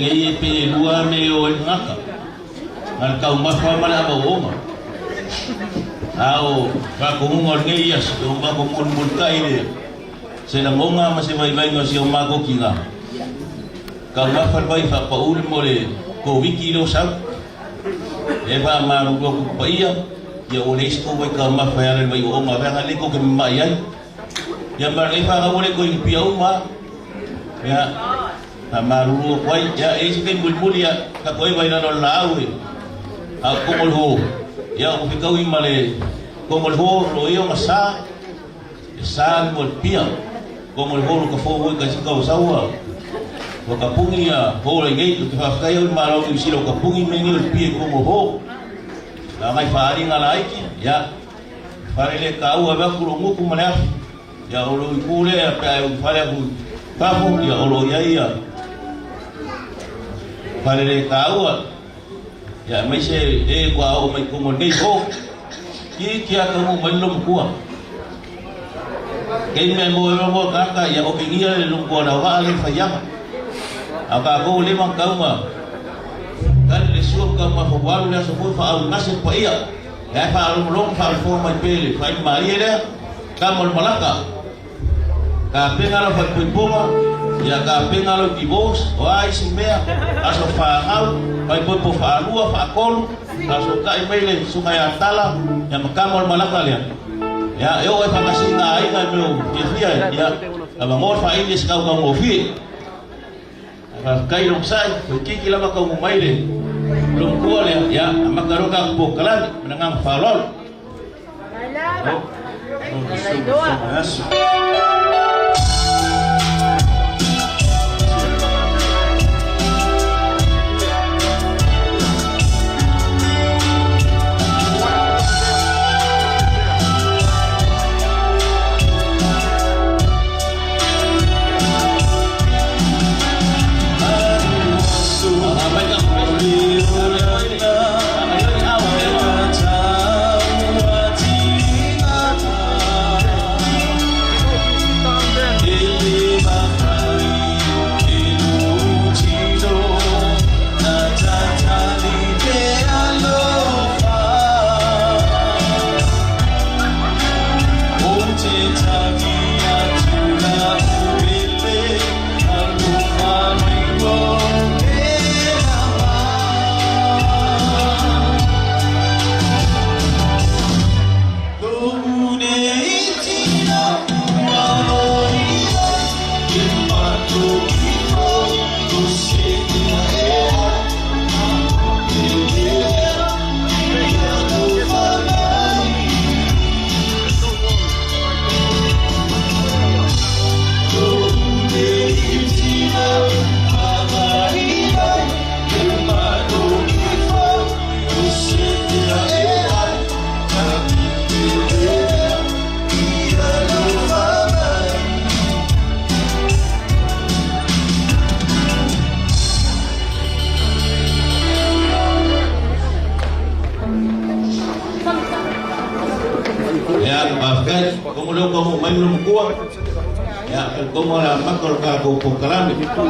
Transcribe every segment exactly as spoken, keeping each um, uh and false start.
ʻI he pē ʻe lua mei ʻo e ngaka. Ngā kaumafa ma le ʻamau ʻo ma. ʻA ʻo fakakonga o ngei ia, ʻo ma ko mon mon kai le. Se na monga ma se vaivai ngā si ʻo ma ko ki ngā. Kaumafa le vai fakapaʻuli mo le ko wiki lo sau. ʻE fakamālūlū ʻoku paʻia. Ia ʻo le isi ko vai kaumafa ia le vai ʻo ma vea ngā le ko ke mai ai. Ia ma le fakaʻole ko i pia uma. Ia, fakamālūlū ʻoku ai. Ia, ʻe isi ke mulimuli ia, ka ko e vai lalo lau e. ʻA Kongoleho. Ia, ʻo fekau i ma le Kongoleho, lo io ma sa. E sa mo le pia. Kongoleho lo ka fou e ka sika ʻo saua. Lo ka pungi ia, ho le ngei, lo ka fakakai o le mālō ki silo ka pungi me ngei o le pia Kongoleho. Na ngai fāri ngā laiki, ia. Fale le ka ua vea kulo nguku ma le afi. Ia ʻo lo i kule, ia pea e u fale aku. Kafu, ia ʻo lo ia ia. Fale le ka ua. Ia mai se e kua o mai Kongo nei ho. Ki, ki a ka mo mai lo kua. Kei me mo e mo kaka, ia ʻo ke ngia le lo kua na wa le faiama. A ka ko le ma kauma. Ka le sua kauma fo walu le aso ko fa au ngase pa ia. Ia faʻalongolongo faʻalofo mai pele, fai mai ia lea, ka mo le malaka. Ka penga lo fai poiponga, ia ka penga lo divorce, ʻo ai si mea, aso fāngau, fai poipo faʻalua, faʻakolu, aso kai mai le, sunga ia tala, ia ma ka mo le malaka lea. Ia e o e fakasinga ai ngai meo, ia fia, ia, ia ma ngor fai le sikau ka ngofie. Ka kai long sai, ko kiki lama kau mo mai le. Long kua le, ia, a makaroka po kalani, menanga falol. Ia, mafakai, ko mo leo ka mo mai lo kua. Ia, ko mo la maka lo ka ko ko kalame. E ko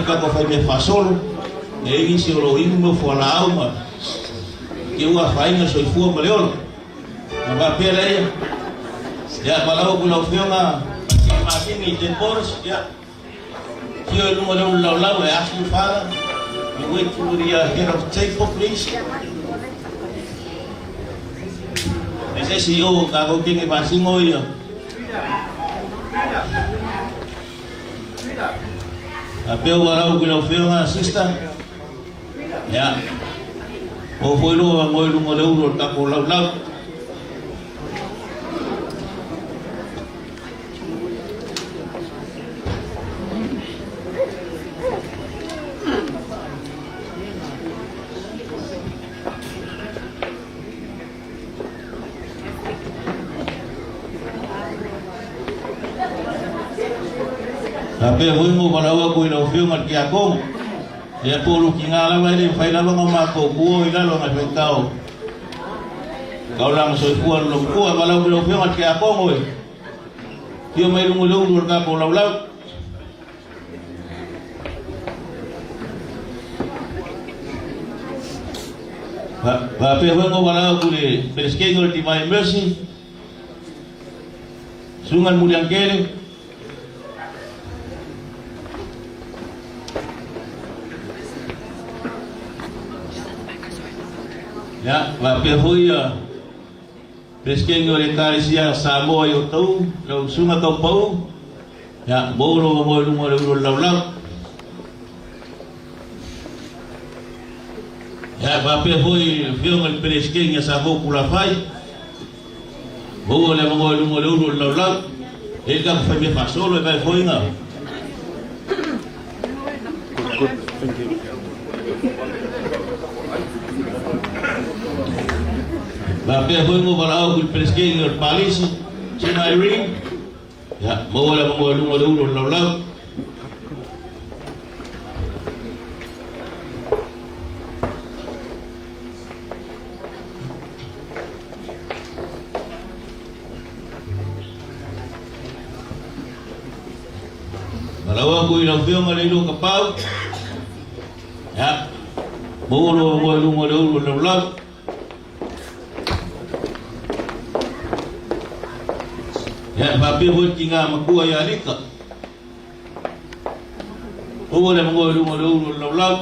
ka ko fai me fasolo. E isi o lo inu mo fo la auma. Ke ua fai nga soifua ma leolo. Na ba pela ia. Ia, ba lau ku lau fionga. Masini te boros, ia. Kio e lunga leo laulau e ask you father. You wait for the uh, head of table, please. E se si o ka ko kenge ba singo ia. A pe o ba lau ku lau fionga, sister. Ia. O foʻi loa ngoi lunga le ulo ta ko laulau. Ka pe hui mo valaua ko i lau fionga ki a kong. Ia polu ki ngā lava ele fai lava ngā mākou kuo i lalo ngā fai kau. Kau langa soifua lo kua valaua ki lau fionga ki a kong oe. Kio mai lungu leo ulo ka ko laulau. Pea, pea pehē foki mo valaʻau ki he Palesiteni ʻo e Divine Mercy, Susuga Muliangikele. Ia, pea pehē foki ʻa e Palesiteni ʻo e ʻEkalesia Samoa ʻi ʻOtu, lau Susuga Kaupaʻū. Ia, mou ō leva mo ʻolunga ʻo e ʻulu ʻo e laulau. Ia, pea pehē foki ʻa e Afioga ʻi he Palesiteni ʻa Safou Kulafai. Mou ō leva mo ʻolunga ʻo e ʻulu ʻo e laulau. ʻE ka fai meʻa fakasolo ʻe fai foki ngā. Good, good. Thank you. Pea pehē foki mo valaʻau ki he Palesiteni ʻo e Palisi, Sina Irene. Ia, mou ō leva mo ʻolunga ʻo e ʻulu ʻo e laulau. Valaʻau atu ki he Afioga Leilua Kapau. Ia, mou ō leva mo ʻolunga ʻo e ʻulu ʻo e laulau. Ia, pea pehē foki ki he Ngaahi Makua ʻi ʻAlika. Mou ō leva mo ʻolunga ʻo e ʻulu ʻo e laulau.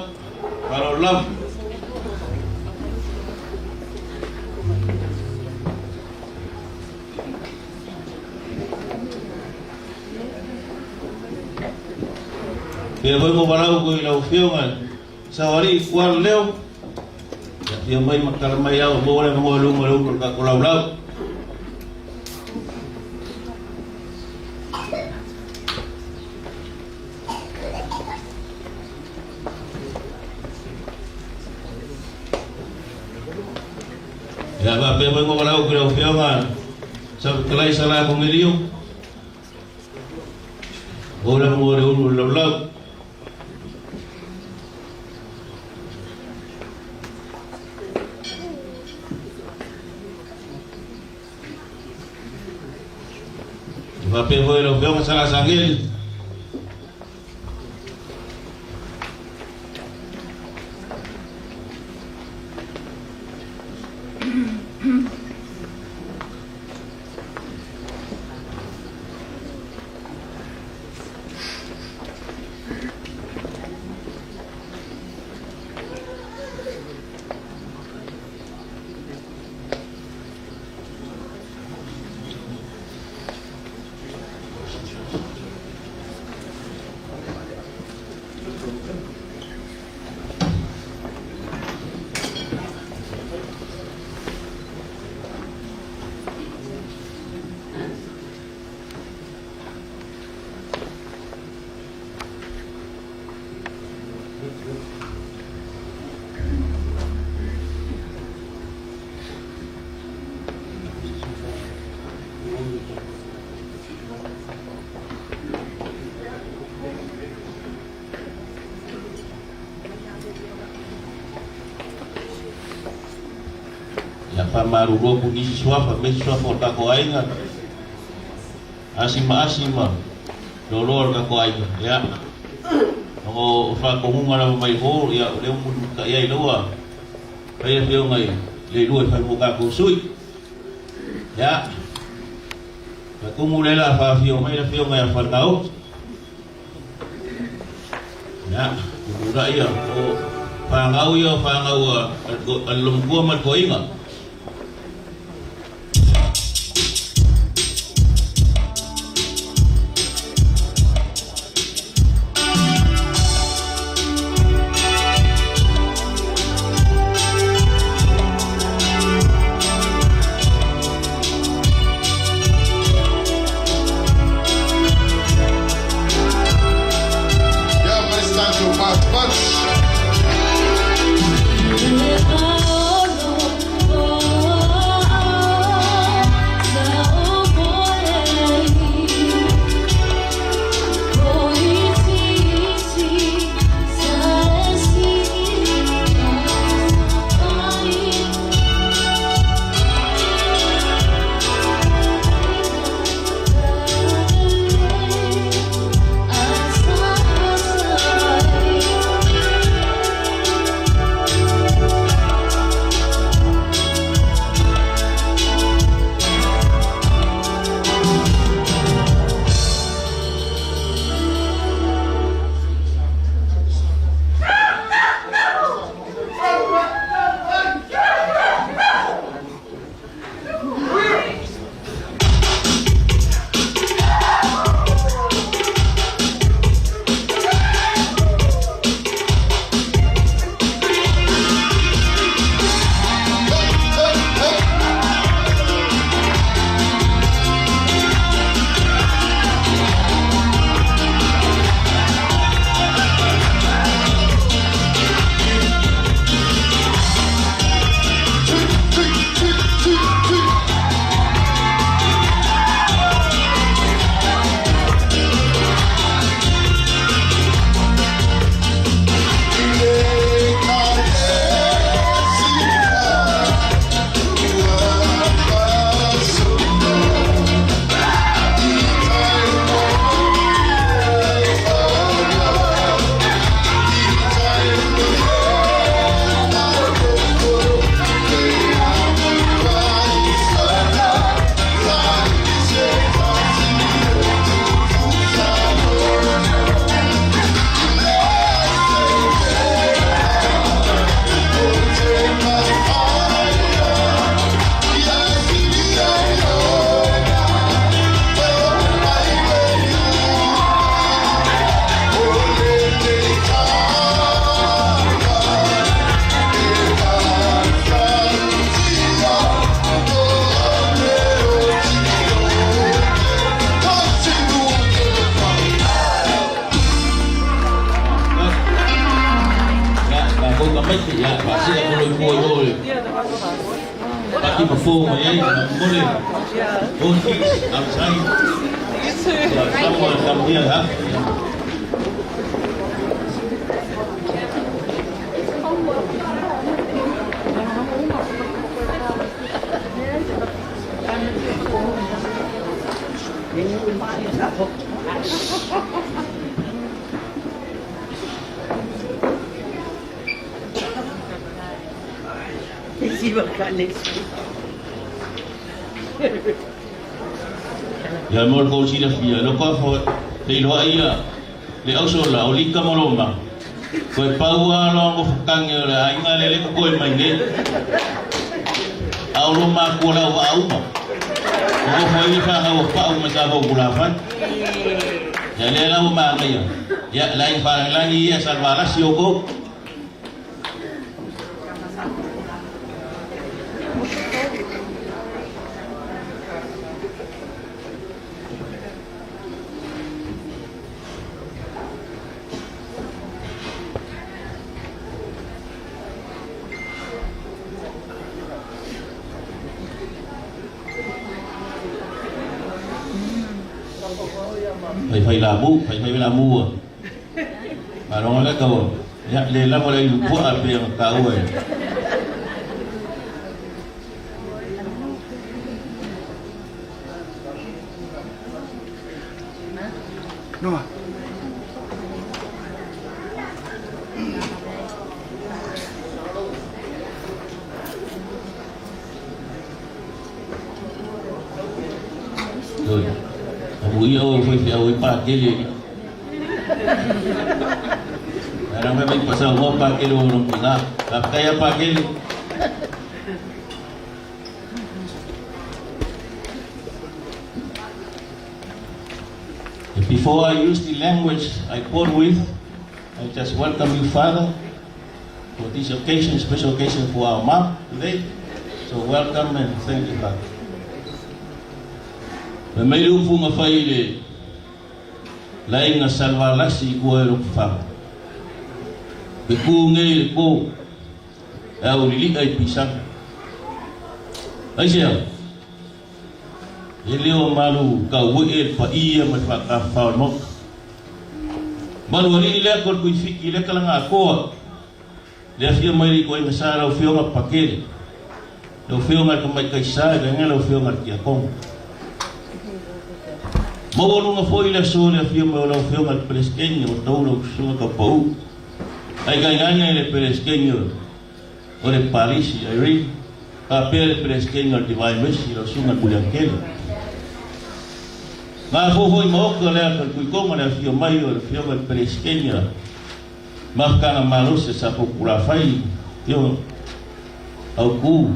Ka laulau. Pea pehē mo valaʻau ki he Afioga Sāvali Kuala Leo. Ia, ʻafio mai, makala mai au, mou ō leva mo ʻolunga ʻo e ʻulu ka ko e laulau. Ia, pea pehē mo valaʻau ki he Afioga Sāvali Kalaisa Lakongelio. Mou ō leva mo ʻolunga ʻo e laulau. Pea pehē foki ʻa e Afioga Sāvali Sangeli. Ia, fakamālō ʻaupito ki he suafa, mei he suafa ʻo e kāinga. ʻAsi ma, ʻasi ma. Lōloa ka ko ai ka. Ia. Ko e fakakonga lava mai ho, ia, ʻo leo munu ka ia ʻi loa. Pea ʻafio mai, Leilua ʻi fai mo ka ko sui. Ia. Ka ko mule la fakaʻafio mai, ʻafio mai ʻa fānau. Ia, ʻuluaki ia, ʻo fānau ia, ʻo fānau ʻa, ʻa, ʻa Lomukua Matuʻainga. Yeah, but it's time to pass punch. Ko ka mai ke ia, pa se a kolo i kua i ole. Paki ma fō mai ai, na mole. Oh, geez, I'm sorry. Yeah, someone come here, huh? Ia mo ko sila fia, lo ko fo, te iloa ia, le au sola, ʻo lika mo loma. Ko e pau ā lo mo fakange o le ainga lele ko koe mai nei. ʻA o loma kua lau ʻa uma. Ko ko fo ia fa hau pa uma sa ko kula fai. Ia le lau ma ngai ia. Ia lai fa langi ia sa vala si o ko. Fai fai la mu, fai fai la mu. Mālō ngā kau. Ia, le lava le ilu puaʻa pē ʻa kau e. Noa. Oi. Amu ia o fai fai au i pakele. Ara mai mai pasau mo pakele o longkina. Ka kai a pakele. And before I use the language I born with, I just welcome you, Father, for this occasion, special occasion for our mom today. So welcome and thank you, Father. Mei mei ufunga fai le lainga salvalasi kua e loku fanga. Pe kungei le ko e au lili ai pisanga. Aisea. E leo malu kau e paʻia mai fakafao noka. Malu aliʻi lea ko kui fiki le kalanga koa. Le afio mai li ko e ngasā lau feonga pakele. Lau feonga ka mai kaisā, ka ngai lau feonga kia konga. Mau alunga foʻi le so le afio mai o lau feonga pelesikeni o tau lau sunga ka pau. Ai kai ngane le pelesikeni o. ʻO le palisi, Irene, ka pele pelesikeni ʻo le Divine Mercy, ʻo le sunga kuliangkele. Ngā fōfō i maoka lea ka kui konga le afio mai ʻo le afio mai pelesikeni ʻa. Mafakanga malosi sa fokula fai, tio, au kū.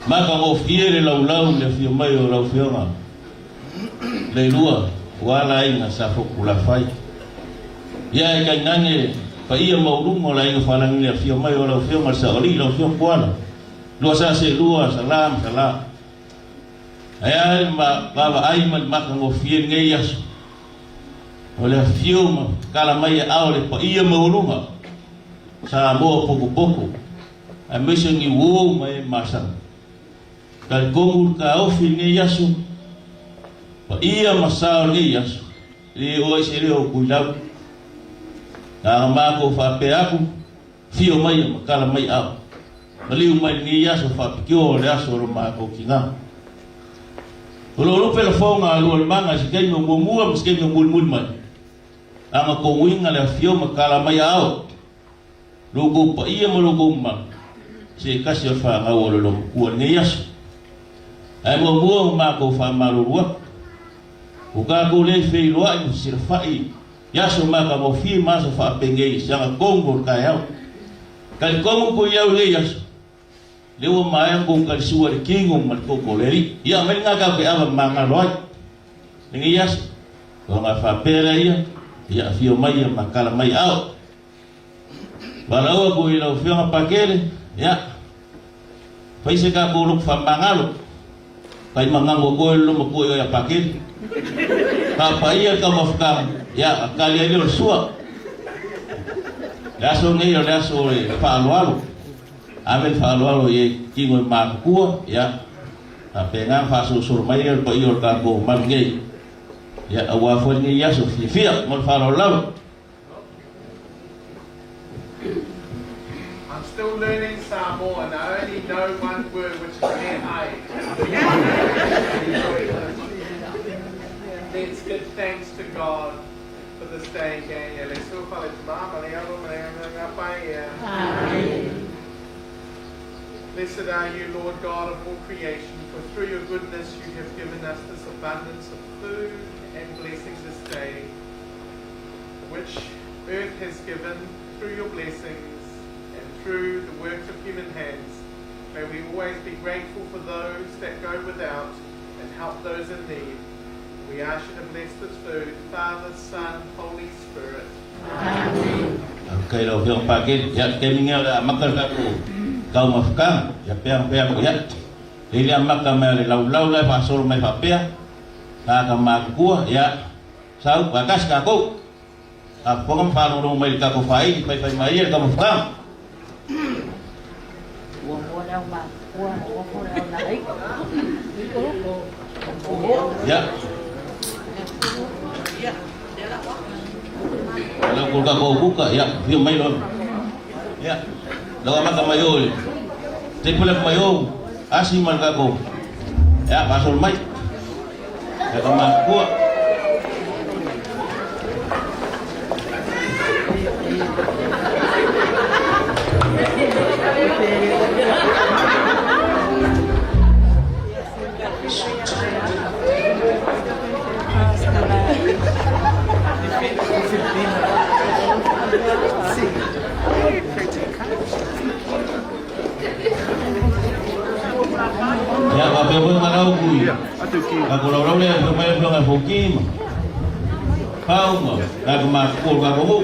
Maka mo fie le laulau le afio mai ʻo lau feonga. Leilua, ua lainga sa fokula fai. Ia e kai ngane, paʻia maulunga o lainga falangi le afio mai ʻo lau feonga sa oli lau feonga kuala. Lua sa se lua, sa la, sa la. Aia ma, vava ai ma, maka mo fie ngei aso. ʻO le afio ma, kala mai a o le paʻia maulunga. Sa mo poko poko. A mese ngi wo ma e masa. Kali komu ka ofi ngei aso. Paʻia ma sa o ngei aso. Le o ai se le o kui lau. Ka ma ko fa pe aku. Fio mai ma kala mai au. Maliu mai ngei aso fa pikio le aso lo ma ko kinga. Olo olo pela fonga alu al manga si kai mo mua ma si kai mo mul mul mai. Anga ko winga le afio ma kala mai au. Loko paʻia ma loko ma. Se kasi a fa ngau olo lo kua ngei aso. Ai mo mua ma ko fa malolua. Ko ka ko le feiloa i mo sila faʻi. Ia so ma ka mo fi ma so fa pengei si anga kongo kai au. Kali kongo ko i au le ia so. Lewa ma ai ko kali sua le kingo ma ko ko le ri. Ia mai nga ka pe ava ma nga loi. Ngei aso. Ko nga fa pela ia. Ia afio mai ia ma kala mai au. Valaua ko i lau feonga pakele, ia. Fai se ka ko loku fa mangalo. Kai mangango ko e loma ko ia pakele. Ka paʻia ka mafakanga, ia, a kali ai leo sua. Le aso nei ʻo le aso ʻo e faʻa ʻaloʻalo. ʻAve le faʻa ʻaloʻalo ʻi he kingo ʻo e mākukua, ia. Ka pehē ange ʻa e faʻa solosolo mai ʻa e paʻia ʻo e kāinga ko Malungei. Ia, ʻa e ʻaho ni ʻi he aso fiefia, mo le faʻa ʻaloʻalo. I'm still learning Samoan. I only know one word, which is me ai. Let's give thanks to God for this day again. Ia, let's all follow the Lord. Blessed are you, Lord God of all creation, for through your goodness you have given us this abundance of food and blessings this day, which earth has given through your blessings and through the works of human hands. May we always be grateful for those that go without and help those in need. We ask you to bless this food, Father, Son, Holy Spirit. ʻĀmeni. ʻOku ʻi ai lau pea pake, ia ke minga le amaka ka ko kau mafaka, ia pea pea ko ia. Lele amaka mai le laulau la faʻa solo mai faʻa pea. Ka ka mākukua, ia. Sau, ka kasi ka kou. ʻA ponga faʻa lolo mai le ka ko fai, fai fai mai ia le ka mafaka. Ia. Lau ko ka ko kuka, ia, fio mai lo. Ia. Lau amaka mai ʻo. Te pule mai ʻo. ʻAsi mai ka ko. Ia, faʻa solo mai. Ia ka mākukua. Ia, ka pea mo e malau kui. Ka ko laulau le, pea mai pea ngai foki ma. Pau ma, ka ko ma ko ka ko mo.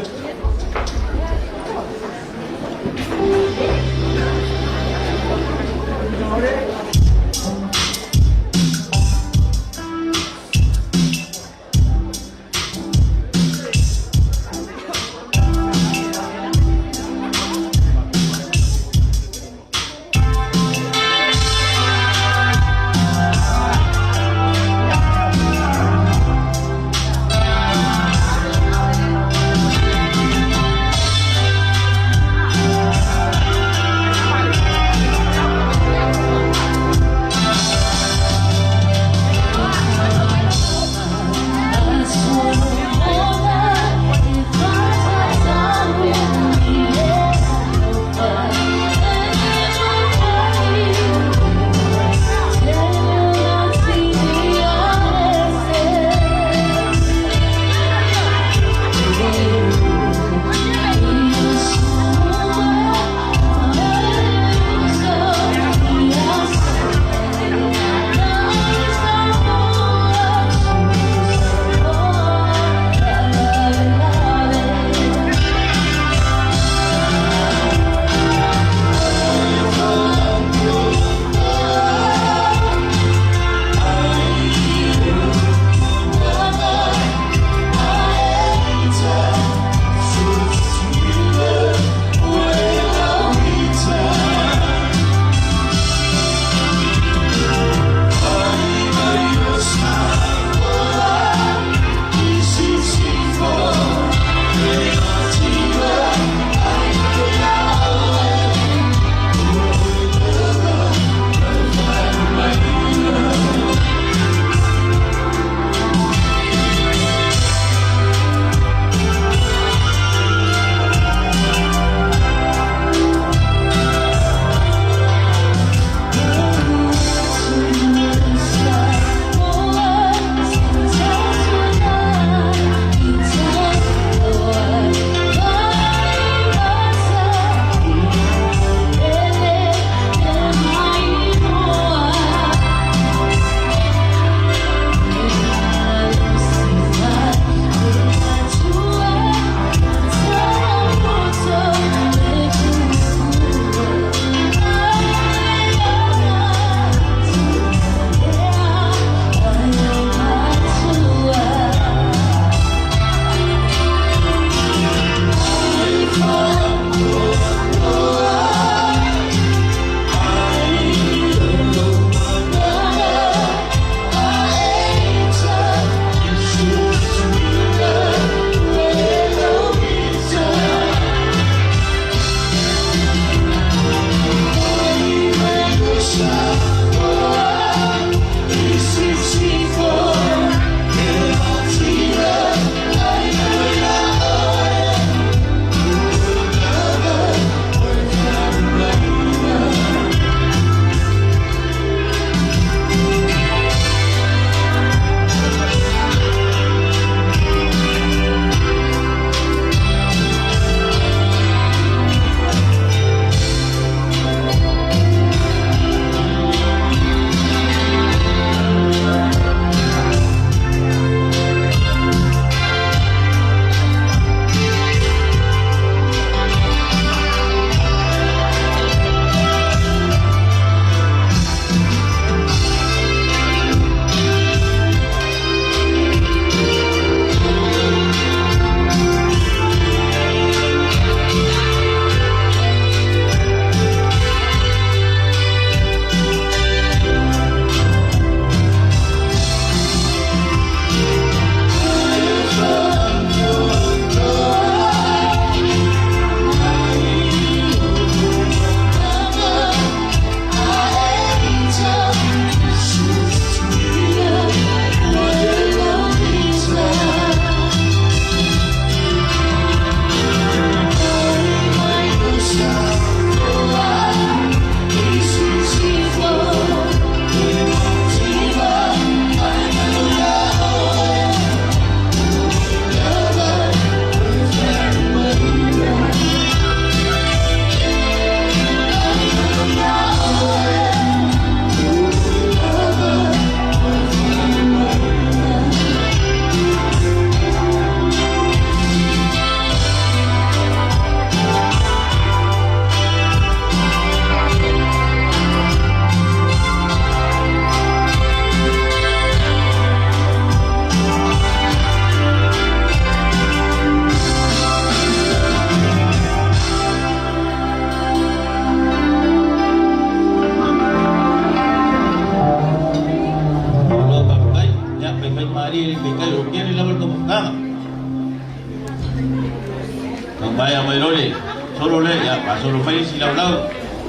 Ia, ʻa solo mai siʻi laulau,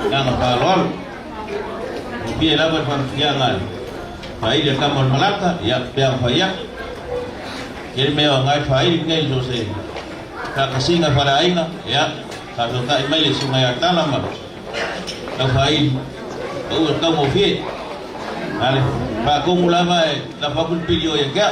ngaahi fakaaloalo. ʻOku pehē lava e fakafianga. Fāʻili ʻa e kama ʻo e malanga, ia, pea fai ia. Ke meʻa ʻo ngaahi fāʻili ngaahi sose. Ka ka singa fale ʻainga, ia, ka tokaʻi mai e sunga ia talama. Ka fāʻili, ka ua ka mo fie. Ale, ka ko mulama e, ka fakun pilio ia kia.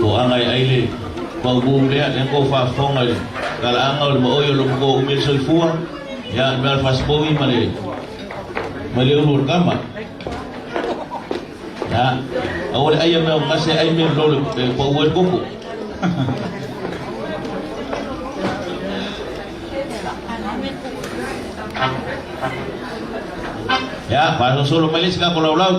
Ko anga i aile, ko u lea, ne ko fafonga le. Kalaʻanga ʻo le moʻui ʻo loku ko ʻumia soifua, ia meʻa fasipovi ma le, ma le ulu ʻo le kama. Ia, ʻa ʻole ʻai ia meʻa ʻo ngase ʻai meʻa lole, e, ko u e koko. Ia, pa solo mai le sika ko laulau.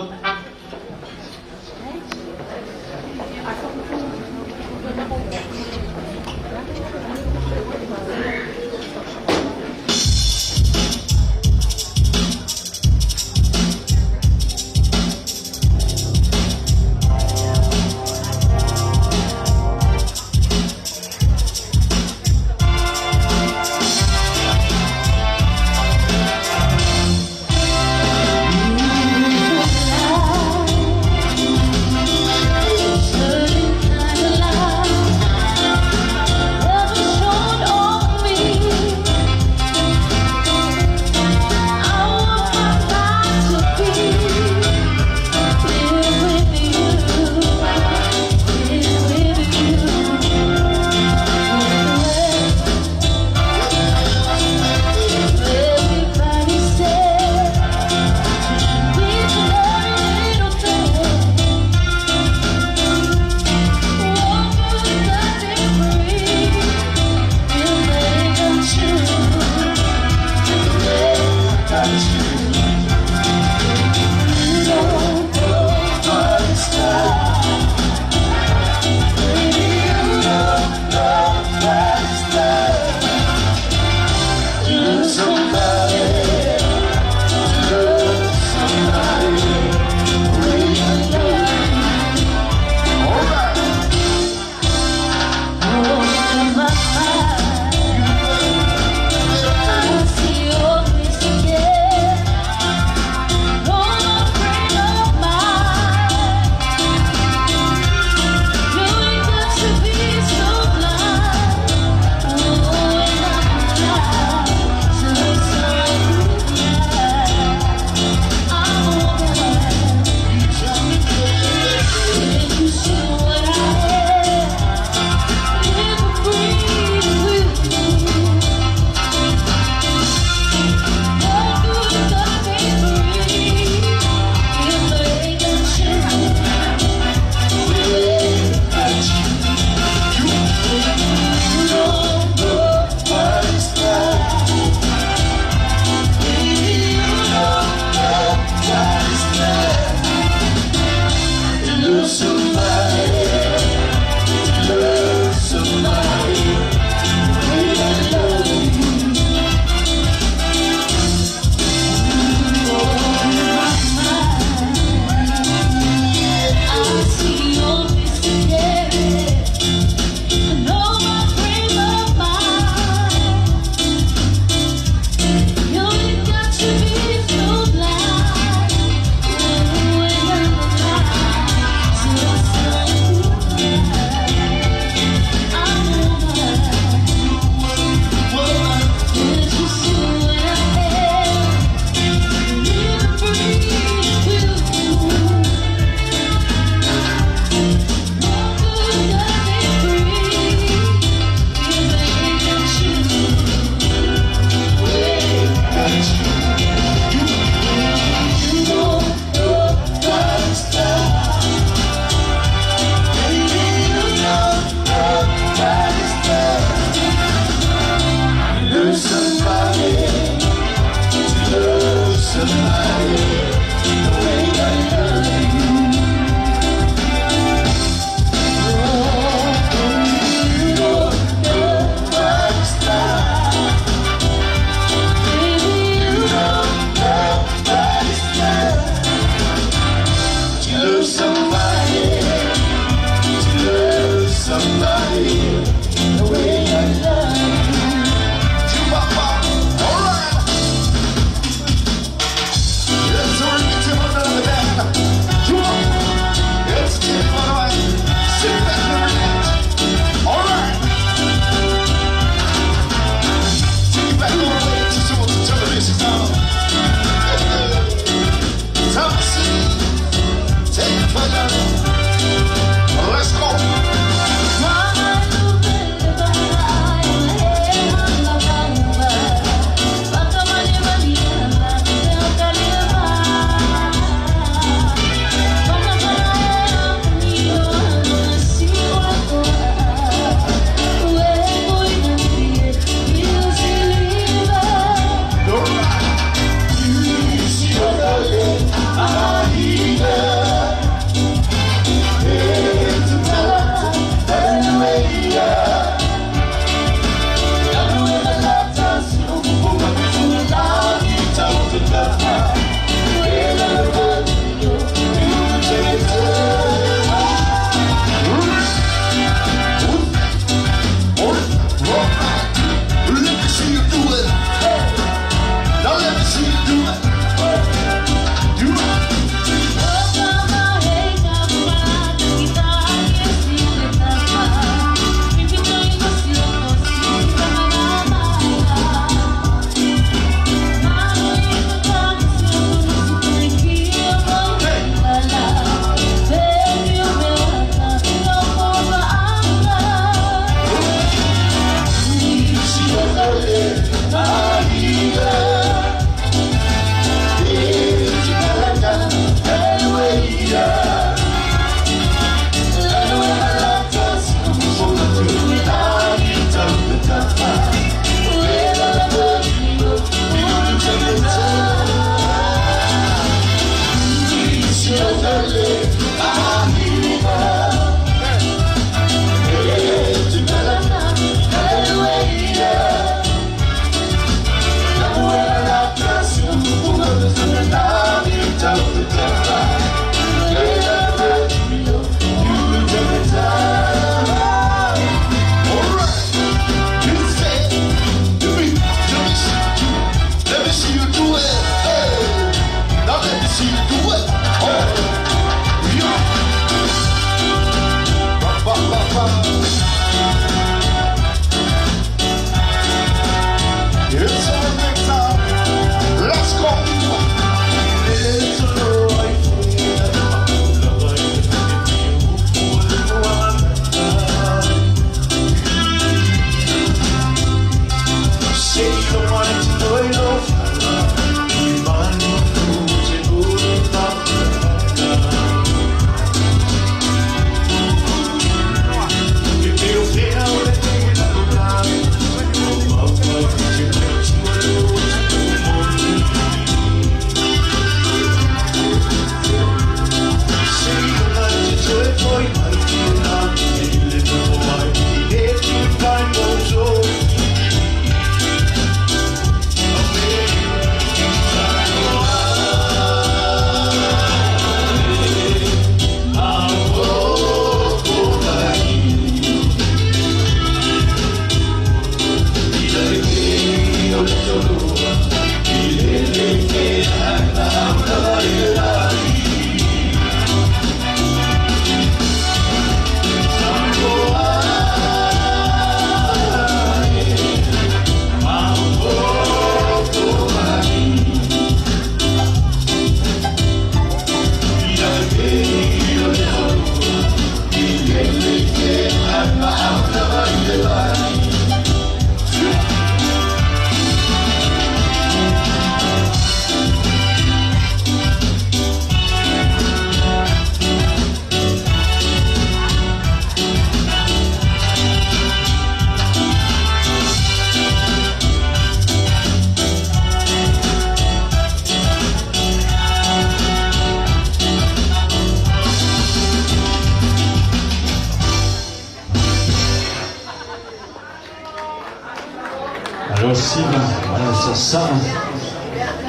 Siva, ʻa e sasaʻa.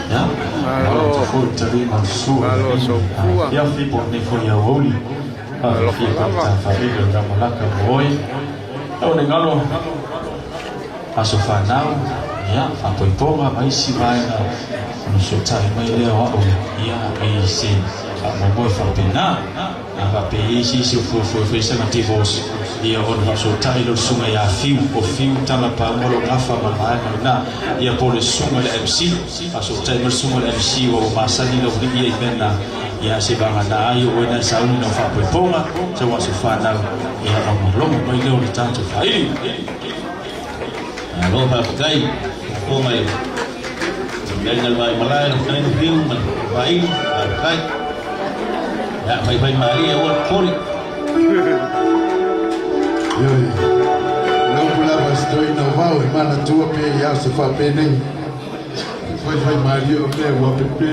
Ia, mālō. Mālō, tau fou tali māsua. Mālō, sōkua. Ia, fipo ne fo ia wauli. Mālō, fia lava. Ka ta faʻiʻi ka malaka moe. ʻOku ne ngalo. Aso fānau. Ia, fapoiponga mai Siva ena. Hono sōtai mai leva ʻo aʻu. Ia, ʻi he ʻaho momoe faʻapenā. ʻA ka pē ʻi he ʻi he fuofua fai sanga divorce. Ia ʻoku ne sōtai lolotonga ia fiu, ʻo fiu tala pā molo ngafa ma mai na. Ia pole sunga le M C, ʻa sōtai molo sunga le M C ʻo māsani lo ni ia i mena. Ia se vanga na ai ʻo ena sauni na fapoiponga, sa ua so fānau. Ia ʻo mālō mai leo ni tanto fai. Aloha kai, ko mai. Mai na mai malae, na kai no fiu, mai, mai kai. Ia, mai, mai, mai, ia, ua, kori. Io, io. Nau pula pa stoi na mau, e mana tua pe ia se fa pe nei. Mai, mai, mai, ia, pe, ua, pe, pe.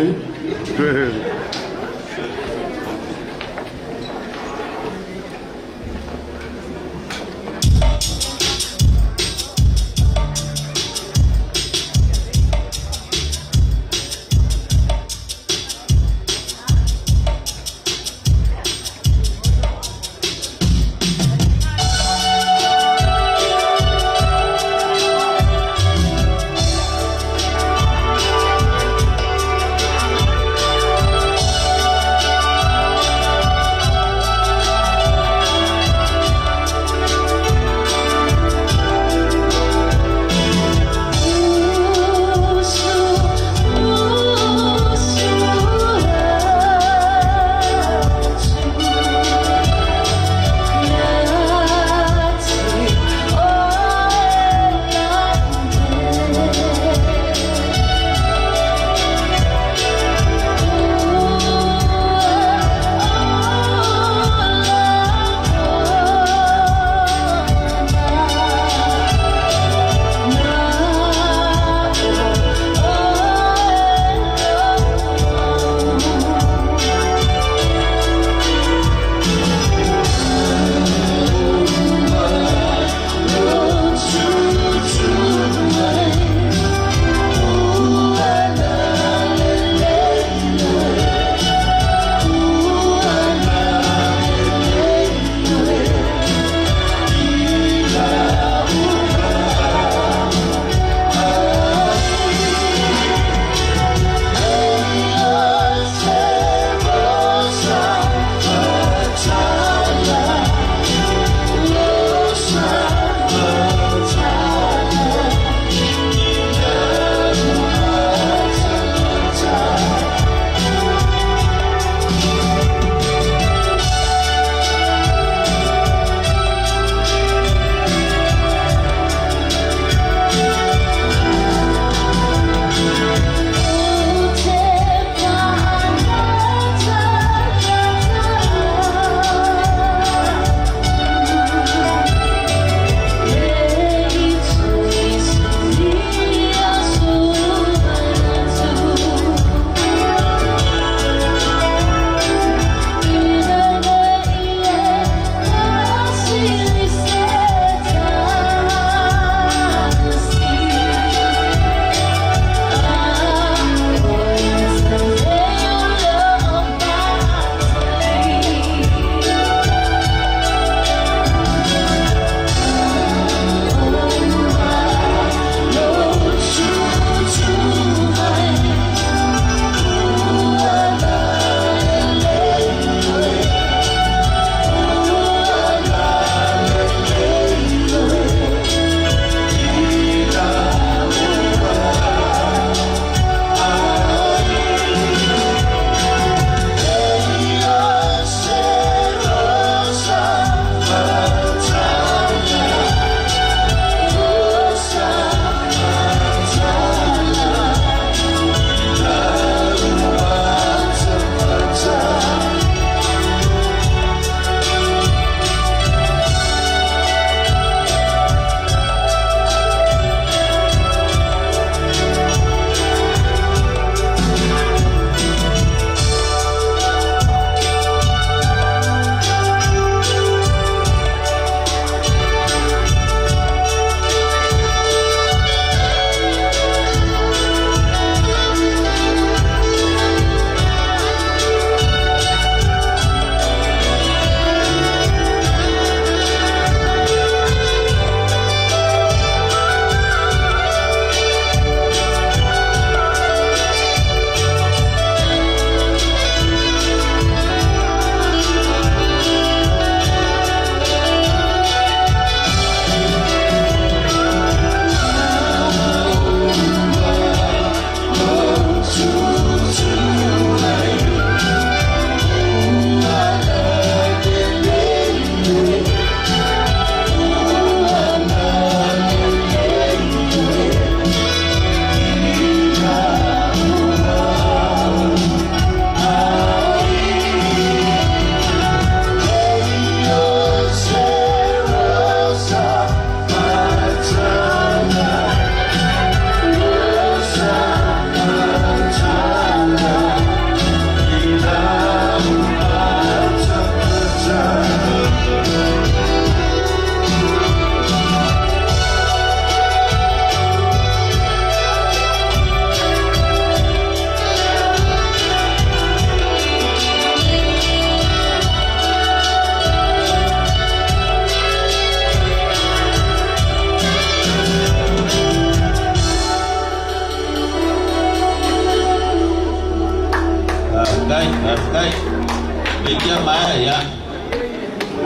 Ia maea ia.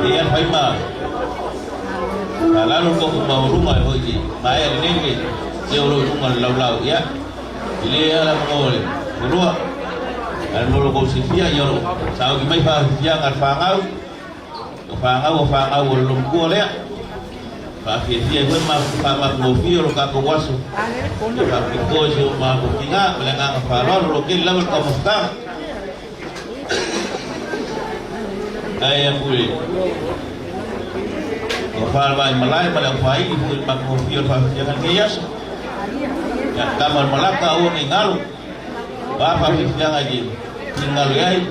Ia fai ma. Ka lalo ko ko ma uruma e hoi ki. Maea le nenge. Ia olo uruma le laulau ia. Ile ia la mo le. Urua. Al mo lo ko sifia ia lo. Sa o ki mai fa fia ngal fangau. Ko fangau, ko fangau o lo kua lea. Fa fia fia ko ma fa ma ko fia lo ka ko waso. Fa ki ko si o ma ko kinga, ma le nganga fa lo lo ke lava ka mo fa. Ai a pule. Ko fale vai malai, male au fai, i pule ma ko fio fa fia kan ke yaso. Ia kama malaka o ni ngalo. Wa fa fia fia ngai ki. Ni ngalo yai.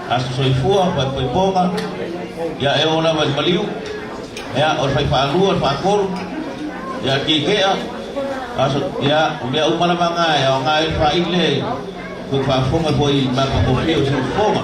Aso soi fua, fa koi ponga. Ia e ona vai maliu. Ia, o fai fa lua, fa kolu. Ia, ki kea. Aso, ia, o mea umana manga, ia, o ngai fa ile. Ko fa fonga ko i ma ka ko fio si fonga.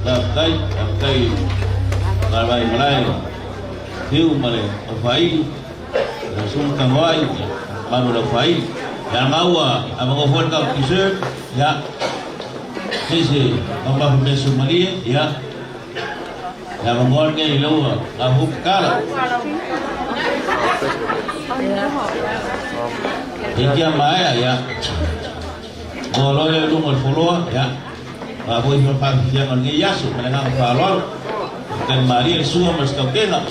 Takai, takai. Malae, malae. Hiu male, o fai. Sum tangoai. Manu la fai. Ia ngaua, ʻa e ongo fua ka dessert. Ia. Sisi, ʻa e mafu mesu malie. Ia. Ia, mangoa ke i loa, ʻa e hukala. ʻIkai ke maea, ia. Mo loa e lungo foloa, ia. ʻA e foʻi fafanga ngeia asu, mele ngā faloa. Kae mālie e sua mo e sikaukena.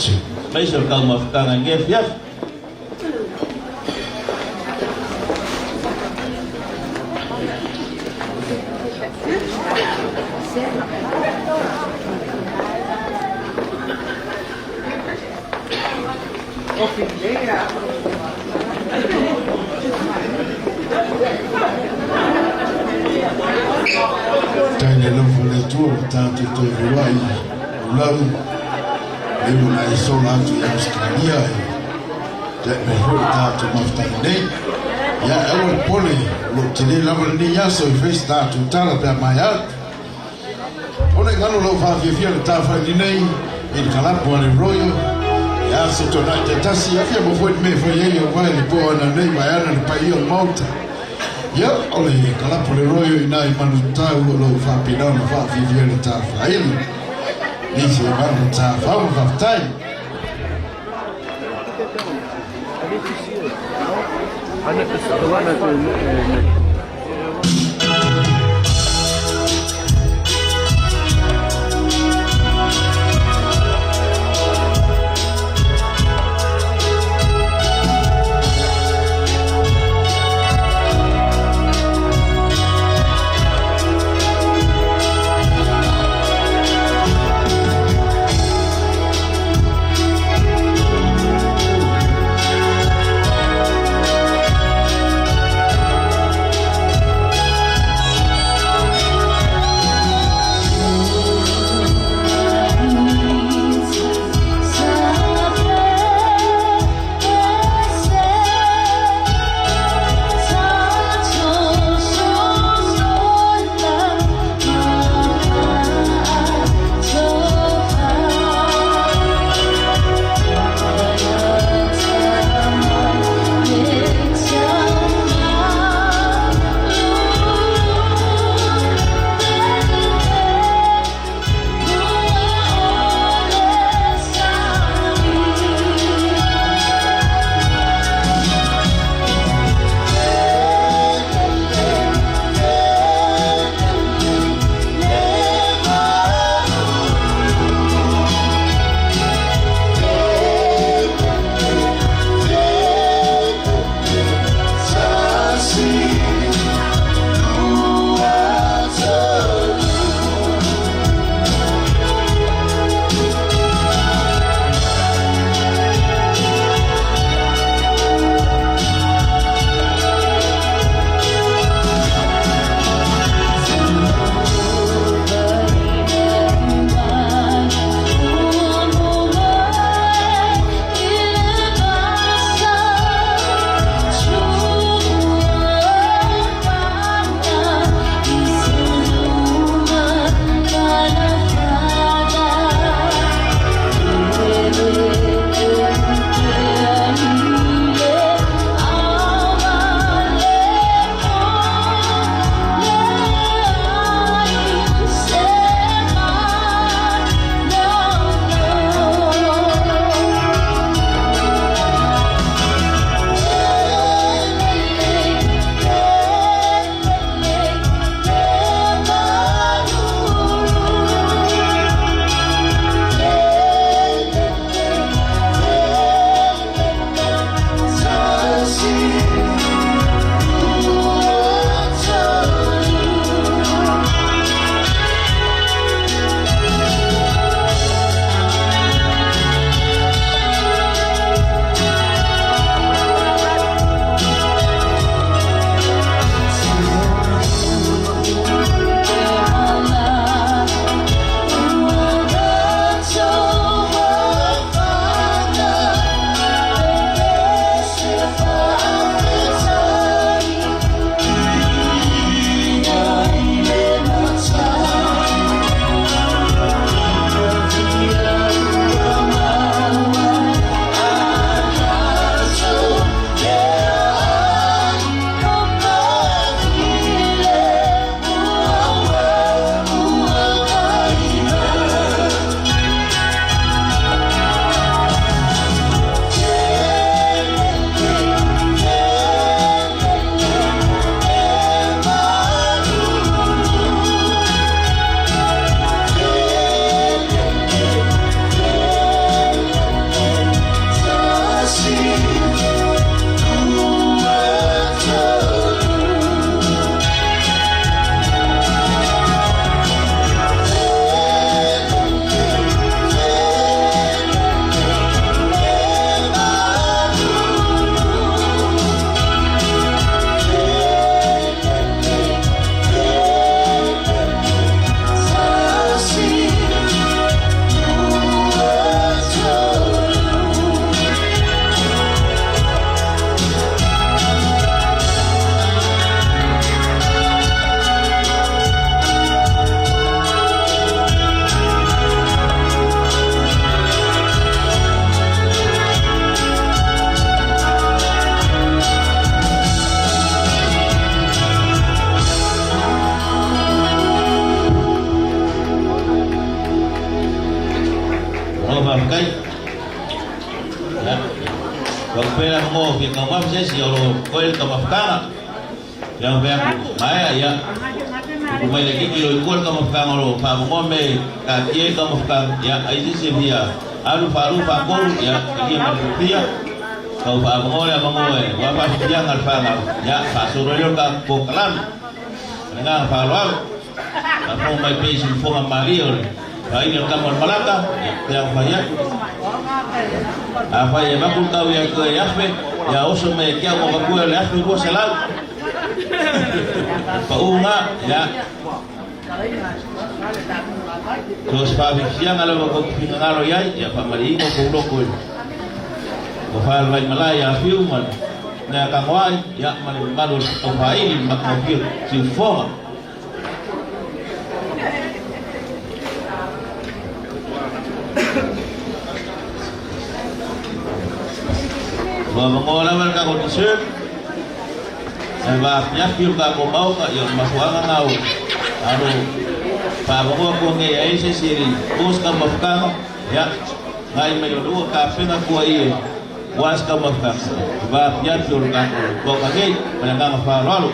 Mai so kau mafutanga nge fiaf. Tainelofo le tuo tātou toe ruai. Ulau. Levu na e sola atu ʻi Australia. Te me hoi tātou mafutanga nei. Ia, ʻe ua pole, lo tele lava nei ia, so i fesi tātou tala pea mai atu. ʻOku ngalo lau fakafiefia le tā faʻili nei, ʻi he kalapu ʻa le Royal. Ia, se tona te tasi, ʻa fia mo fo i me fai ai, ʻo vai le pō ana nei, vai ana le paʻia ʻo Mauta. Ia, ʻo le kalapu le Royal ʻi nai manu tau, ʻo lau fakapinao mo fakafiefia le tā faʻili. Ni se manu tā fau, fakatai. Mafukai. Ia. Kau pela mo fie kau mafu sesi ʻo lo ko e kau mafukanga. Ia, ʻo pea ku mai ia. Ku mai le kiki ʻo i ko e kau mafukanga ʻo lo faʻamongo mei ka ki e kau mafukanga. Ia, ʻai sesi ia. ʻAlu faʻalu faʻakolu, ia, ia mai pia. Kau faʻamongo ia, mongo e, ua faʻafianga fanga. Ia, faʻasolo ia ka ko kalami. Ngā faʻalu. Ka ko mai pē siʻi foha mali ʻo le. Ka ʻi ai ka mo malaka, pea fai ia. ʻA fai e maku kau ia ko e afe, ia oso mai kia mo maku le afe ua selau. Paʻunga, ia. Ko se faʻafianga lava ko fingangalo ia, ia faʻamali mo ko loko ia. Ko fai mai malai ia fiu mana. Nea ka ngoai, ia mali malu o fai ma ko fiu, siʻi foha. Ua mongo lava ka ko dessert. Ua pia pia ka ko mau ka ia mafuanga ngau. ʻAlu. Faʻamongo ko nge ia ʻai sesi ʻi. Ko se kau mafukanga. Ia. Ngai mai ʻo lua ka fenga ko ia. Ua se kau mafukanga. Ua pia pia ka ko ka nge. Mana nganga faʻalu.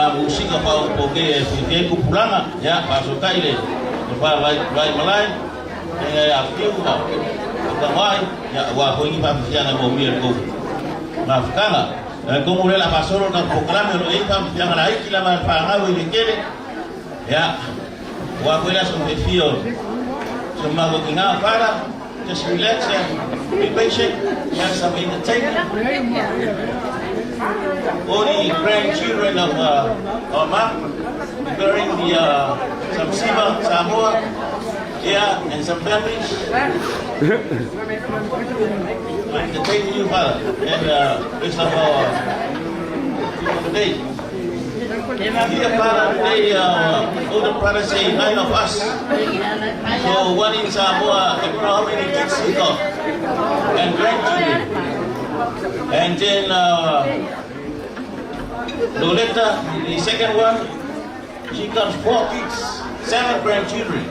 ʻA, ʻū sika pau pō ke e fike kupulanga, ia, pā so kaile, e pā vai, vai malai, e, a fiu, a, ka vai, ia, ua ko i fafia na mo mia ko. Ngā fakanga, e, ko mure la pā solo ka polokalame lo e fafia ngā lai ki la mai fā ngā ui le kele, ia, ua ko i la so e fio, so ma ko ki ngā fara, Just relax and be patient. We have some entertainment. All the grandchildren of, uh, our mom, preparing the, uh, some siva, Samoa, yeah, and some families. Entertaining you, father, and, uh, rest of our people today. Here, father, today, uh, all the brothers say nine of us. So one in Samoa, I don't know how many kids he got, and grandchildren. And then, uh, Loletta, the second one, she got four kids, seven grandchildren.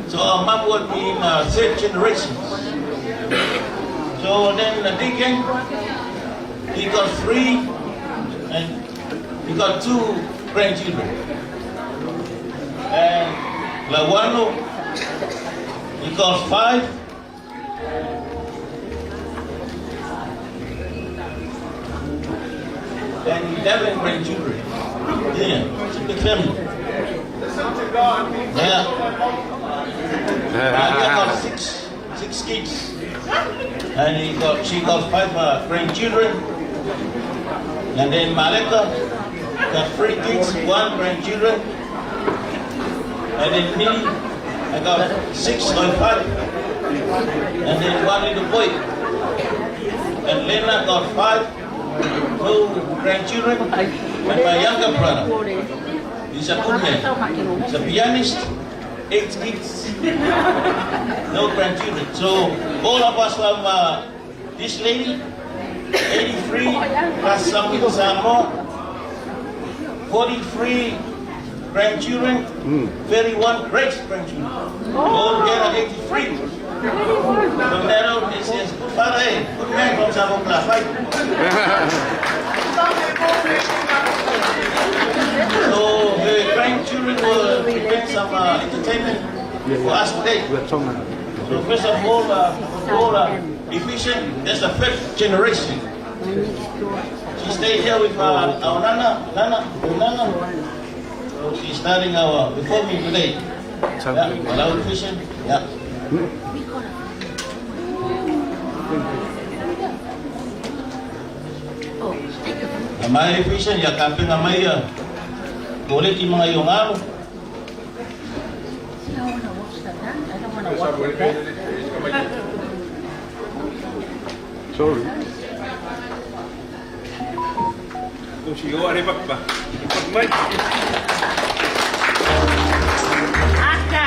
So our mom would be in, uh, third generations. So then the deacon, he got three, and he got two grandchildren. And Lawano, he got five. And eleven grandchildren. Yeah, it's a big family. Yeah. Maria got six, six kids. And he got, she got five, uh, grandchildren. And then Maleka got three kids, one grandchildren. And then me, I got six or five. And then one little boy. And Lena got five, two grandchildren. And my younger brother, he's a good man. He's a pianist, eight kids, no grandchildren. So all of us have, uh, this lady, eighty-three, plus some in Samoa, forty-three grandchildren, thirty-one great grandchildren. Altogether eighty-three. From that on, this is good father, eh? Good man from Samoa, class five. So the grandchildren will prepare some, uh, entertainment for us today. So first of all, uh, all, uh, Efficient, that's the first generation. She stayed here with, uh, our Nana, Nana, Nana. So she's starting our performing today. Yeah, Palau Efficient, yeah. Mai Efficient, ia ka penga mai ia. Koleki mai ʻo ngalo. Sorry. Aka.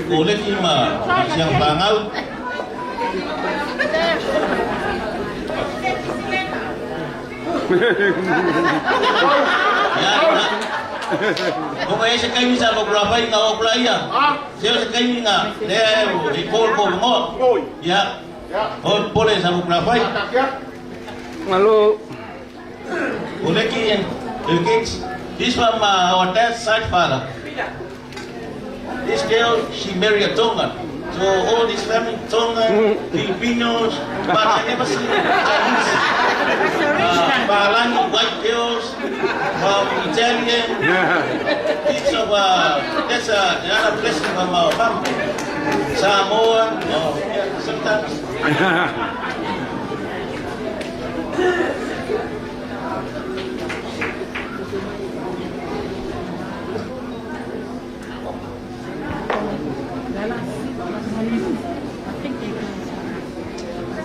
Ko Leki mo Siaʻapaʻangau. ʻIa, ʻa. Ko e se kaimi sa mo kula fai nga o kula ia. Se o se kaimi nga, lea e, e kol ko mo. ʻIa. ʻO pole sa mo kula fai. Mālō. Ko Leki and the kids. This one, uh, our dad's side father. This girl, she married a Tongan. So all this family, Tongan, Filipinos, but I never see Chinese. Uh, Palani, white girls, um, Italian. It's of, uh, that's, uh, another blessing from our family. Samoan, uh, yeah, sometimes.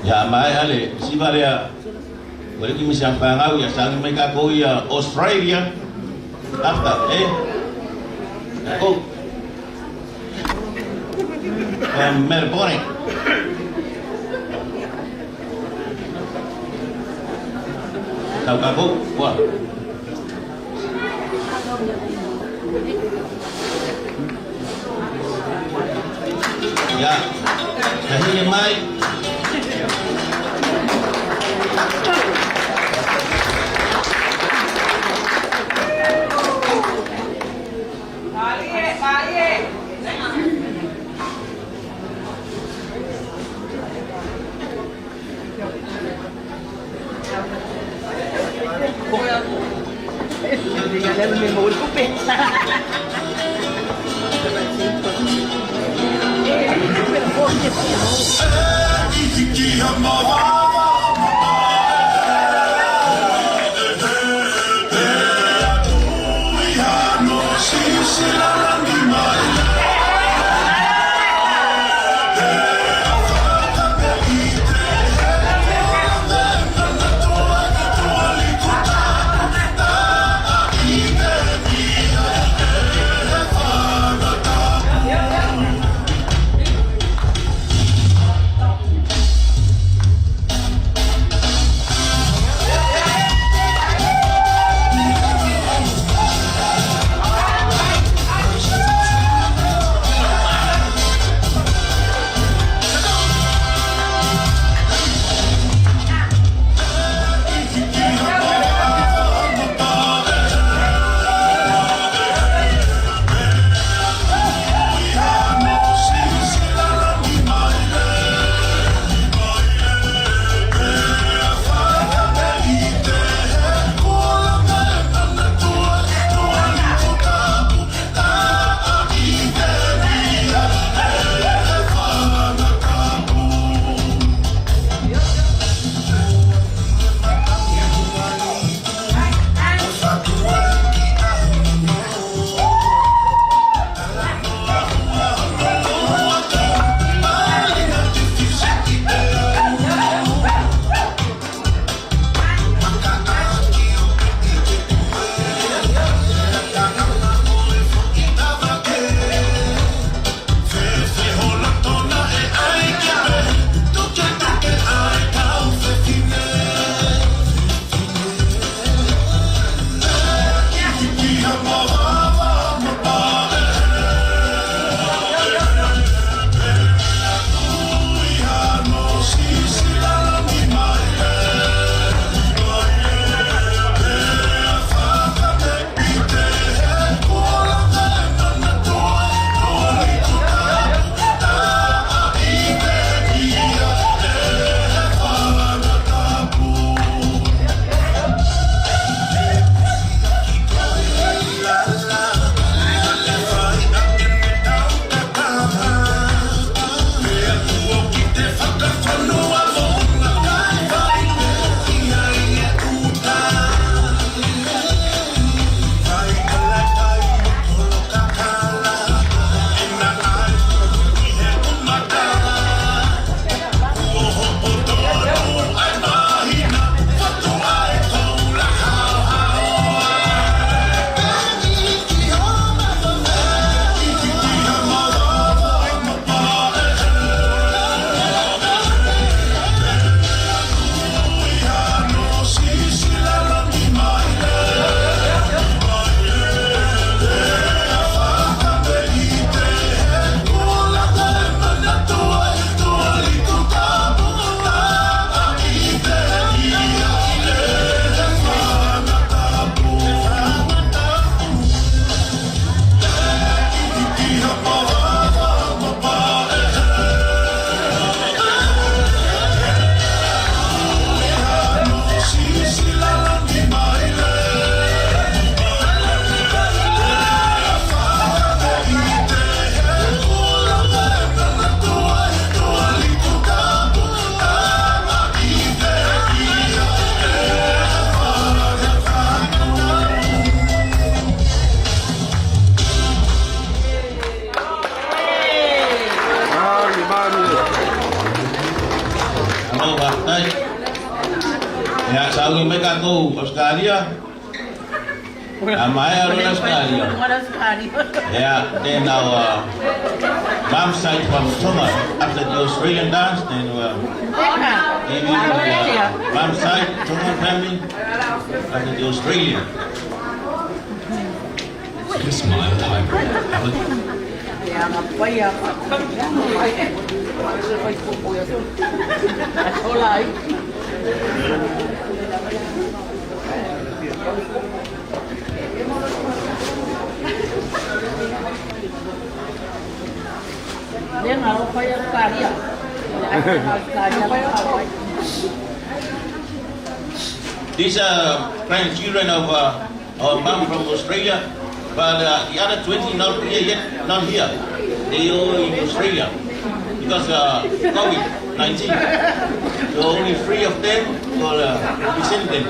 ʻIa, mai ale, si vale a. Ko Leki mo Siaʻapaʻangau ia, sa ngi mai ka ko ia Australia. After, eh? Ko. From Melbourne. Tau ka ko, kua. ʻIa, ka hine mai. Right. Yeah, so we make a go Australia. Am I out of Australia? Yeah, then our mom side from Tonga after the Australian dance, then uh, maybe uh, mom side Tonga family after the Australian. Smile hybrid. These are grandchildren of uh, our mom from Australia, but uh, the other twenty not here yet, not here. They all in Australia because uh, COVID nineteen. So only three of them will uh, be sent them.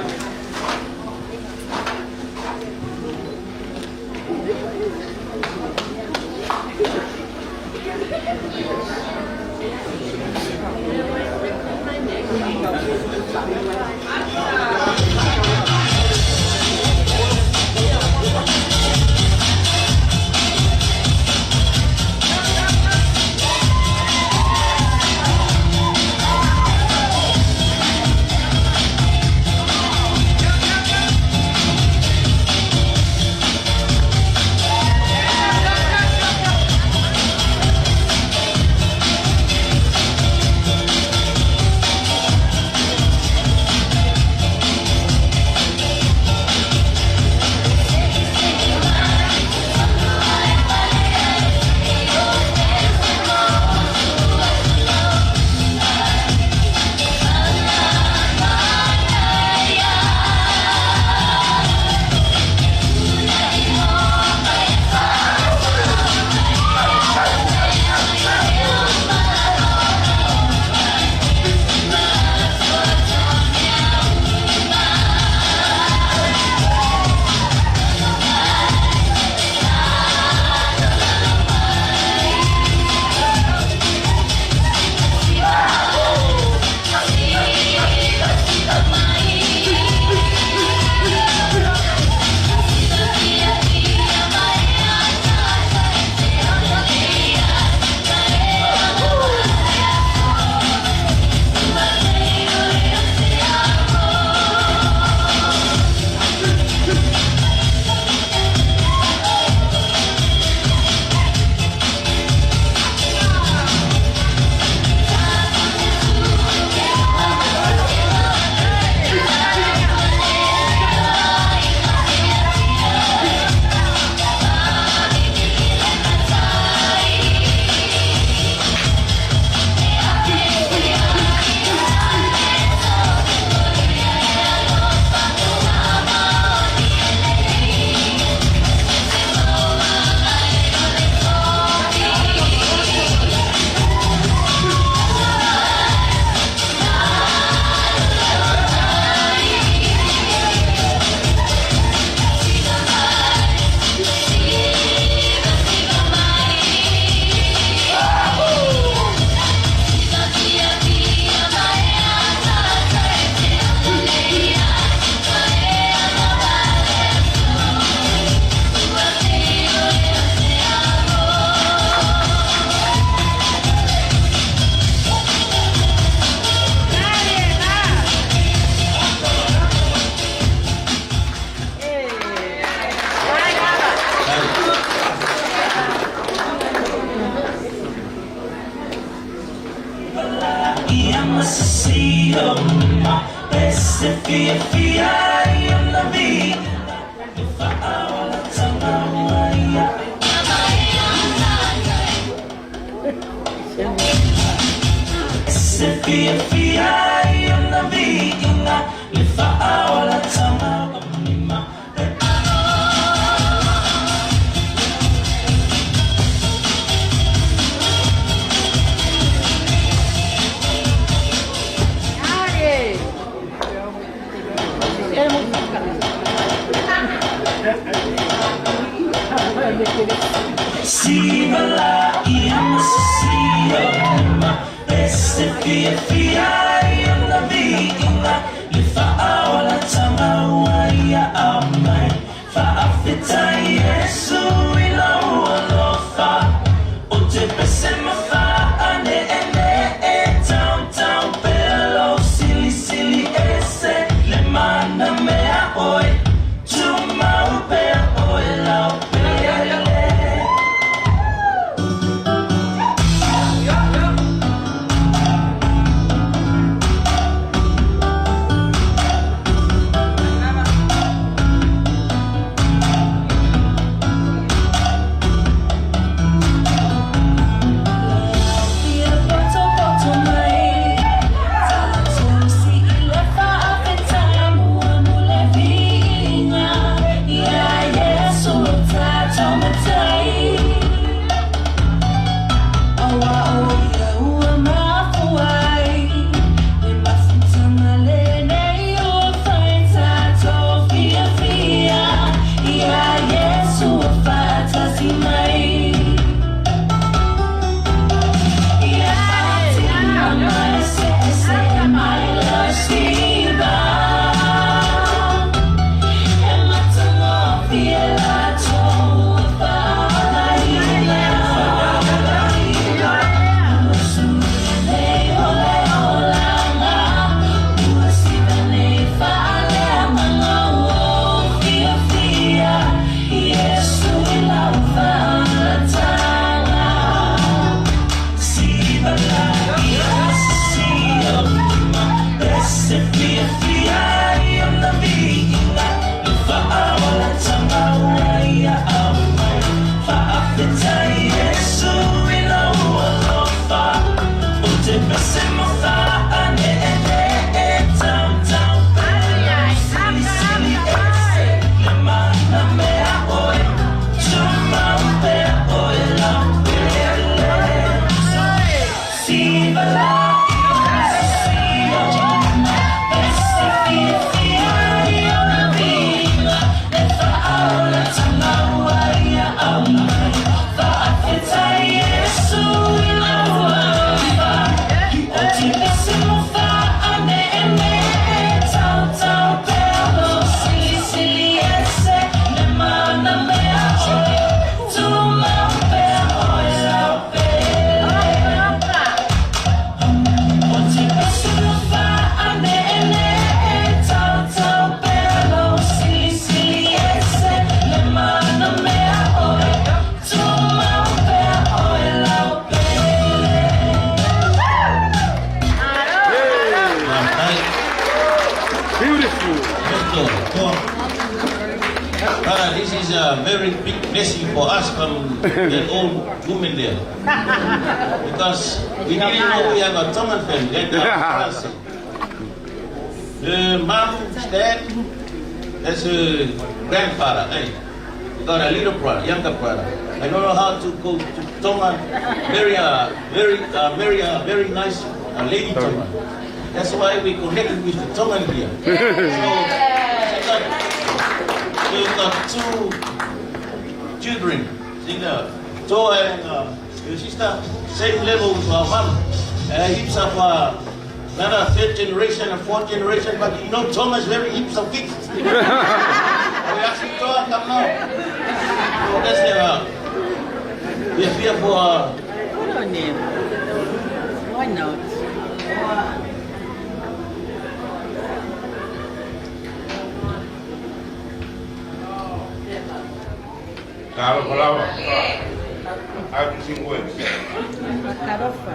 Beautiful. Brother, this is a very big blessing for us from the old woman there. Because we didn't know we have a Tongan family. That, uh, the mom stand as a grandfather, eh? We got a little brother, younger brother. I don't know how to go to Tonga. Very, uh, very, uh, very, uh, very nice, uh, lady Tonga. That's why we connected with the Tongan here. So, we got, we got two children. Sina, Toa and, uh, your sister, same level to our mom. Uh, heaps of, uh, another third generation and fourth generation, but you know Thomas very heaps of kids. We actually Toa come now. So that's the, uh, we are here for, uh, Put on him. Why not? Talofa lava. Happy Singwes. Talofa.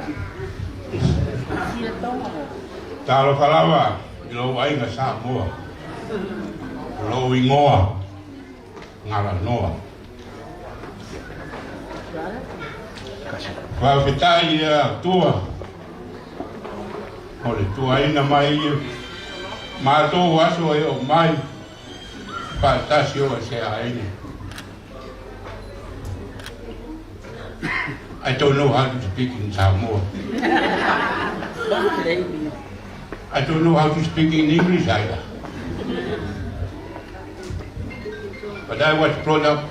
Talofa lava, ʻi loʻu ʻāinga Samoa. Loʻu hingoa, Ngala Noa. Fakafetaʻi ʻa e ʻOtua. Mole tuʻunga mai ʻa mātou ʻaso ʻe ʻomai. Fakatasi ʻo ʻaseʻaina. I don't know how to speak in Samoa. I don't know how to speak in English either. But I was brought up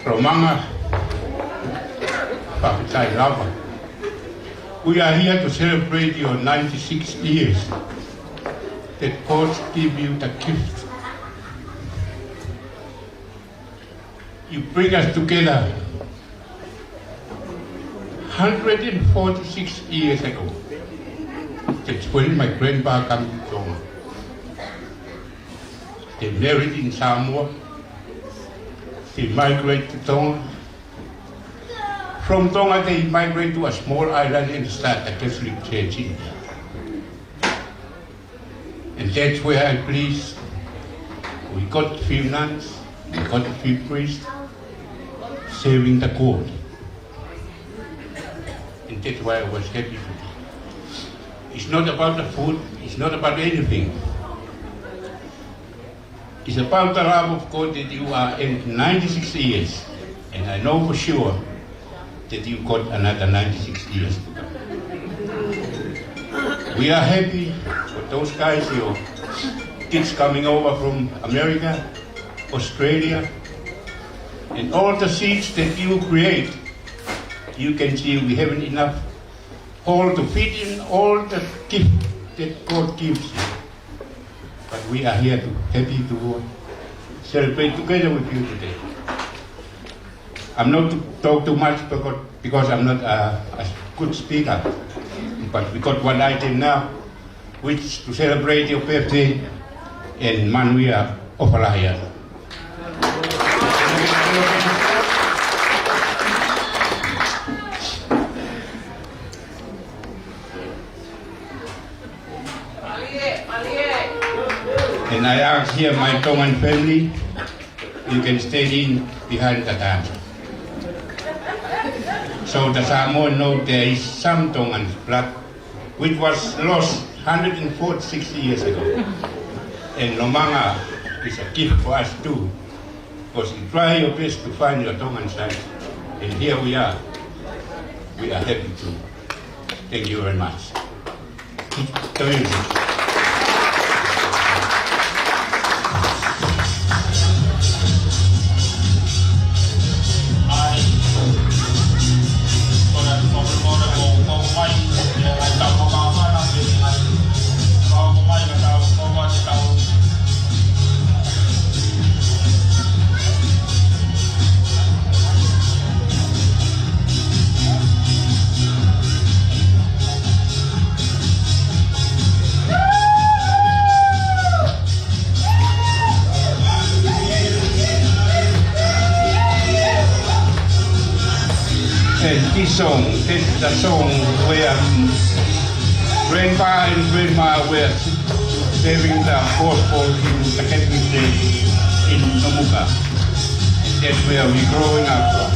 from Manga, Fakatailawa. We are here to celebrate your ninety-six years that God give you the gift. You bring us together hundred and forty-six years ago. That's when my grandpa come to Tonga. They married in Samoa. They migrate to Tonga. From Tonga, they migrate to a small island and start a Catholic church in there. And that's where I please. We got few nuns, we got few priests serving the God. And that's why I was happy today. It's not about the food, it's not about anything. It's about the love of God that you are in ninety-six years. And I know for sure that you got another ninety-six years to come. We are happy for those guys, your kids coming over from America, Australia, and all the seeds that you create. You can see we haven't enough hall to fit in all the gift that God gives you. But we are here to happy to celebrate together with you today. I'm not to talk too much because, because I'm not a, a good speaker. But we got one item now, which to celebrate your birthday and Manuia Ofalahia. I ask here my Tongan family, you can stay in behind the dance. So the Samoan know there is some Tongan blood which was lost hundred and forty-six years ago. And Lomanga is a gift for us too, because you try your best to find your Tongan side. And here we are. We are happy too. Thank you very much. And this song, this is the song where, um, grandpa and grandma were sharing the gospel in the Catholic Church in Nomuka. That's where we growing up from.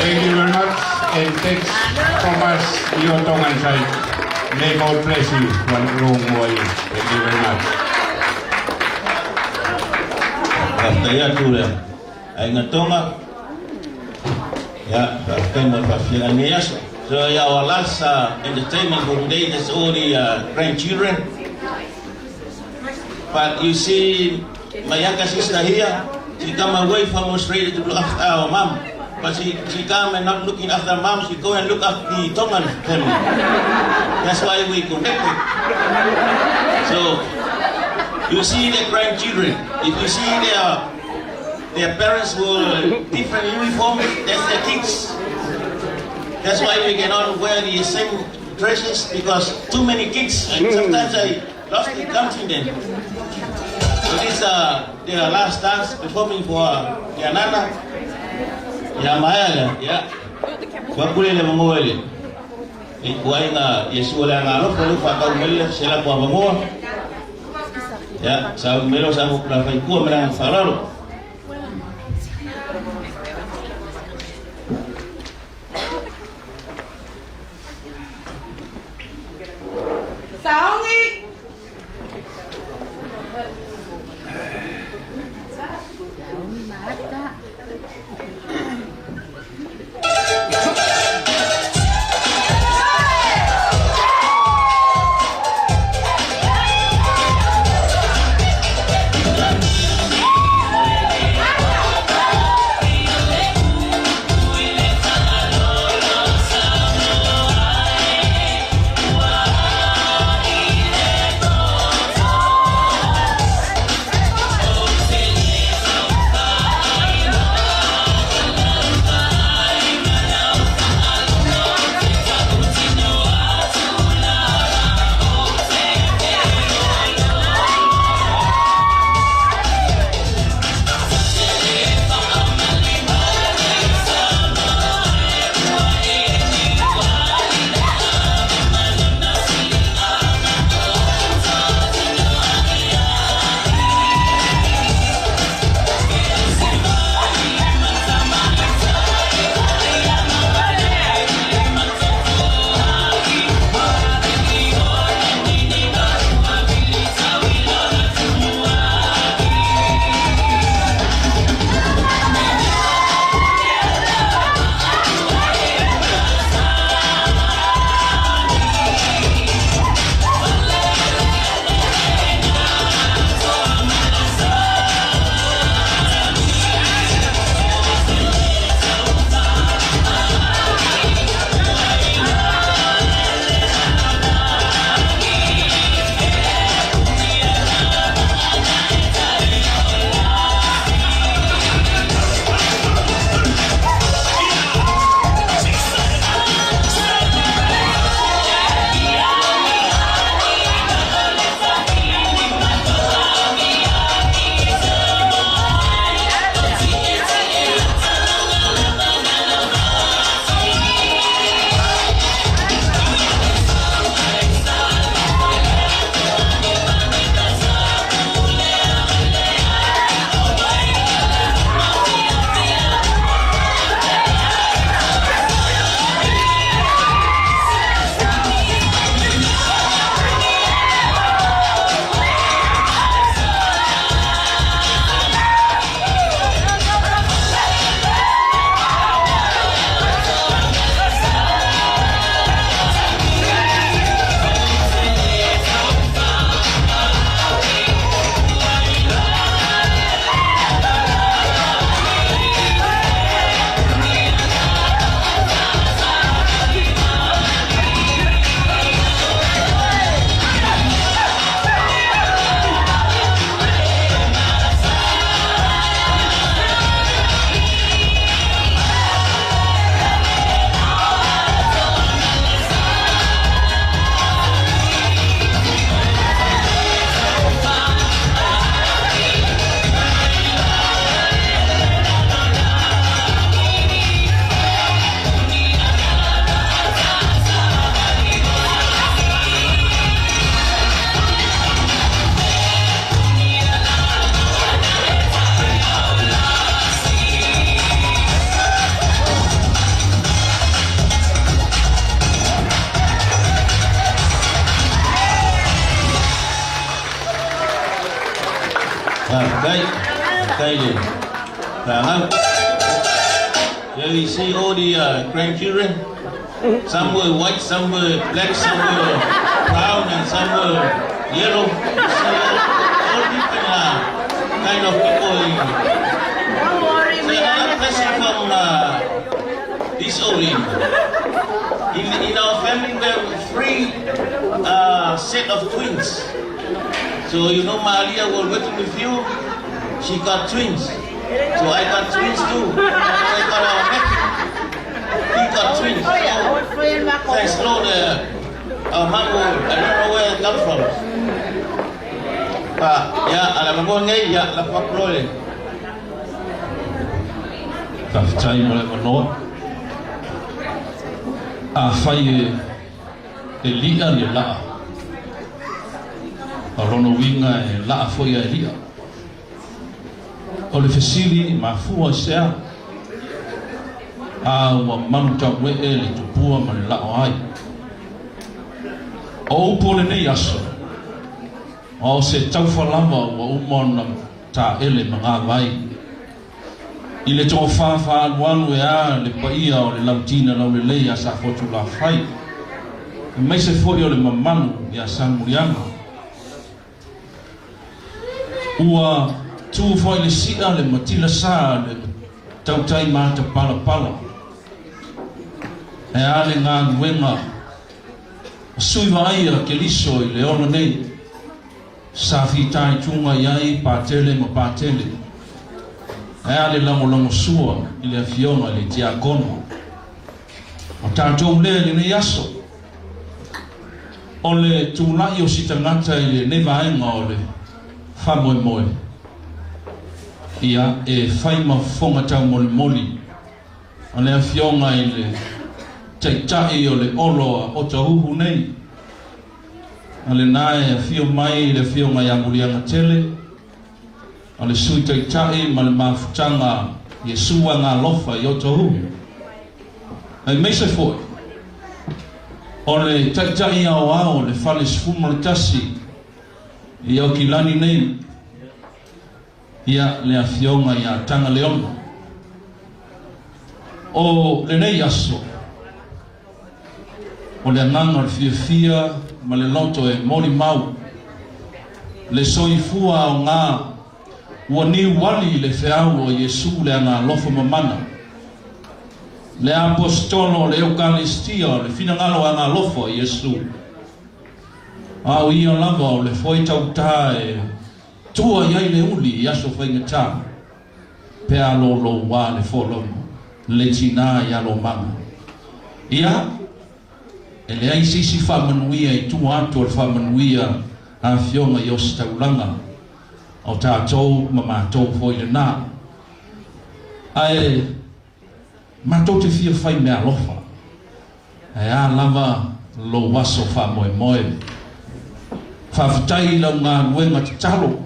Thank you very much, and thanks, Thomas, your Tongan side. May God bless you, one room more. Thank you very much. After you, Tonga. Yeah, thank you for feeling, yes. So, yeah, our last, uh, entertainment for today, that's all the, uh, grandchildren. But you see, my younger sister here, she come away from Australia to look after our mom. But she, she come and not looking after mom, she go and look after the Tongan family. That's why we connected. So, you see the grandchildren, if you see their, their parents wear different uniform, that's their kids. That's why we cannot wear the same dresses, because too many kids. And sometimes I lost the counting them. So this, uh, the last dance performing for, uh, Yanana. Yamaya, yeah. Wa pule le mangoele. I kuai na Yesu le anga lo, pule fa kau mele, sela kua mangoa. Ia, Saʻu Melo, Saʻu Melo, fai kuo mena falalo. Saongi. Ah, kai, kai le. Ah, ah. Yeah, you see all the, uh, grandchildren? Some were white, some were black, some were brown, and some were yellow. So, all different, uh, kind of people in. Don't worry, so, we are another question from, uh, this Olin. In, in our family, we have three, uh, set of twins. So, you know, Malia was working with you. She got twins. So I got twins too. I got a nephew. He got twins. So, thanks, Lord. Uh, our mom, I don't know where I come from. Ah, ia, ʻa e lamangoni, ia, la paprole. Ka fitai mo le manoa. ʻA fai e, e liʻa le laʻa. ʻA lona uinga ʻe laʻa foʻi ʻa ʻElia. ʻO le fesili, mafua ʻi he sea? ʻA ua manu tauʻeʻe le tupua ma le laʻo ai. ʻO upu ʻo lenei aso, ʻa ʻo se taufa lava ua uma ona tāʻele ma ngā vai. ʻI le toʻofa faʻalualu ʻe ʻa le paʻia ʻo le lautina laulelei ʻa Sāfotu Lāfai, ʻe maise foʻi ʻo le mamanu ʻia Samuliana. Ua tū foʻi le siʻa le matila sā le tautai mata palapala. ʻE ʻa le ngāluenga sui vaʻai ʻa Keliso ʻi le ola nei. Sa fita ʻi tuʻa ʻi ai pātele ma pātele. ʻE ʻa le lagolagosua ʻi le afioga le tiakono. ʻO tātou lea ʻi lenei aso, ʻo le tulaʻi ʻo si tangata ʻi le nei vaenga ʻo le famoemoe. Ia ʻe fai ma fofonga taumolimoli ʻa le afioga ʻi le taʻitaʻi ʻo le ʻolo ʻa ʻOtahuhu nei. ʻA le naʻe afio mai le afioga ʻia Muliaga Tele, ʻa le sui taʻitaʻi ma le mafutaga Iesu Agalofa ʻi ʻOtahuhu. ʻE maise foʻi ʻo le taʻitaʻi aoao le fale sefulu ma le tasi ʻi ʻAukilani nei. Ia le afioga ʻia Tagaleono. ʻO lenei aso, ʻo le agaga ʻo le fiefia ma le loto ʻe molimau le soifua ʻaongā ua niuali ʻi le feau ʻo Iesu le Agalofa Mamana, le ʻaposetolo ʻo le ʻEukalistia ʻo le finangalo Agalofa ʻo Iesu. ʻA ia lava ʻo le foʻi tautā ʻe tua ʻi ai le uli ʻi aso faingataʻa. Pea loloua le folomo le tinā ʻia Lomanga. Ia, ʻe leai se isi faʻamanuia ʻi tuʻa atu ʻo le faʻamanuia ʻa e afioga ʻi ʻOsi Taulanga, ʻo tātou ma mātou foʻi lenā. ʻA e mātou te fia fai meʻa ʻalofa. ʻE ʻa lava lou aso faʻamoemoe. Fakafetaʻi lau ngāluenga tatalo.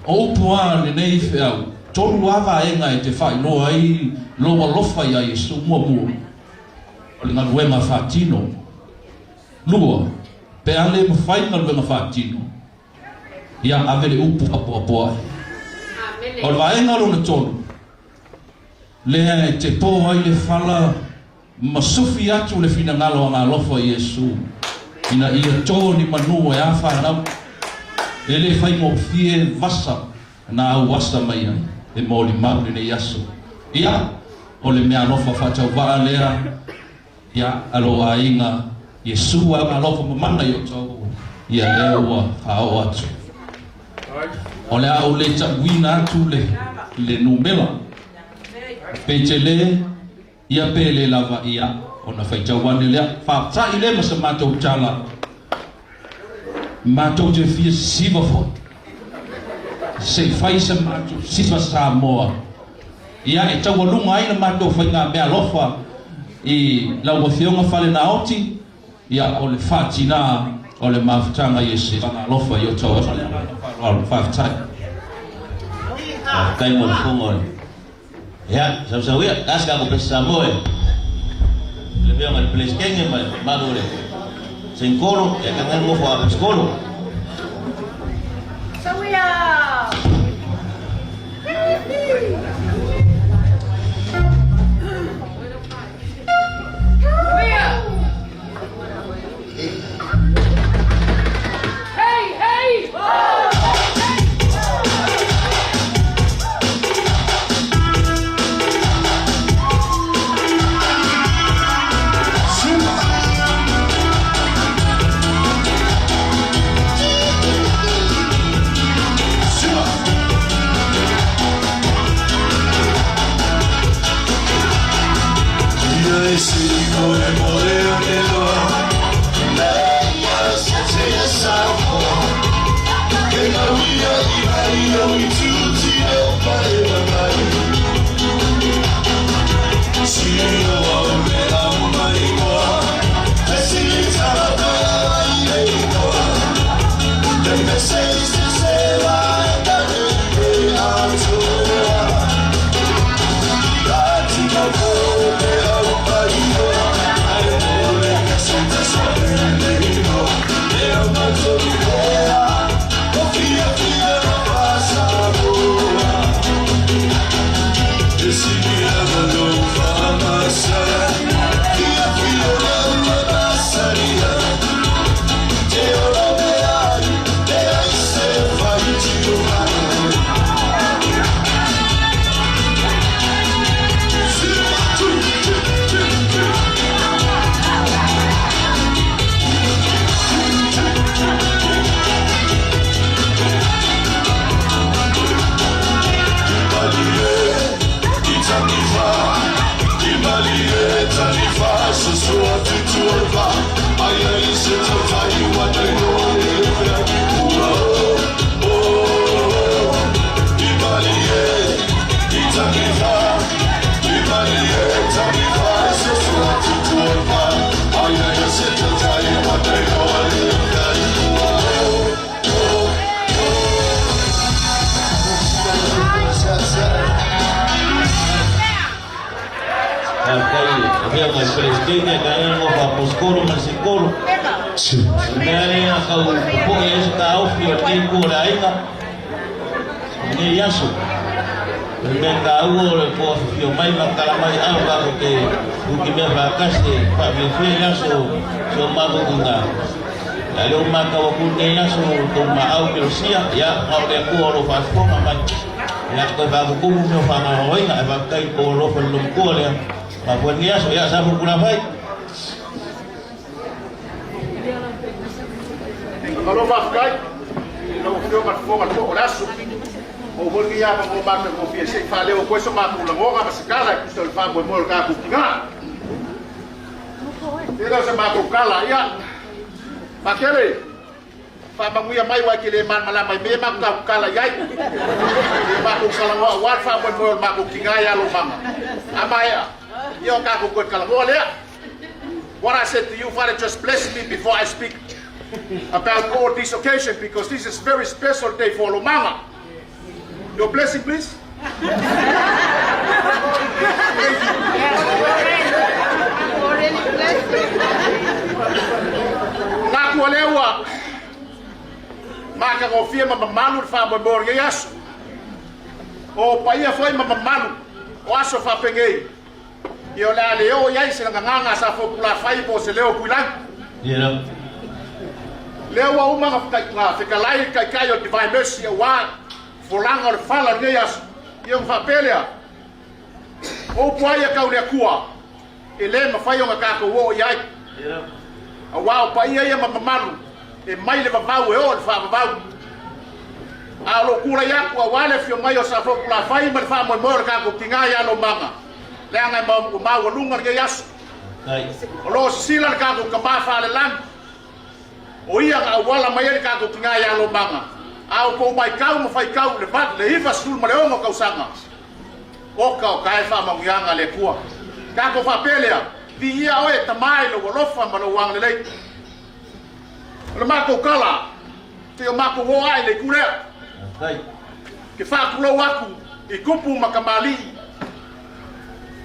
ʻO upu ʻa lenei feau, tolu ʻa e vaenga ʻe te faʻa ʻiloa ai lou ʻalofa ʻia Iesu. Muʻomuʻa, ʻo le ngāluenga faʻa tino. Lua, pea ʻe lē mafai ngāluenga faʻa tino, ia ʻave le upu ʻapoʻapo ai. ʻO le vaenga lona tolu, lea ʻe te pō ai le fala ma sufi atu le finangalo Agalofa ʻo Iesu. ʻIna ia tō ni manu ʻe ʻa fānau, ʻe lē fai mo fie vasa, naʻa ʻoku vasa mai ai. ʻE molimau lenei aso. Ia, ʻo le meʻa ʻalofa faʻa tauvaʻa lea, ia ʻa lou ʻāinga Iesu Agalofa Mamana ʻi ʻOtahuhu, ia lea ua faʻa ʻoatu. ʻO le ʻa ʻoku lē taʻuina atu le, le numela. Pe te lē, ia pe lē lava ia, ʻo na faitau ane lea, fakafetaʻi lea ma sa mātou tala. Mātou te fie siva foʻi. Seʻi fai sa mātou siva Samoa. Ia ʻe taualunga ai na mātou fai ngā meʻa ʻalofa ʻi lau afioga Fale Naoti. Ia ʻo le faʻa tinā ʻo le mafutaga ʻia Iesu Agalofa ʻi ʻOtahuhu. Fakafetaʻi. Kai mo le funga. Ia, sau sau ia, kasi ka ko pesa moe. Le pea ngai pelesikenge mai, malu le. Sengkolo, ia ka ngai mo fua pesikolo. Sau ia. Palesiteni, kae ʻumaʻā e kau aposetolo mo e sēkolo. Meʻa ia ʻa e kau poʻi ʻa e ʻaso, kau fio ki he kuo lāinga. Ngaahi ʻaso. Meʻa ka ua ʻo e kuo fio mai, ma kala mai au ka ko e uki meʻa fakase, faʻa meʻa fie ʻaso, so ma ko kunga. Ka leo ma ka wa ku ngaahi ʻaso, to ma au ke lo sia, ia, au ke kuo lo fa fo ma mai. Ia, ko e fa ku ku mo fa ma oi, ia, e fa kai ko lo fa lo kuo lea. Ma ko ngaahi ʻaso, ia, Safokulafai. Mālō faʻafekai, lau afioʻanga Fofonga Tuʻa ʻo e ʻaso. ʻOku ou holi ia ma ko mātou ko fie se faʻa leo ko e so mākou langoa ma se kala ki so faʻa moemoe ka ku kinga. Te lau se mākou kala ia. Makele. Faʻa manguia mai ʻa e kele ma malama mai meʻa ma ka kala ia. Mākou kala ngoa ʻa e faʻa moemoe ʻo mākou kinga ia lo mama. ʻA mai ia. Ia ʻo ka ko e kala ngoa lea. What I said to you, Father, just bless me before I speak about all this occasion, because this is very special day for Lomanga. Your blessing, please. Thank you. Yes, already, already blessed. Naʻa ku ʻalu ua ma ka ko fie ma mamalu faʻa moemoe ʻi he ʻaso. ʻO paʻia foʻi ma mamalu ʻo e ʻaso faʻa pengei. ʻIo, lea leo ʻi ai se nganganga Safokulafai mo se leo Kuilangi. ʻIo. Lea ua uma ngā feka-, ngā fekalai kaikai ʻo Divine Mercy ʻa ua folanga ʻo le fala ʻo e ngaahi ʻaso. ʻIo, faʻa pele ʻa. ʻO puai ʻa e kau lea kua. ʻE lē mafai ʻo ngā ka ko ʻo ʻi ai. ʻIo. ʻA ua ʻo paʻia ia ma mamalu. ʻE mai le vavau ʻe ʻo le faʻa vavau. ʻA lo kula ia kua ʻa le fio mai ʻo Safokulafai ma le faʻa moemoe ʻo le ka ko kinga ia lo mama. Leʻanga ʻe mau, ʻo mau ʻalu ngā le ngaahi ʻaso. ʻIo. ʻO lo sisila le ka ko kama faʻa le langa. ʻO ia ngā ʻauala mai le ka ko kinga ia lo mama. ʻA ʻoku ou mai kau ma fai kau le vat, le hiva sulu ma le ongo kau sanga. ʻOka ʻoka e faʻa manguianga le kua. Ka ko faʻa pele ʻa. Viʻia ʻoe Tamai lo ʻalofa ma lo anga lelei. ʻO le mākou kala, te ʻo mākou ʻo ai le kulea. Ke fakulou aku, ʻi kupu ma kamaliʻi.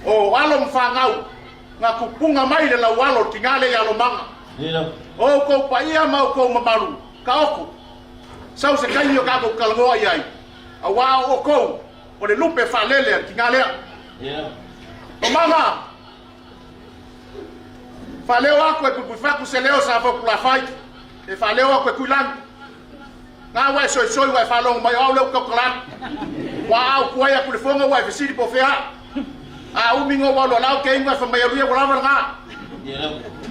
ʻO ʻalo ma fāngau, ngā kupunga mai le lau ʻalo ki ngā le ʻalo manga. ʻIo. ʻOku ou paʻia ma ʻoku ou mamalu, ka ʻoku. Sau se kai ʻo ka ʻoku ou kalangoa ʻi ai. ʻA ua ʻoku ou, ʻo le lupe faʻalele ki ngā lea. ʻIo. ʻO manga, Faʻa leo aku e Puipuifaku se leo Safokulafai. ʻE faʻa leo aku e Kuilangi. Ngā ua e soisoi ua e faʻa longo mai au leo kaukala. Ua au kuai aku le fonga ua e fesili po fea. ʻA umi ngō ua lo lau ke inga fa mai alu ia ua lava ngā.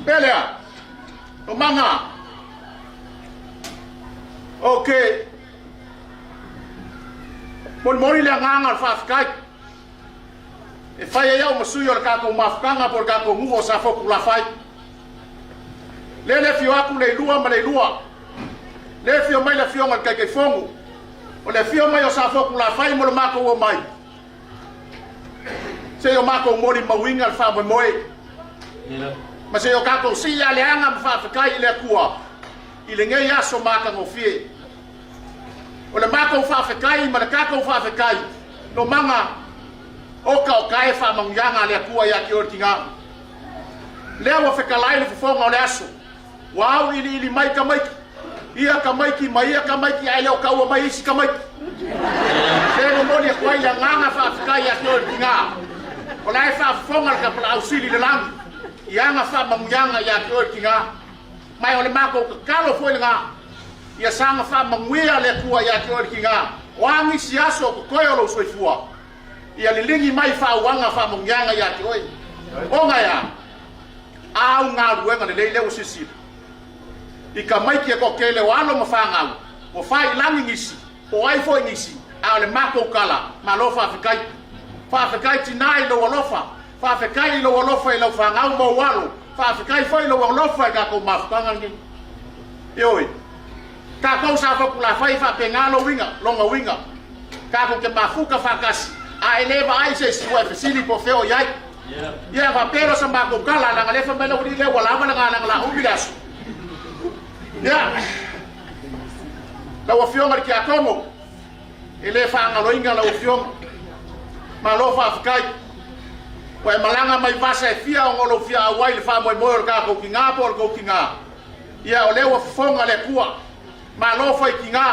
Pele ʻa. ʻO manga. Okay. Moli moli le nganga faʻafekai. ʻE fai ai au ma sui ʻo le ka ko mafukanga po le ka ko nguʻu ʻo Safokulafai. Lele fio aku le lua ma le lua. Le fio mai le fio ngal kaikai fongu. ʻO le fio mai ʻo Safokulafai mo le mākou ʻo mai. Se ʻo mākou moli mauinga le faʻa moemoe. Ma se ʻo ka ko si ia le anga ma faʻafekai le akua. ʻI le ngei aso mākangofie. ʻO le mākou faʻafekai, ma le kākou faʻafekai. Lo manga, ʻoka ʻoka e faʻa manguianga le akua ia ki ʻo le kingā. Lea ua fekalai le fofonga ʻo le aso. Ua au ʻiliʻili mai kamaiki. Ia kamaiki, ma ia kamaiki, ʻa e leo kaua mai isi kamaiki. Lea ua moli aku ai le nganga faʻafekai ia ki ʻo le kingā. ʻO lae faʻafofonga le kapala au sili le langi. Ia anga faʻa manguianga ia ki ʻo le kingā. Mai ʻo le mākou kakalo foʻi le ngā. Ia sanga faʻa manguia le akua ia ki ʻo le kingā. ʻO angisi aso ko koe ʻo lou soifua. Ia lilingi mai faʻa uanga faʻa manguianga ia ki ʻo e. ʻO ngā ia. ʻA au ngā luenga le lei leo sisila. ʻI kamaiki e ko kele ʻo ʻalo ma fāngau. ʻO fai langi ngisi. ʻO ai foʻi ngisi, ʻa ʻo le mākou kala, mālō faʻafekai. Faʻafekai tinā ʻi lou ʻalofa, faʻafekai ʻi lou ʻalofa ʻi lau fāngau mo ʻalo, faʻafekai foʻi ʻi lou ʻalofa ʻi ka kou mafukanga ngē. ʻIo ʻi. Ka kou Safokulafai faʻapengā lou uinga, longa uinga. Ka kou ke mafuka faʻakasi, ʻa ʻe leva ai se siua e fesili po feo ʻi ai. Ia faʻapelo sa mākou kala, langa lefa mai lau li lea ua lava langa langa la umi le aso. Ia. Lau afioʻanga le kia komo. ʻE lē faʻangaloinga lau afioʻanga. Mālō faʻafekai. Ko e malanga mai vasa e fia ʻo ngolo fia ʻauai le faʻa moemoe ʻo le kākou kingā pō ʻo le kou kingā. Ia ʻo lea ua fofonga le Akua. Mālō fai kingā,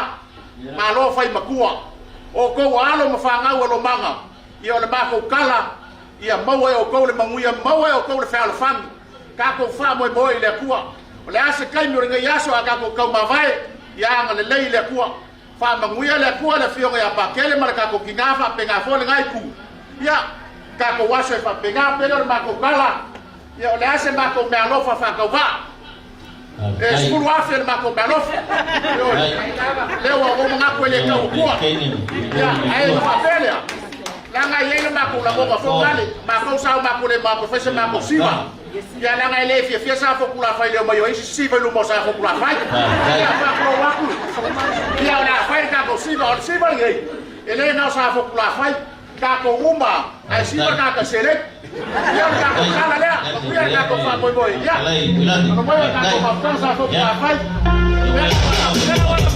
mālō fai makua. ʻOku ou ʻalo ma fāngau ʻa Lomanga. Ia ʻo le mākou kala, ia maua ʻe ʻoukou le maguia, maua ʻe ʻoukou le fealofani. Kākou faʻa moemoe ʻi le Akua. ʻO le ʻasi e kaimi ʻo le ngaahi aso ʻa kākou kau mavae, ia anga lelei ʻi le Akua. Faʻa maguia le Akua le afioʻanga ʻa Pakele ma le kākou kingā faʻa pengā fole ngaahi kū. Ia, kākou aso e faʻa pengā pele ʻo le mākou kala. Ia ʻo le ʻasi e mākou meʻa ʻalofa faʻa kau vaʻa. ʻE sefulu afe le mākou meʻa ʻalofa. Ia, lea ua ʻo manga ko e le kau Akua. Ia, ʻa e faʻa pele a. Langa ia le mākou lakonga fōngale. Mākou sa mākou le mākou fese mākou siva. Ia langa e le fiafia sa foku la fai leo mai ʻo isi siva i luma ʻo sa foku la fai. Ia faʻa kolo aku. Ia ʻo le a fai le kākou siva, ʻo le siva ia. ʻE le nau sa foku la fai. Kākou uma, ʻa e siva kākā sele. Ia ʻo le kākou kala lea. Ia ʻo le kākou faʻa moemoe. Ia. Kākou moemoe kākou faʻa sa foku la fai. Ia.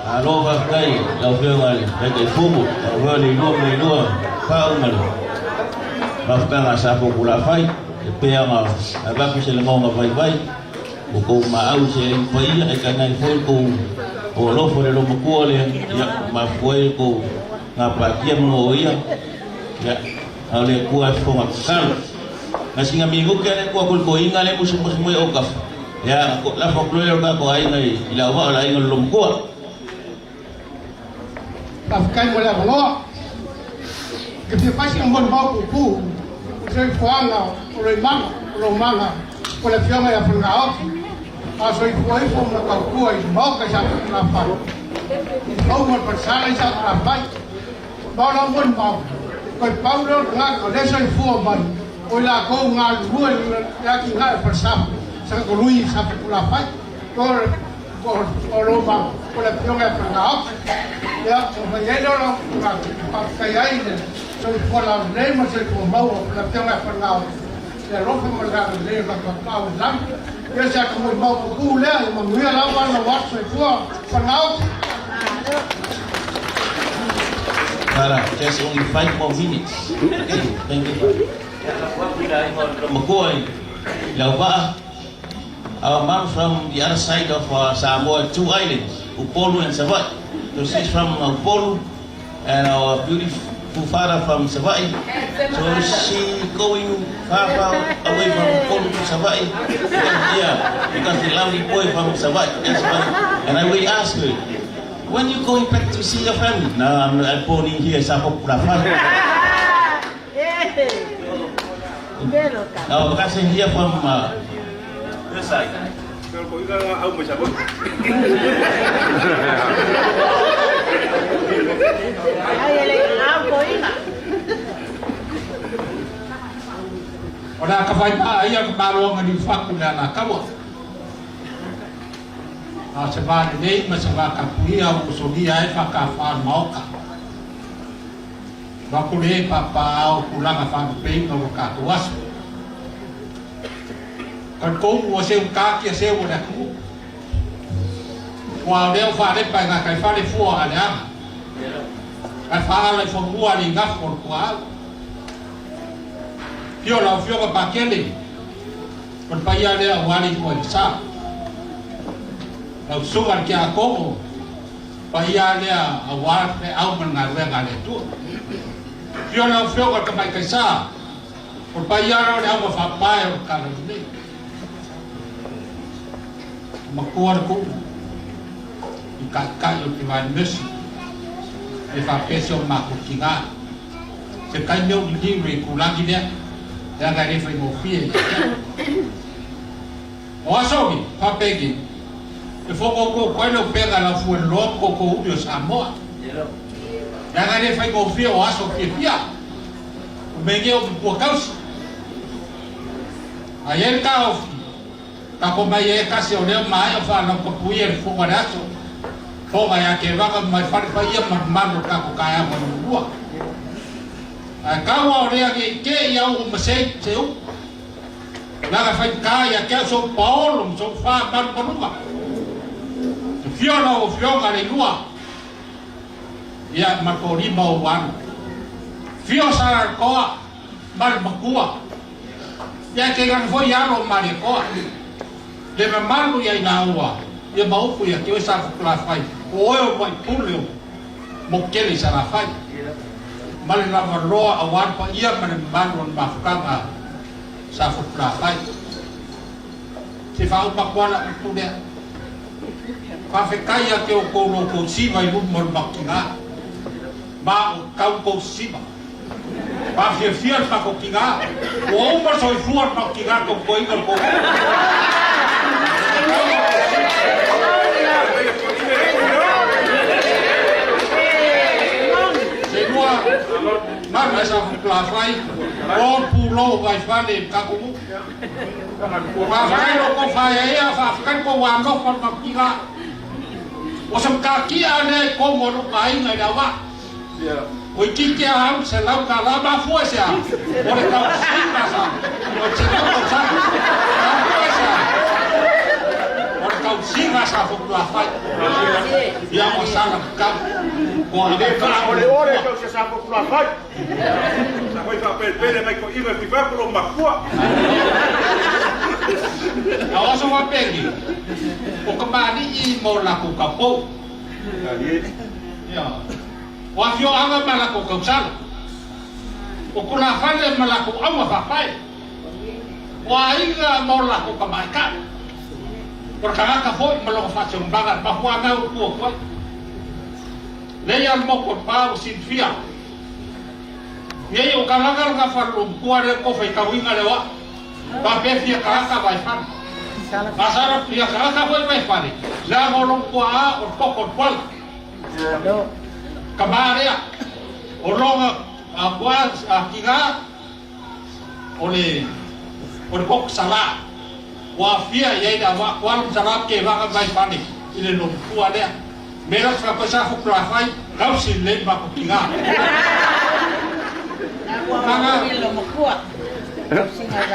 Aloha kai, lau feo ngali, kai kai fumu, lau feo ni lua, ni lua, pau ngali. Mafakanga sa foku la fai, e peanga, a vaku se le maunga vai vai, ʻoku ou maʻau se paia, e kanai foʻi kou, ʻo lofo le lomakua le, ia, mafuai kou, ngā pākia mo ia, ia, a le kua fonga kalo. Ngā singa mi vuke a le kua kul ko inga le musu musu mui o kafu. Ia, ko la fo klo le ka ko ai ngai, i la wa la inga lomakua. Ka fai mo le ʻavangoa. Ke fie fasi mo le mau kuku. Ko se fuanga, ko le manga, ko le manga. Ko le fionga ia fanga oki. A so i fua i fua mo le kaukua i mau ka sa ka fai. I fua mo le pasala i sa ka fai. Mau la mo le mau. Ko e pau le ngā ka le so i fua mai. Ko i la ko ngā lua i la ki ngā e pasala. Sa ko lui sa ka fai. Ko Ko, ko Loma, ko le fionga e fanga oki. Ia, ko mai ai lolo, ka, ka kai ai le. So i fua la le, ma so i fua mau, ko le fionga e fanga oki. Ia, lo fua ma la le, ka, ka, ka, la. Ia, sa ka mo mau ko ku le, ia, ma mui a la wa na wa, so i fua, fanga oki. Para, just only five more minutes. Okay, thank you. Ia, la wa, ku la, ia, ma ko ai. Ia, wa, Our mom from the other side of, uh, Samoa, two islands, Upolu and Savaiʻi. So she's from, uh, Upolu, and our beautiful, Fufara from Savaiʻi. So she going far, far away from Kolu to Savaiʻi. Yeah, because the lovely boy from Savaiʻi. That's why. And I will ask her, when you going back to see your family? No, I'm, I'm born in here, Sapo Kulafa. No, because I'm here from, uh, this side. ʻO na ka fai pā ia ka mālō anga ni faku le ana kaua. ʻA se vale nei ma se vaka pui a o soni ai faka fā maoka. Makule papa au kulanga fanga pei ma waka kuasu. Kan kou ua seu kaki a seu ua ku. Ua leo fale pa nga kai fale fua ale ama. Kai fale fua ua le nga fua kua au. Fio la fio ka pakele. Kon pa ia lea ua le kua sa. Lau suka kia koko. Paia lea ʻa Uala pe au mana lea ngale tu. Fio na fio ka mai kai sa. O paia lea ʻa Fapae ʻo ka lea nei. Makua le kuʻu. ʻIkai kai ʻo te vai mesi. E fa pesi ʻo maku kinga. Se kai meo ni liu le kulangi lea. Lea ngale fai mo fie. ʻO aso ni, papeki. E foko ko koe lo pega la fue lo ko ko udio Samoa. Ia ngale fai ko fia ʻo aso fie fia. ʻO menge ʻo kua kausi. ʻA ia ka ofi. Ka ko mai e kasi ʻo leo mai ʻo fa na ko pui e foko le aso. Foko ia ke vaka mai fale fai ia ma mano ka ko kae amo lua. ʻA ka ua ʻo lea ke ke ia ʻo masei te u. Laga fai ka ia ke so paolo so fa malu maluka. Fio na ʻo fio ngale lua. Ia ma ko lima ʻo wan. Fio sa koa malu makua. Ia ke ngan fo ia lo male koa. Le ma malu ia ina ua. Ia ma uku ia ke o sa fukula fai. O eo mai pule o. Mo kele sa la fai. Male lava loa ʻa Uala pa ia male malu ʻo mafukanga sa fukula fai. Se fa upa kuala uku lea. Fa fekai a ke o kou lo kou siva i lumu mo makinga. Ma o kau kou siva. Fa fia fia ma ko kinga. O uma so i fua ma kinga ko ko ina ko. Se lua. Ma ma sa fukula fai. O pulo vai fale kakumu. Fa fai lo ko fai ia fa fai ko wa no ko ma kinga. O sa ka ki a nei ko mo lo ka ina ia wa. Ia. ʻO i kiki a au se lau ka la ma fua se a. ʻO le kau singa sa. ʻO se lau kau sa. Ma fua se a. ʻO le kau singa sa fukula fai. Ia ʻo sa la ka. ʻO le ka ʻo le ʻo le kau se sa fukula fai. Sa koi fa pele pele mai ko iwa ki fa kulo makua. ʻA o aso fa pele. ʻO ka mani i mo la ko ka pou. Ia. ʻO afio anga ma la ko ka usala. ʻO ko la fale ma la ko awa fa pae. ʻO a inga mo la ko ka maika. ʻO ka ngaka foʻi ma lo ka fa se umbaga ma hua ngau kua kua. Lei a mo ko pa o sin fia. Ia ʻo ka langa langa fa lo kua le ko fai ka winga le wa. Pa pe fia ka ka vai fa. Ka sara fia ka ka fai vai fa le. La mo lo kua a ʻo ko ko kuala. Ka marea. ʻO longa a kua a kinga. ʻO le, ʻo le koko sala. Ua fia ia ina wa kuala sala ke vaka mai fane. ʻI le lo kua lea. Mera sa ko sa fukula fai. Kau si le ma ko kinga. Manga.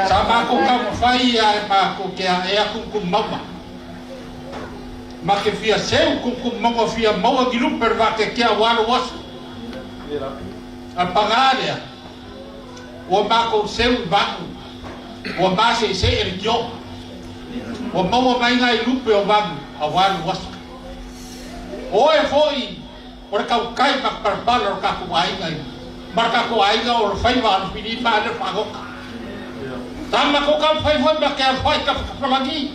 Sa ma ko ka fai ia e ma ko ke a e aku ku mama. Ma ke fia seu ku ku mama fia maua ki lupe va ke ke a walo wasu. A pagarea. Ua ma ko seu i vaku. Ua ma se se e kio. Ua ma ua mai ngai lupe o vaku. A walu wasu. ʻO e foʻi. ʻO le kau kai ma parapara o kaku ai ngai. Maka ko ai ka ʻo fai wa anu pini ma le fagoka. Tama ko ka fai fai ma ke fai ka fakalagi.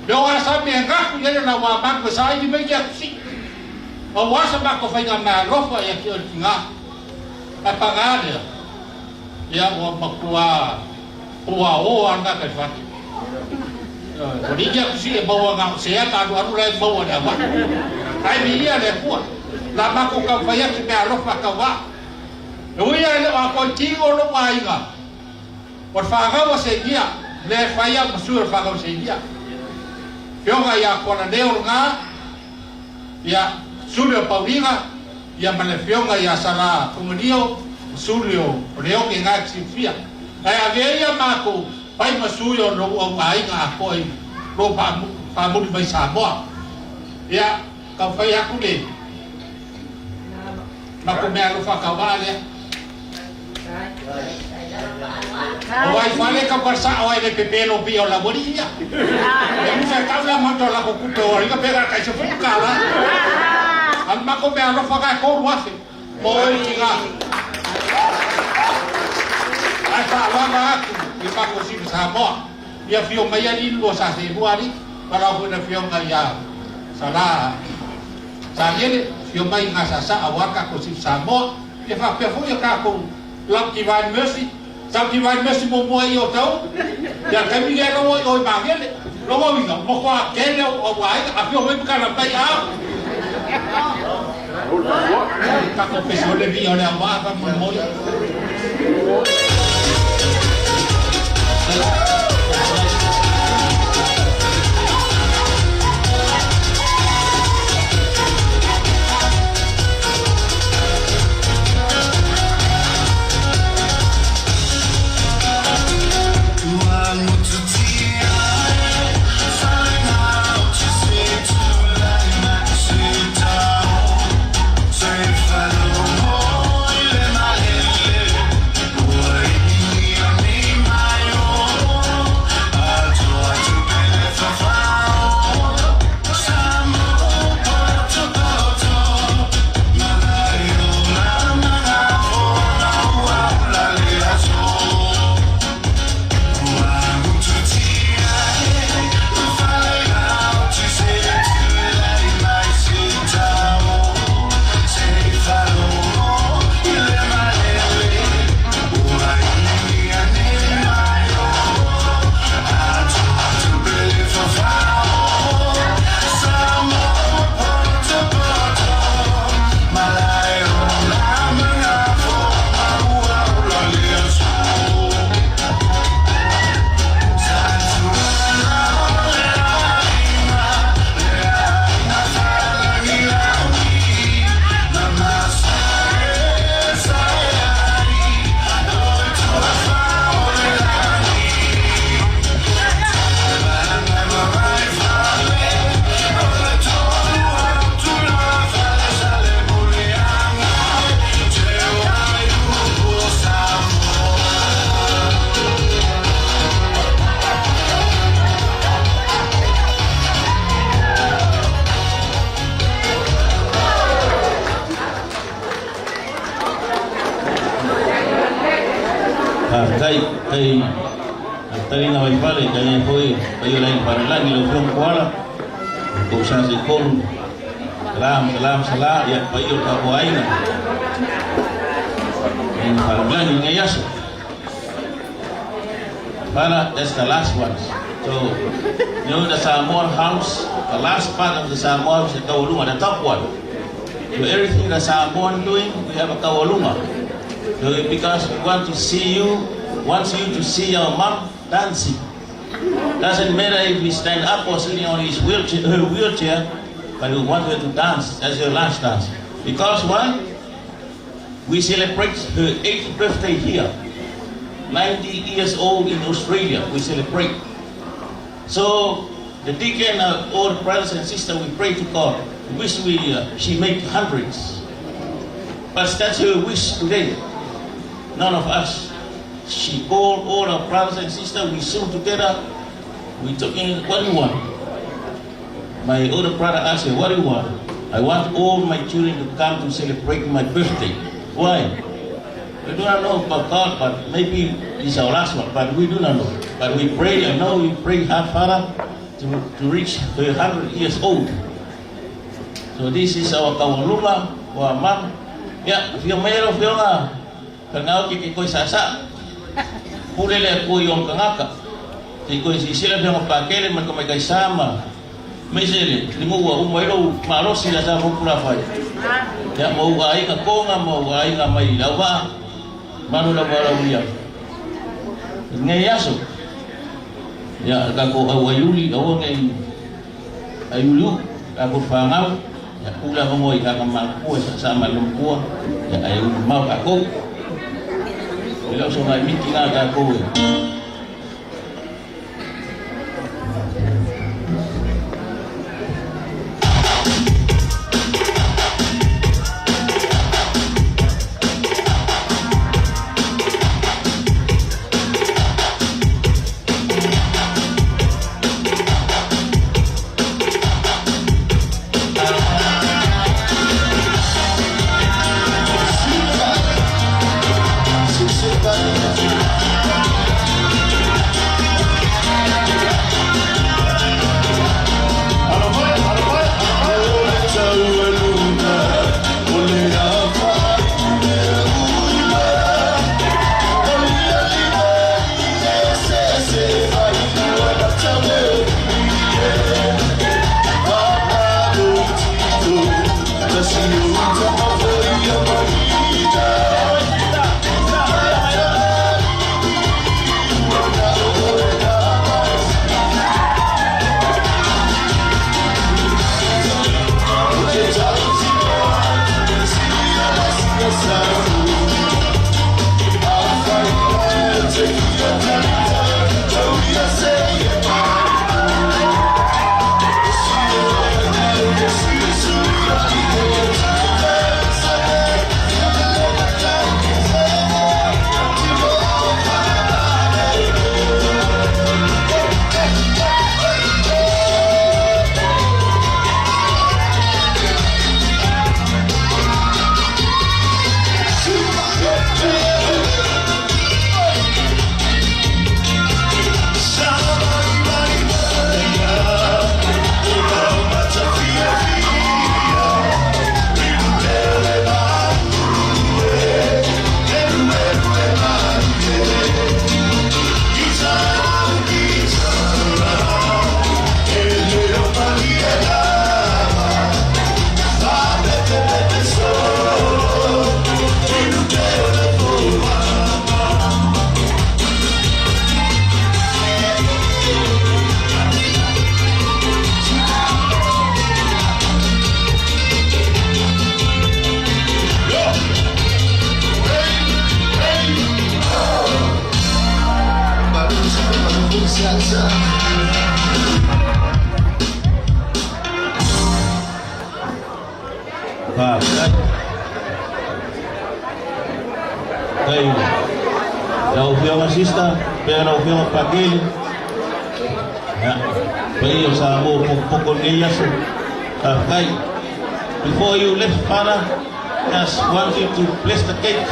Leo a sa me ngaku ia na wa ma ko sa i me ia kusi. Ma wa sa ma ko fai ka ma lo fa ia ki o tinga. A pagale. Ia wa ma kua. Ua o ana kai fatu. Ko ni ia kusi e maua nga se ata alu alu lai maua le awa. Ai mi ia le kua. La ma ko ka fai ia ki me alofa ka wa. E ui ai le wa ko ki o lo wa inga. Ko fākau a se ia. Le fai ia ma su fākau se ia. Fionga ia ko na leo nga. Ia, Sulio Paulinga, ia ma le fionga ia Sala Kumanio, Sulio Leoke Ngaksifia. Ai a vea ia mako, pai ma Sulio lo au ai nga a koi, lo pa mu-, pa muli mai Samoa. Ia, kau fai aku le. Mako mea lo fakawale. ʻO ai fale ka pasa ʻo ai le pepelo pi o la wori ia. E musa kau la moto la ko kupe o ika pega kai se fuka la. Al mako me alo faka ko ruafe. Mo e ki nga. Ai fa wa ma aku. I mako si Samoa. Ia fio mai ali lo sa se buari. Para ko na fio mai ia. Sala. Sa yele fio mai nga sa sa awaka ko si Samoa. Ia fa pe fo ia ka ko. Lau ki vai mesi. Sau ki vai mesi mo mo ai o tau. Ia ka mi ia lo o i magele. Lo o i nga mo ko a kele o ai a fio mai ka na pai a. Ka ko pe so le vi o le a wa ka mo mo. A, kai, kai, a, tali na vai fale, kai nai foi, kai o lai para la, ni lo fion kuala. Ko sa se kolu. Salam, salam, salam, ia, pai o ka ko aina. Ni para la, ni ngai aso. Father, that's the last one. So, you know, the Samoan house, the last part of the Samoan house is the kau ʻolunga, the top one. So everything the Samoan doing, we have a kau ʻolunga. So because we want to see you, want you to see your mom dancing. Doesn't matter if we stand up or sitting on his wheelchair, her wheelchair, but we want her to dance. That's her last dance. Because why? We celebrate her eighth birthday here. Ninety years old in Australia, we celebrate. So, the deacon, uh, all the brothers and sisters, we pray to God. Wish we, uh, she make hundreds. But that's her wish today. None of us. She called all our brothers and sisters, we sing together. We talking, "What do you want?" My older brother asked me, "What do you want?" "I want all my children to come to celebrate my birthday." Why? We do not know about God, but maybe it's our last one. But we do not know. But we pray, I know we pray hard, Father, to, to reach a hundred years old. So this is our Kaualuma, our mom. Yeah, if you may, if you are, ka ngau ke ke koe sasa. Pule le koe ʻi ʻo kangaka. Ke koe sisila pea mo Pakele, mai ka mai kai sama. Mei sele, ni mo ua uma ilo, malosi la sa mo kula fai. Ya mo ua ai ka konga, mo ua ai ka mai la ua. Manu la ua la uia. Ngai aso. Ya ka ko au ai uli, au ngai. Ai ulu, ka ko fangau, ya kula mo ngoi ka ka malkua, sa, sa malkua, ya ai ulu mau ka ko. Ila so ngai miki nga ka ko. Ka, ka. Kai, lau fionga sister, pea lau fionga Pakele. Ya, pea ʻio sa mo pokopoko nei aso. Ka, kai. Before you left, Father, just want you to bless the cake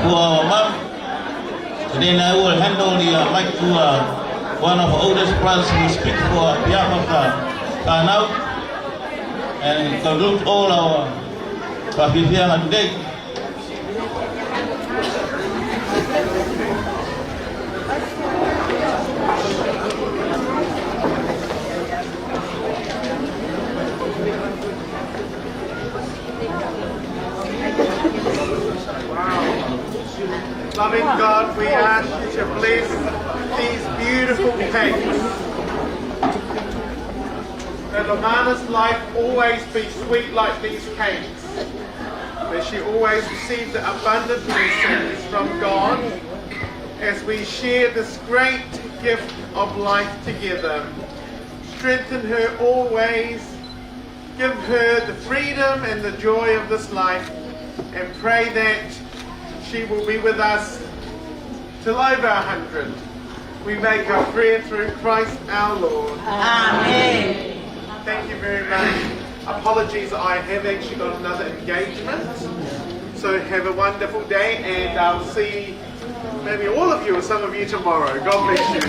for our mom. And then I will hand over the, uh, mic to, uh, one of our oldest brothers who will speak for behalf of the fānau and conclude all our, uh, fakafiefia today. Loving God, we ask you to bless these beautiful cakes. May Lomana's life always be sweet like these cakes. May she always receive the abundant blessings from God as we share this great gift of life together. Strengthen her always. Give her the freedom and the joy of this life, and pray that she will be with us till over a hundred. We make our prayer through Christ our Lord. Amen. Thank you very much. Apologies, I have actually got another engagement. So have a wonderful day, and I'll see maybe all of you or some of you tomorrow. God bless you.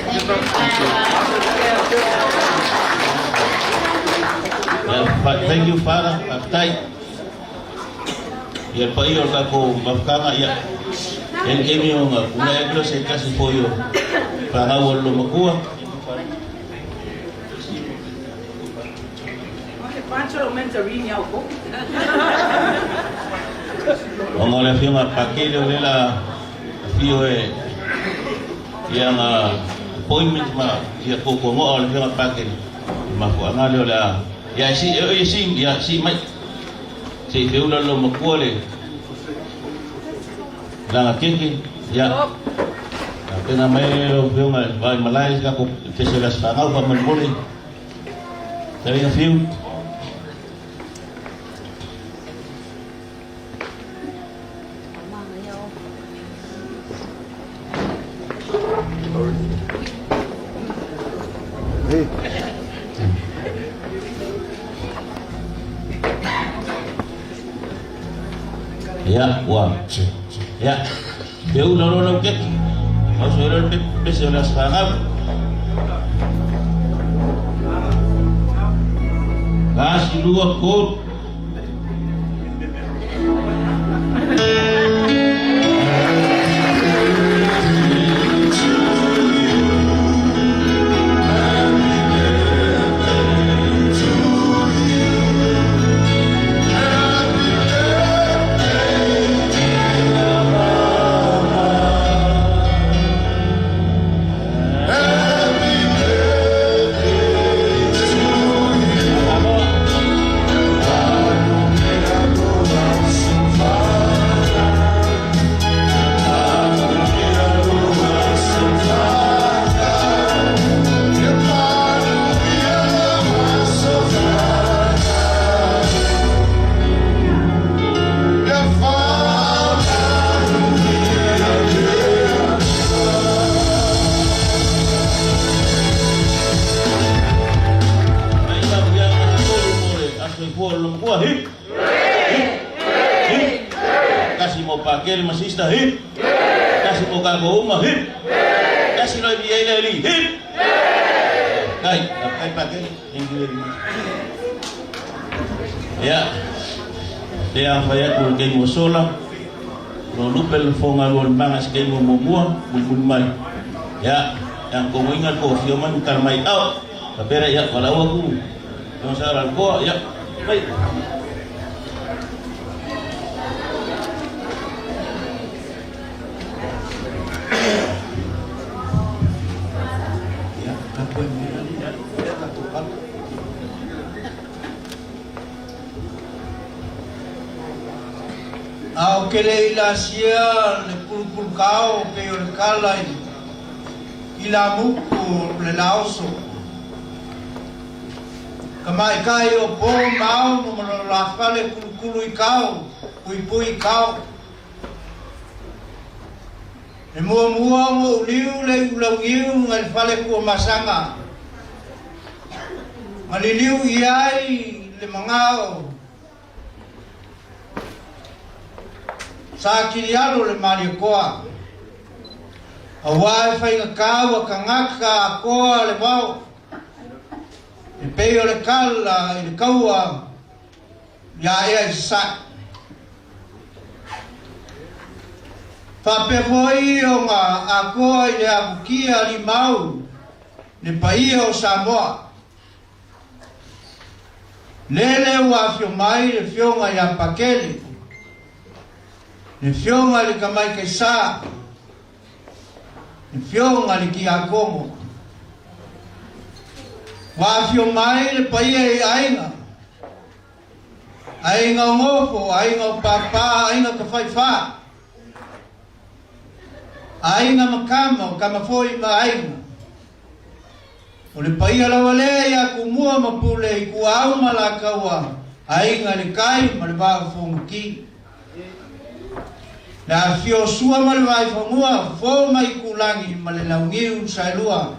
Yeah, but thank you, Father. Fakafetaʻi. ʻIa, pea ʻi he ʻaho ko ē, mafakanga ia. Eni ke mio nga, una e kilo se kasi foʻi ʻo fānau ʻo Lolomakua. ʻO ngā le afio nga Pakele ʻo lele ʻafio e ia nga appointment ma ia ko ko ngā le afio nga Pakele. Mafuaʻanga leo lea. Ia si, e, e si, ia si mai. Si feula Lolomakua le. Langa keke, ia. Pena mai lo afio nga vai malai ka ko pese las fānau pa malimole. Tau ia fiu. Ia, ua. Ia. Feula lolomakua. Mau sio lolo pe, pese las fānau. Kasi lua ko. Hip, hip, hip. Kasi mo Pakele ma sister, hip. Kasi mo Kakouma, hip. Kasi lo i ai le li, hip. Kai, kai Pakele. Thank you very much. Ia. Ia, fai atu ke mo sola. Lo lupe le fonga lo manga si ke mo mo mua, mo mo mai. Ia, ia ko mo inga ko fio mai ka mai au. Ka pera ia, pala ua ku. Ia, sa la ko, ia. Mai. Ia, ka ko e mea ni, ia, ia, ka ko e. ʻA ʻo kele ʻi Lasia le pulupulu kao pei ʻo le kala ʻi, ʻi Lamuku le Laoso. Ka mai kai ʻo pō mau mo malolo lafa le kulukulu ʻi kao, puipui ʻi kao. ʻE muamua mo uliu le ulaungiu ngali fale kuo masanga. Ngali liu ʻi ai le mangao. Sa kili alo le maliekoa. ʻAua e faingakau ʻa kangaka ʻa koa le vao. ʻE pei ʻo le kala ʻi le kaua. Ia ea i sa. Faʻapea foʻi ʻo ngā ʻa koa ʻi le avukia limau. Le paia ʻo Samoa. Lele ua afio mai le fionga ia Pakele. Le fionga le kamai kaisa. Le fionga le kia komo. Ua afio mai le paia ʻi ʻainga. ʻAinga ʻo ngofo, ʻainga ʻo papa, ʻainga ka faifa. ʻAinga makama, ʻo kama foʻi ma ʻainga. ʻO le paia lava lea ia ku mua ma pule ʻi ku au ma la kaua, ʻainga le kai ma le vao fonguki. La fio sua ma le vai fangua, fo mai ku langi ma le laungiu saelua.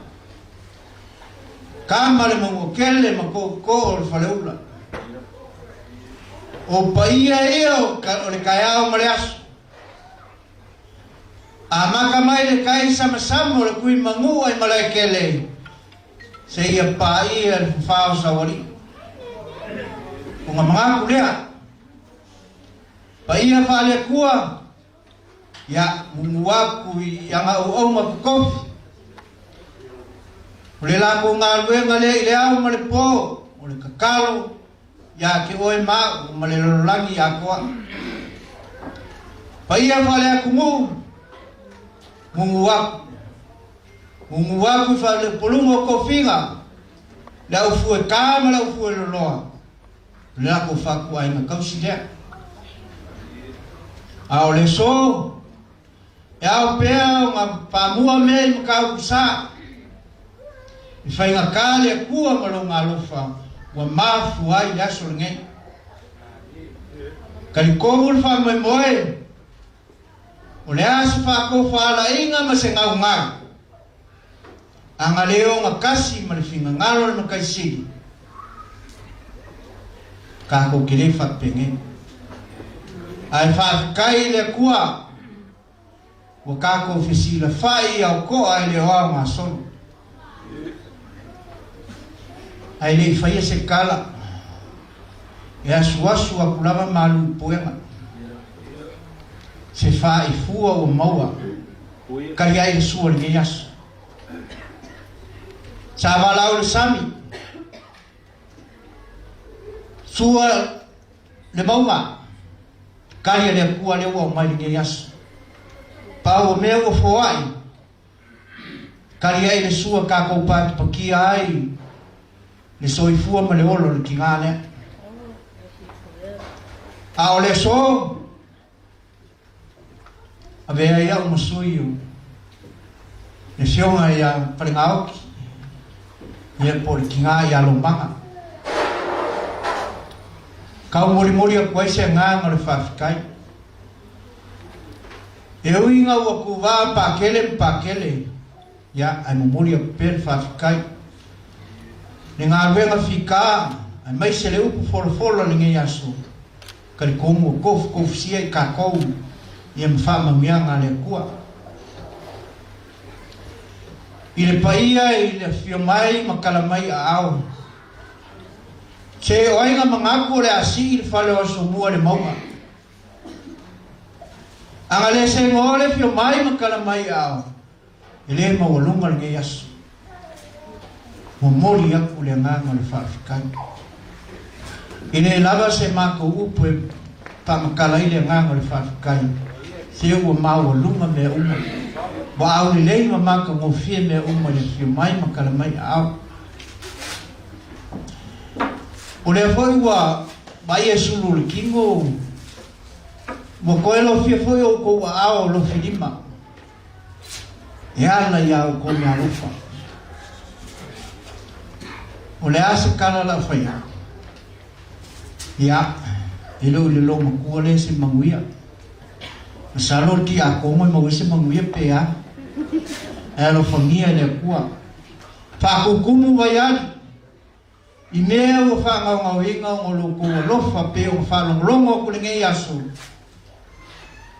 Kama le mangokele ma ko, ko o le faleula. ʻO paʻia ia ʻo ka-, ʻo le kaeao mo le aso. ʻA maka mai le kai samasama ʻo le kui manguʻa ʻi Malaʻekele, seʻia paʻia le fafao Sauali. ʻO nga mangaku lea. Paʻia faʻa le Akua. Ia, mumu aku ʻi anga ʻo ʻounga kokofi. ʻO le lako ngaluenga lea ʻi le ao ma le pō, ʻo le kakalo ia ke ʻoe maʻu ma le lalolagi ʻa koa. Paʻia faʻa le Akua, mumu aku. Mumu aku faʻa le polunga ʻo kofinga, le au fue kā ma le au fue loloa. Le lako faku ai ma kausi lea. ʻA ʻo le sō, ʻe au pea ʻo nga pamua mei ma kausa. ʻI fainga kā le Akua ma lo nga alofa, ua mafu ai le aso le ngei. Kalikomu le faʻamoemoe, ʻo le aso faʻa ko faʻa laʻinga ma se ngaungau. Anga le onga kasi ma le fingangalo le makaisili. Ka ko kele faʻapenge. ʻAi faʻafekai le Akua. Ua ka ko fesilafaʻi au ko ai le oa ma sono. ʻAi le faia se kala. ʻE asuasu aku lava malu puenga. Se faʻi fua ua maua. Kali ai le sua le ngei aso. Sa vala au le sami. Sua le maunga. Kali ai le Akua le ua mai le ngei aso. Pau o mea ua foaʻi. Kali ai le sua ka kou pakipakia ai. Le soifua ma le olo le kingale. ʻA ʻo le sō. ʻAve ai au ma sui ʻo le fionga ia Falengaoki. Ia po le kingā ia Lomanga. Kau molimoli aku ai se nganga le faʻafekai. ʻE ui nga ua kuvā pakele pakele. Ia, ʻai momoli aku pē le faʻafekai. Ne ngaluenga fika, ʻai mai se le upu folofola le ngei aso. Kalikomu ʻo kofukofusia ʻi kakou, ia ma faʻamanuiaga le Akua. ʻI le paʻia, ʻi le afio mai, ma kala mai ʻaʻao. Se ʻoange mangaku ʻo le asi ʻi le fale ʻo Asomua le maunga. Anga le sengo le afio mai, ma kala mai ʻaʻao. ʻE le maualunga le ngei aso. Momoli aku le nganga le faʻafekai. ʻE le lava se mako upu ʻe faʻamakala ai le nganga le faʻafekai. Se ua maualunga mea uma. Ua au lelei ma maka ngofie mea uma le afio mai ma kala mai ʻaʻao. ʻO le foʻi ua mai e sulu le kingo. Ua koe lo fia foʻi ʻo kou ʻaʻao lo filima. ʻE ala ia ʻo kou meʻa alofa. ʻO le ʻa se kala la faia. Ia, ʻe lou le lomakua le se manguia. Masalo ki a kou mo mau se manguia pea. ʻE alofangia le Akua. Fakukumu vai ali. ʻI mea ua faʻangaungauinga ʻo lo kou alofa pe ʻo faʻalongolongo aku le ngei aso.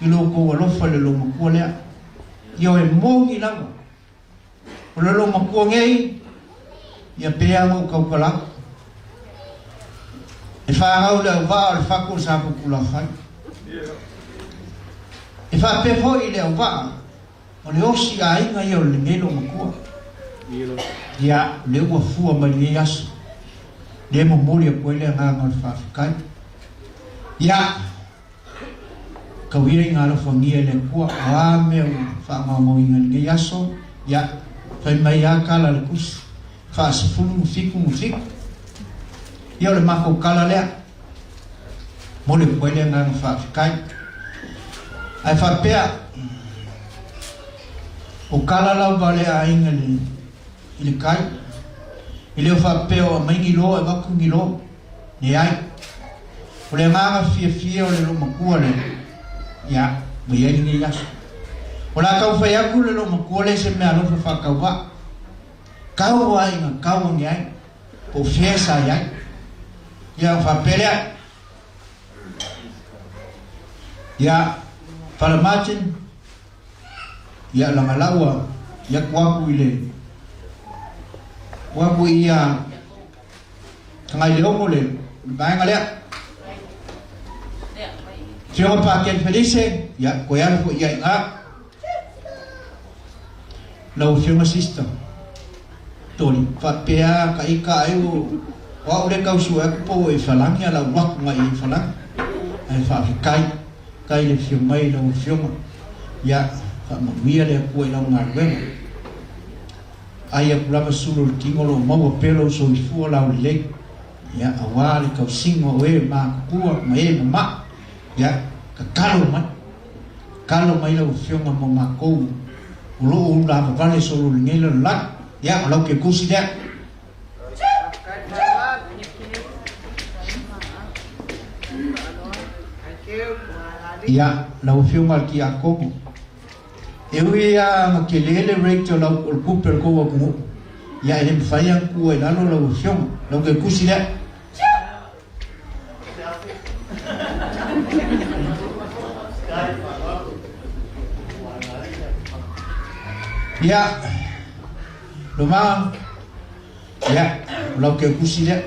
ʻI lo kou alofa le lomakua lea. Ia ʻo e mongi lava. ʻO le lomakua ngei. Ia pea mo kaukala. ʻE faʻangau le au vaʻa ʻo le faku ʻo Sapukula fai. ʻE faʻapea foʻi le au vaʻa. ʻO le ʻosi ʻa inga ia ʻo le ngei lomakua. Ia, le ua fua mai le ngei aso. Le momoli aku ai le nganga le faʻafekai. Ia, kau ia ʻi ngā alofangia le Akua. ʻA mea ua faʻangaungauinga le ngei aso. Ia, fai mai ʻa kala le kusi. Faʻa sefulu mo fiku mo fiku. Ia ʻo le mako kala lea. Mole pue le nganga faʻafekai. ʻAi faʻapea. ʻO kala lau vale ʻa inga le, ʻi le kai. ʻI le ʻo faʻapea ʻo mai ngilo, ʻe vaku ngilo. Ne ai. ʻO le nganga fiafia ʻo le lomakua le. Ia, mai ai ngei aso. ʻO la kau fai aku le lomakua le se meʻa alofa faʻakauvaʻa. Kau ai nga kau ange ai. Po fesa ai ai. Ia faʻapelea. Ia, Fale Martin, ia Langalaua, ia kuaku ile. Kuaku ia Kangai Leongo le, Vaenga lea. Fionga Pakeni Felise, ia ko ia le foʻi ia inga. Lau Fionga Sister Toli, faʻapea ka ika ai o, o aʻu le kau sua aku po e falangi a lau waku ngai e falangi. Ai faʻafekai, kai le fio mai lau Fionga. Ia, faʻamanuia le Akua i lau ngaluenga. Ai aku lava sulu le kingo lo maua pelo soifua lau lelei. Ia, auā le kau singo o e makukua, ma e mama. Ia, ka kalo mai. Kalo mai lau Fionga mo makou. O loʻo lava vale solo le ngela lak. Ia, o lau ke kusi lea. Ia, lau Fionga ki a komo. E ui ia ma ke lele rate o lau o kupe o kou aku. Ia, e le mafai aku e lalo lau Fionga. Lau ke kusi lea. Ia, loma, ia, lau ke kusi lea.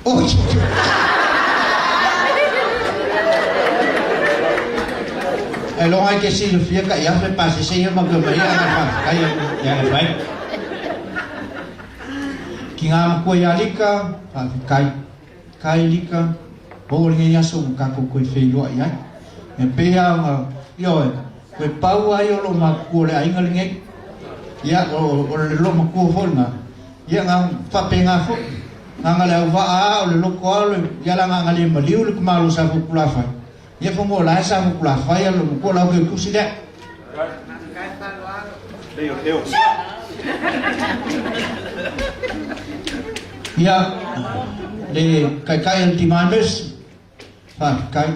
Oh, e longa ke si le fia ka ia fe pasi se ia ma ke mai ia ka, ia, ia, ia. Ki ngā makua ia Lika, faʻafekai. Kai Lika, o le ngei aso mo kako koe feiloa i ai. Me pea ma, io e, koe pau ai o lo makua le ainga le ngei. Ia, o, o, o le lo makua fo nga. Ia nga fapenga fo. Nga nga le au va a, o le loko a, o le, ia la nga nga le maliu le kumalo sa fo kula fai. Ia fo mo la sa fo kula fai, a lo makua lau ke kusi lea. Ia, le kaikai al timames, fakai,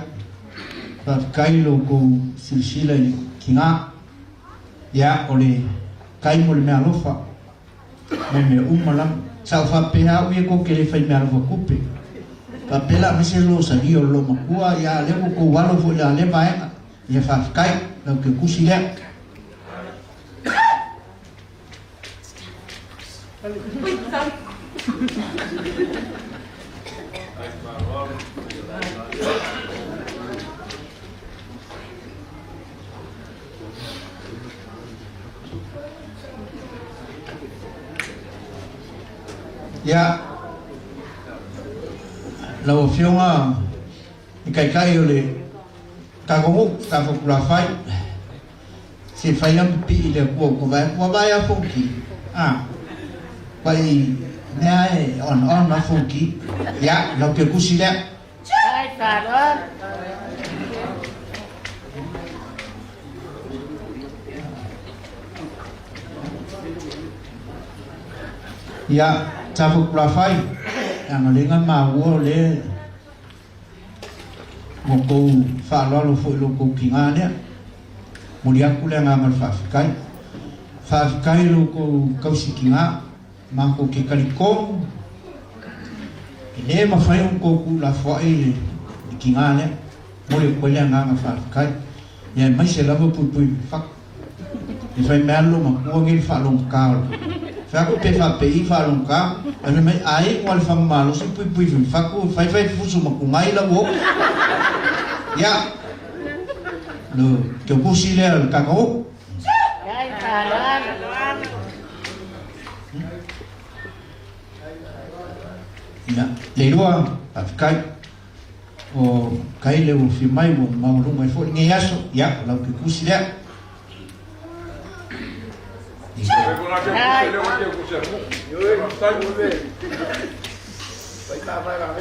fakai lo kou silasila i kingā. Ia, o le kai mo le meʻa alofa, mo e meʻa uma lama. Sa o fapeha au ia kou ke le fai meʻa alofa kupe. Fapeha la mese lo sa ni o lo makua, ia le kou alo fo la le vaenga. Ia fakai, lau ke kusi lea. Ia, lau afioga, ʻikai kai o le Ka ko u, ka ko kula fai. Se fai am pi i le kua, ko vai, kua vai a foki. A. Vai, mea e, on, on a foki. Ia, lau ke kusi lea. Ai, faro. Ia, ka ko kula fai. Ia, malinga ma uo le. Mo kou faʻaloalo foʻi lo kou kingā lea. Muli aku lea ngā ngal faʻafekai. Faʻafekai lo kou kausi kingā. Ma kou ke kalikomu. E le mafai o kou kula foʻi le kingā lea. Muli aku lea ngā ngal faʻafekai. Ia mai se lava puipui faku. E fai mea lo makua ngeli faʻalongakā. Faku pe fapeʻi faʻalongakā. Ane mai ai ua le fakamālosi puipui faku. Fai fai fusu makungai la uo. Ia. Lo, ke kusi lea le kakao. Ia. Le lua, faʻafekai. ʻO kai le ua fimai ua maulunga e foʻi ngei aso, ia, lau ke kusi lea.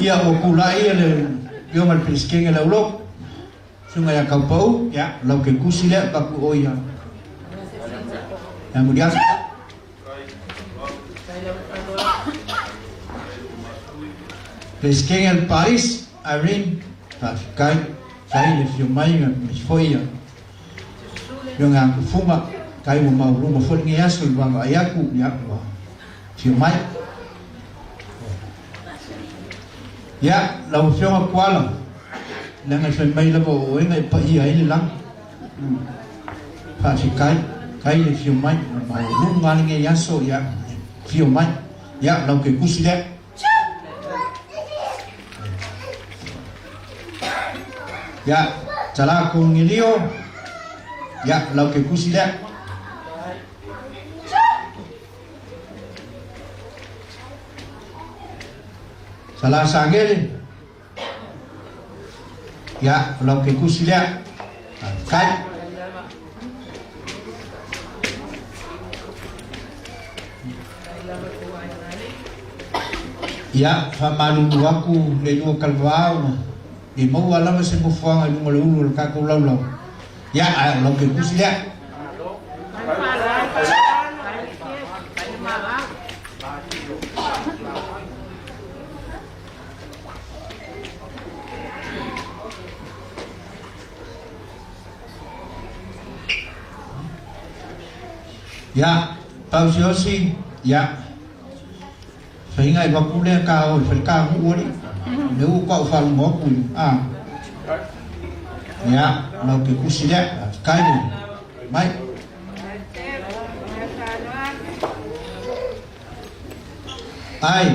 Ia ua kula ia le, ia ma le pilisikenge lau lo. Sunga ia Kaupau, ia, lau ke kusi lea, paku o ia. Ia muli aso. Pilisikenge le Paris. Irene, faʻafekai, kai le fio mai, me foʻi ia. Io ngā kufunga, kai ua maulunga foʻi ngei aso, ua ma ai aku, ia ua. Fio mai. Ia, lau fio ngā kuala. Langa fai mai lava ʻo e ngaahi paʻia ʻi he langa. Faʻa fai kai, kai ʻe fio mai, ma lunga ni ngaahi aso ia, fio mai. Ia, lau ke kusi lea. Ia, tala ko ngilio. Ia, lau ke kusi lea. Tala sangele. Ia, lau ke kusi lea. Kai. Ia, fakamālūlū aku Leilua Kalevao. ʻE maua lava se mofuanga ʻi lunga le ulu ʻo le kakou laulau. Ia, ʻa, lau ke kusi lea. Ia, pau siʻi ʻosi, ia. Feinga ʻe vaku lea ka ʻo, fai ka hu ori. Ne u kau falu moku. ʻA. Ia, lau ke kusi lea, kai. Mai. ʻAi.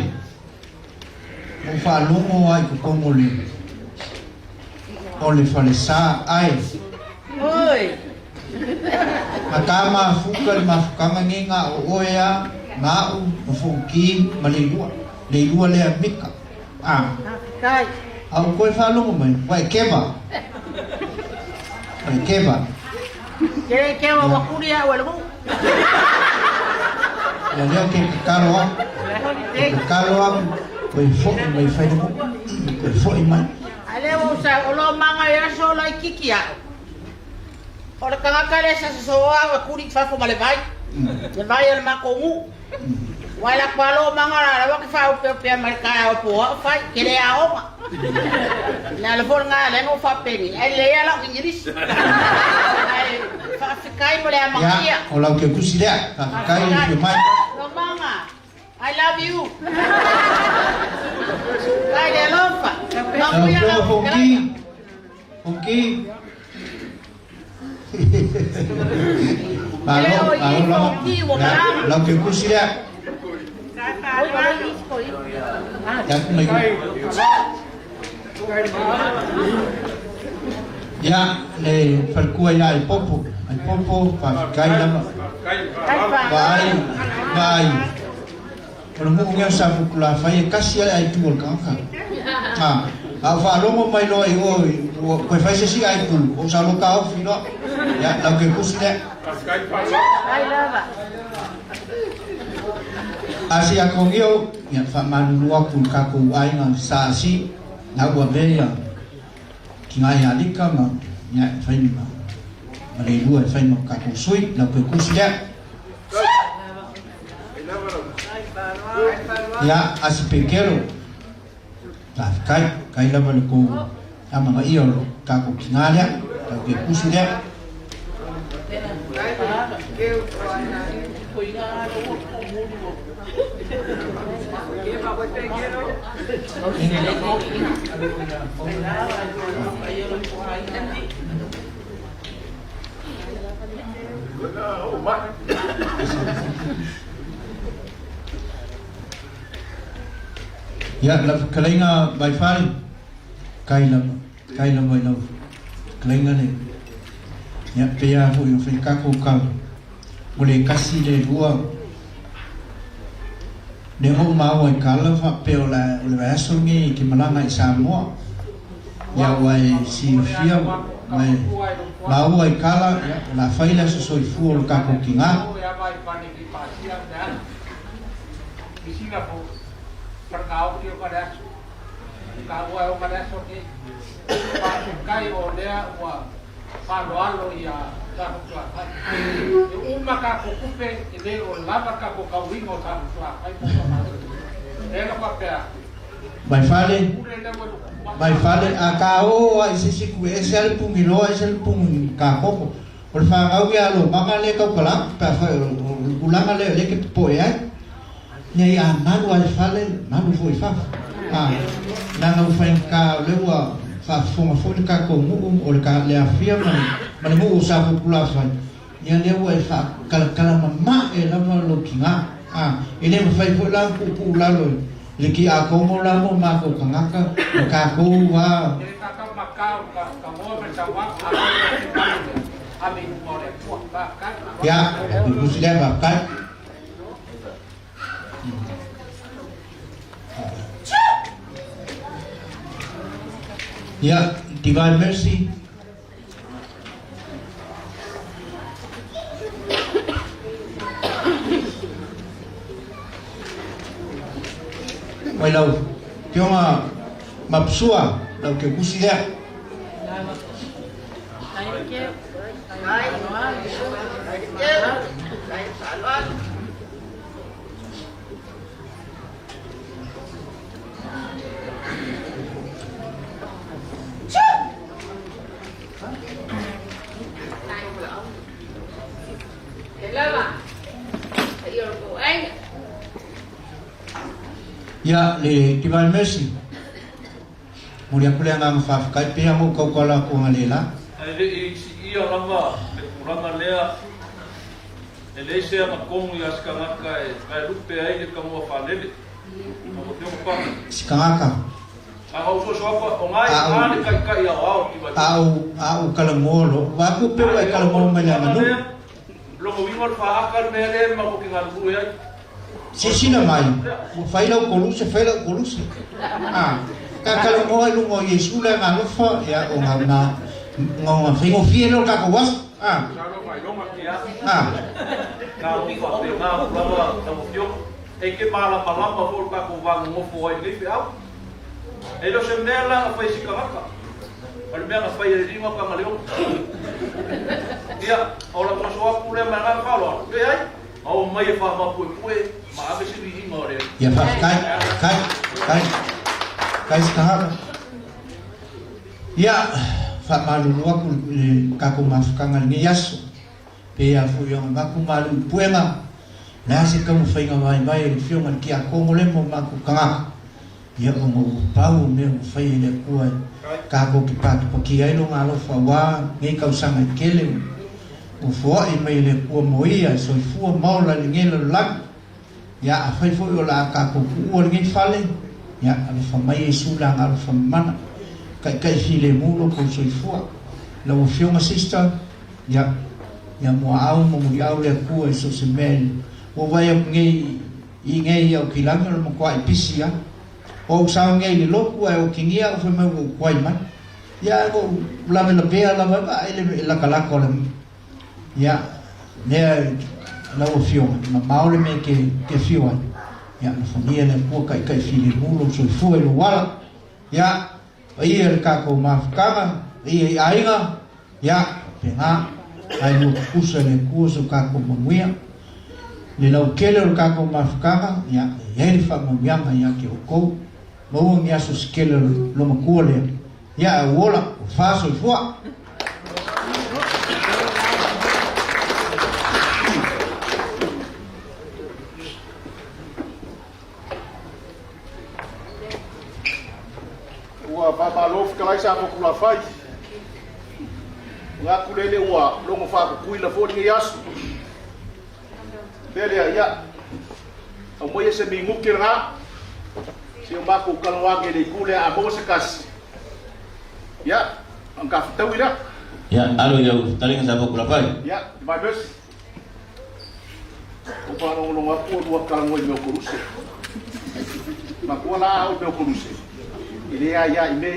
ʻO fakalongo ai ko Kongole. ʻO le falesā ai. ʻOi. Makā mafuka le mafukanga ngenga ʻo ʻoe ʻa, maʻu, ma Fonki, ma Leilua. Leilua lea mika. ʻA. Kai. ʻA ʻoku ʻikai fakalongo mai. Vai keva. Vai keva. Ke, ke ua wakuri a ua luku. Ia leo ke kakalo a. Ke kakalo a. Ko e foʻi mai fai luku. Ko e foʻi mai. ʻAi leo sa olo manga ia so lai kiki a. ʻO le kangaka le sa so a wakuri fafo ma le vai. Le vai a le makongu. Ua la kualo manga la, la waki fa upe upe Amerika ʻo po ʻo fai, ke le a oma. Na le fol nga le ngo fa peni, e le a la English. Ai, fa fikai mo le a manga ia. ʻO lau ke kusi lea, fa fikai le mai. Lo manga, I love you. Kai le alofa. Lau ke kusi lea, Fonki. Fonki. Mālō, mālō lava. Lau ke kusi lea. Ia, ne falekua ia ʻAipopo. ʻAipopo, fa fikai lava. Vai, vai. ʻO le muʻungia sa fukulafai e kasi ai ʻai tū ʻo le kangaka. ʻA, ʻa fakalongo mai loa ʻi ʻo, ʻo, ko e fai se siʻi ʻai tū, ʻo sa loka ofi loa. Ia, lau ke kusi lea. ʻAi lava. ʻAsi a kongio, ia fakamālūlū aku ka ko ai nga sa si, na ua vea. Ki ngai alika ma, ia e fai ma. Ma Leilua e fai ma ka ko sui, lau ke kusi lea. Ia, ʻasi pē kelo. Ta kai, kai lava le ko. Ama ma ia lo, ka ko ki ngai lea, lau ke kusi lea. Ia, la kaleinga Vaifale. Kai lava, kai lava ʻi lau kaleinga ne. Ia, pea hui o fekako kau. ʻO le kasi le lua. Ne hoʻo maua ʻi kala fa pe o la, ʻo le vaiaso nge ke malanga ʻi Samoa. Ia ʻoua ʻe silafia, mai maua ʻi kala, ia, ʻo la fai la sosoifua ʻo le kako ki nga. Ka ua o ka le aso ke faʻakai o lea ua faʻaloalo ia Samoa Tuʻakai. E uma ka ko kupe e lē o lava ka ko kauinga o Samoa Tuʻakai. E la ka pea. Vaifale. Vaifale a ka o a isi siku e se ale pungi loa, e se ale pungi ka koko. ʻO le fānau ia lo manga le kau kala, pea fai ʻo, ʻo, ʻo ulanga le, le ke poe ai. Nei a malu ai fale, malu foʻi fafa. A, na nau fai ka le ua, Fakafofonga foʻi le kākou muʻa, ʻo le ka le afia ma, ma le muʻa ʻo Sāfo Kulafai. ʻIa lea ua e fakakalakala mamaʻe lava lokinga. ʻA, ʻe lea mafai foʻi la puʻupuʻu lalo. Le kiʻi ako mo la mo mākou kangaka, le kākou ua. ʻIa, kusi lea fakai. ʻIa, Divine Mercy. Mai lau, kionga mapsua, lau ke kusi lea. ʻIa, le Divine Mercy. Muli aku le anga fakafakai pea mo kau kala ko ngale la. ʻAi le i si ia lava, le kulanga lea. ʻE lei se ama kongu ia sikangaka e, kae lupe ai le kamoa falele. Mo ko te o pa. Sikangaka. A au so so apa, o ngai, a le kai kai a au, ki vai. A au, a au kalangoa lo. Wa ku pe wa kalangoa mai le anga nu. Lo ko vingo fa aka le mea le, ma ko ki ngal hu ai. Sisina mai. Mo fai lau koluse, fai lau koluse. A, ka kalangoa lu mo Iesu le anga lofa, ia o nga na, nga nga fai mo fie lo ka ko was. A. A. Ka o mi ko pe nga, lava, lava fio. ʻE ke malamalama foʻi ka ko vanga ngofo ai nei pe au. ʻE lo se mea la fai sikangaka. ʻO le mea la fai e lima ka maleo. ʻIa, o la koso aku le mea la kalo. Pe ai, au mai e fa ma pue pue, ma ave si vi inga ore. ʻIa fa, kai, kai, kai. Kai sikangaka. ʻIa, fa malulu aku le kākou mafakanga ni aso. Pea foʻi ʻo maku malu puenga. Na se kamu fainga mai mai e fio ngan ki a kongo le mo maku kanga. ʻIa ʻo mo pau me mo fai e le kua. Ka ko ki patu pa ki ai lo ngalo fa wa ngai kau sanga i kele. ʻO foa i mai le kua mo ia soifua maola le ngela lagi. ʻIa, a fai foʻi ʻo la ka ko kuʻua le ngei fale. ʻIa, alofa mai Iesu la nga alofa mana. Kai kai file mulo ko soifua. Lau afioga sister. ʻIa, ʻia mo au mo muli au le kua i so se mea. Ua vai au ngei, i ngei au ki langi o le makuaʻi pisi ia. ʻO au sao ngei le loku ai o kingia o fai mai o kuai mai. ʻIa, ko lave lavea lava ai le lakalaka o le ʻIa, mea lau afioga, ma maole mea ke, ke fio ai. ʻIa, na fania le kua kai kai file mulo, soifua i lo wala. ʻIa, ʻa ia le kākou mafakanga, ʻa ia i ʻainga. ʻIa, pe nga, ai mo kusa le kua so kākou mamuia. Le lau kele o le kākou mafakanga, ʻia, ʻia le fa mamuianga ʻia ke ʻokou. Maua ngi aso si kele lo makua lea. ʻIa, ʻa uola, ʻo fa soifua. Ua fa ma lo fika lai sa ko kula fai. Nga kulele ua, longo fa ko kuila fo ni aso. Pele ia. Au mai e se mingu ke nga. Se o maku kaloa ke le kule a mo se kasi. ʻIa, anga ka fitau ira. ʻIa, alo ia u talinga sa fo kula fai. ʻIa, my verse. O pa no no wa ko wa ka mo i me o kuruse. Ma ko la o me o kuruse. Ile ia ia i me.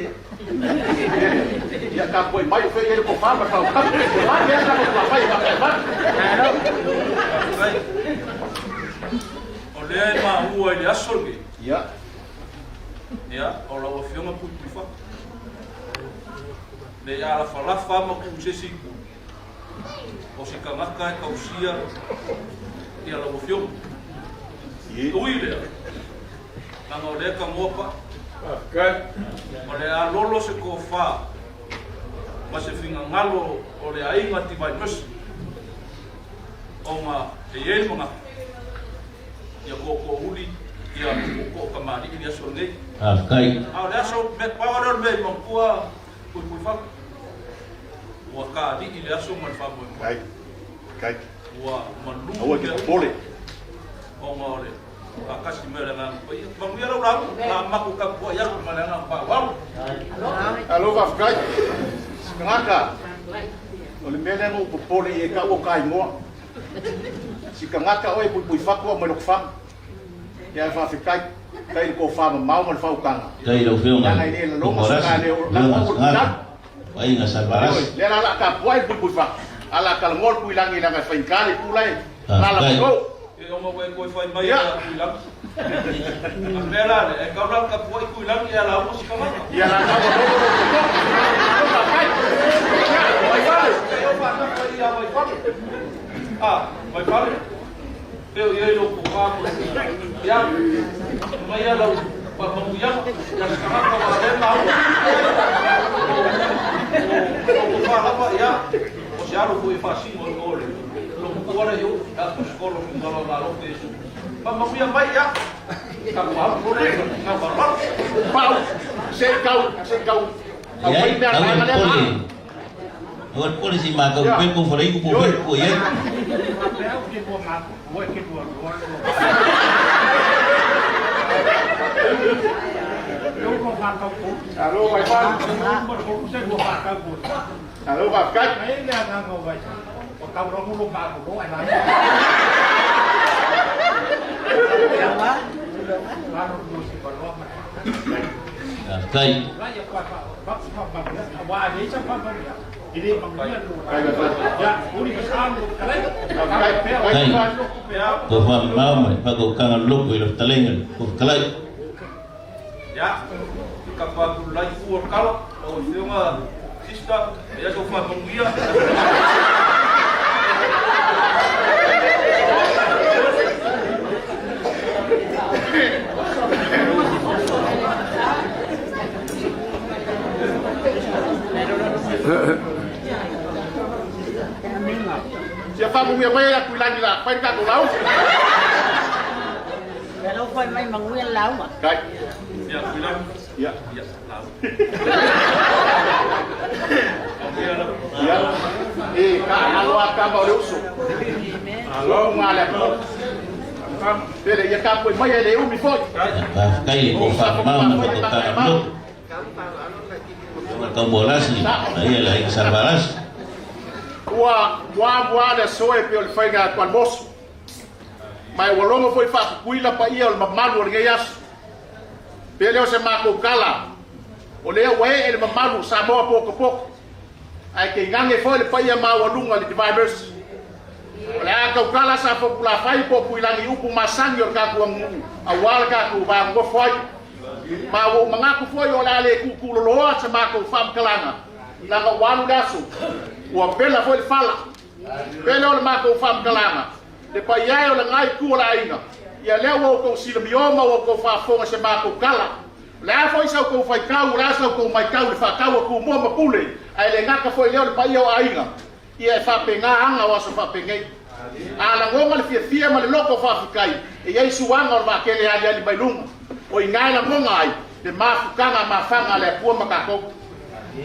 ʻIa ka ko mai o fe ia ko fa ma fa. Ma ia ka ko fa ma fa. O lea e ma ua i le aso le. ʻIa. ʻIa, o lau afioga Puipuifa. Mei alafalafa ma ku sesi ku. O si kangaka e kausia. ʻIa lau afioga. ʻIa. Ui lea. Nanga o lea ka ngopa. Kai. O lea lolo se kofa. Ma se fingangalo o le ʻainga ti vai nosi. ʻO ma e iei manga. ʻIa ko ko uli, ʻia ko ko kamali, ʻia so nei. A, kai. A, le aso, me pau le me mo kua, Puipuifaku. Ua ka di ile aso mai fa mo. Kai. Kai. Ua malu. Aua ke pole. O ngole. Ka kasi mele nga pa ia. Manguia lau lau. Ka maku ka pua ia mele nga pa wau. Alo, faifekau. Siʻi kangaka. ʻO le mele nga u popole e ka ua kai moa. Siʻi kangaka ʻo e Puipuifaku ʻo mai Lokofaga. Ia faifekau, kai ko fa mamau mo le faukanga. Kai lau feonga. Ia ngai le lalo mo sa ka le o la mo la. Ai nga sa varas. Le la la ka puai Puipuifaku. Ala ka ngol Kuilangi la ngai faikale kulai. La la ko. E o mo ko e fai mai ia Kuilangi. A mela le e ka la ka puai Kuilangi ia la mo si ka maka. Ia la ka mo. Mai fale. Ia mai fale. A mai fale. Peo ia i loko ka ko ia. Mai ia lau pa manguia. Ia sa ka ka wa le mau. Ko fa lava ia. O se alo ko e fasi mo ole. Lo ko ora yo. Ia ko skolo ko malo malo pe su. Pa manguia mai ia. Ka wa ko le ka wa. Pau. Se kau, se kau. Ia, kau pole. Kau pole si ma kau pe ko fale ku po ko ia. Alo, mai fale. Alo, faifekau. Kai. Kai. Ko fa mau mai, pa ko kanga loko i lo talenga, ko kalai. Ia, ka pa kulai ua kala, o fiona, sister, ia ko fa manguia. Sia fa manguia mai ia Kuilangi la, fai ka ko lau. Ia lau fai mai manguia lau ma. Kai. Ia Kuilangi. Ia. Ia lau. Ia. E ka alo a ka mau le uso. Alo ma le ko. Pele ia ka poi mai le umi foi. Kai ko fa mau na ko ka mau. Kau molasi, na ia la ika sa varas. Ua, ua, ua le soe pe o le faiga kua mosu. Mai ua longo foi fa kuila pa ia o le mamalu o le ngai aso. Pele o se makou kala. O le ua e le mamalu sa moa poko poko. Ai ke ngange foi le pa ia ma ua lunga le divai mercy. O le a kau kala sa foku la fai po Kuilangi upu masani o le kaku angu. A ua le kaku va ngofo ai. Ma ua mangaku foi o le a le kuku loloa se makou fam kalanga. Langa ua lu le aso. Ua pela foi le fala. Pele o le makou fam kalanga. Le pa ia e o le ngai ku o le ainga. Ia lea ua kou sila mi o ma ua kou fa fonga se makou kala. Le a foi sa kou fai kau, le a sa kou mai kau, le fa kau a ku mo ma pule. Ai le ngaka foi leo le pa ia o ainga. Ia e fa pe nga anga o aso fa pe ngei. A la ngonga le fia fia ma le loko fa fikai. E ia i suanga o le va kele ali ali mai lunga. O i ngai la ngonga ai. Le ma fukanga ma fanga le akua ma kakou.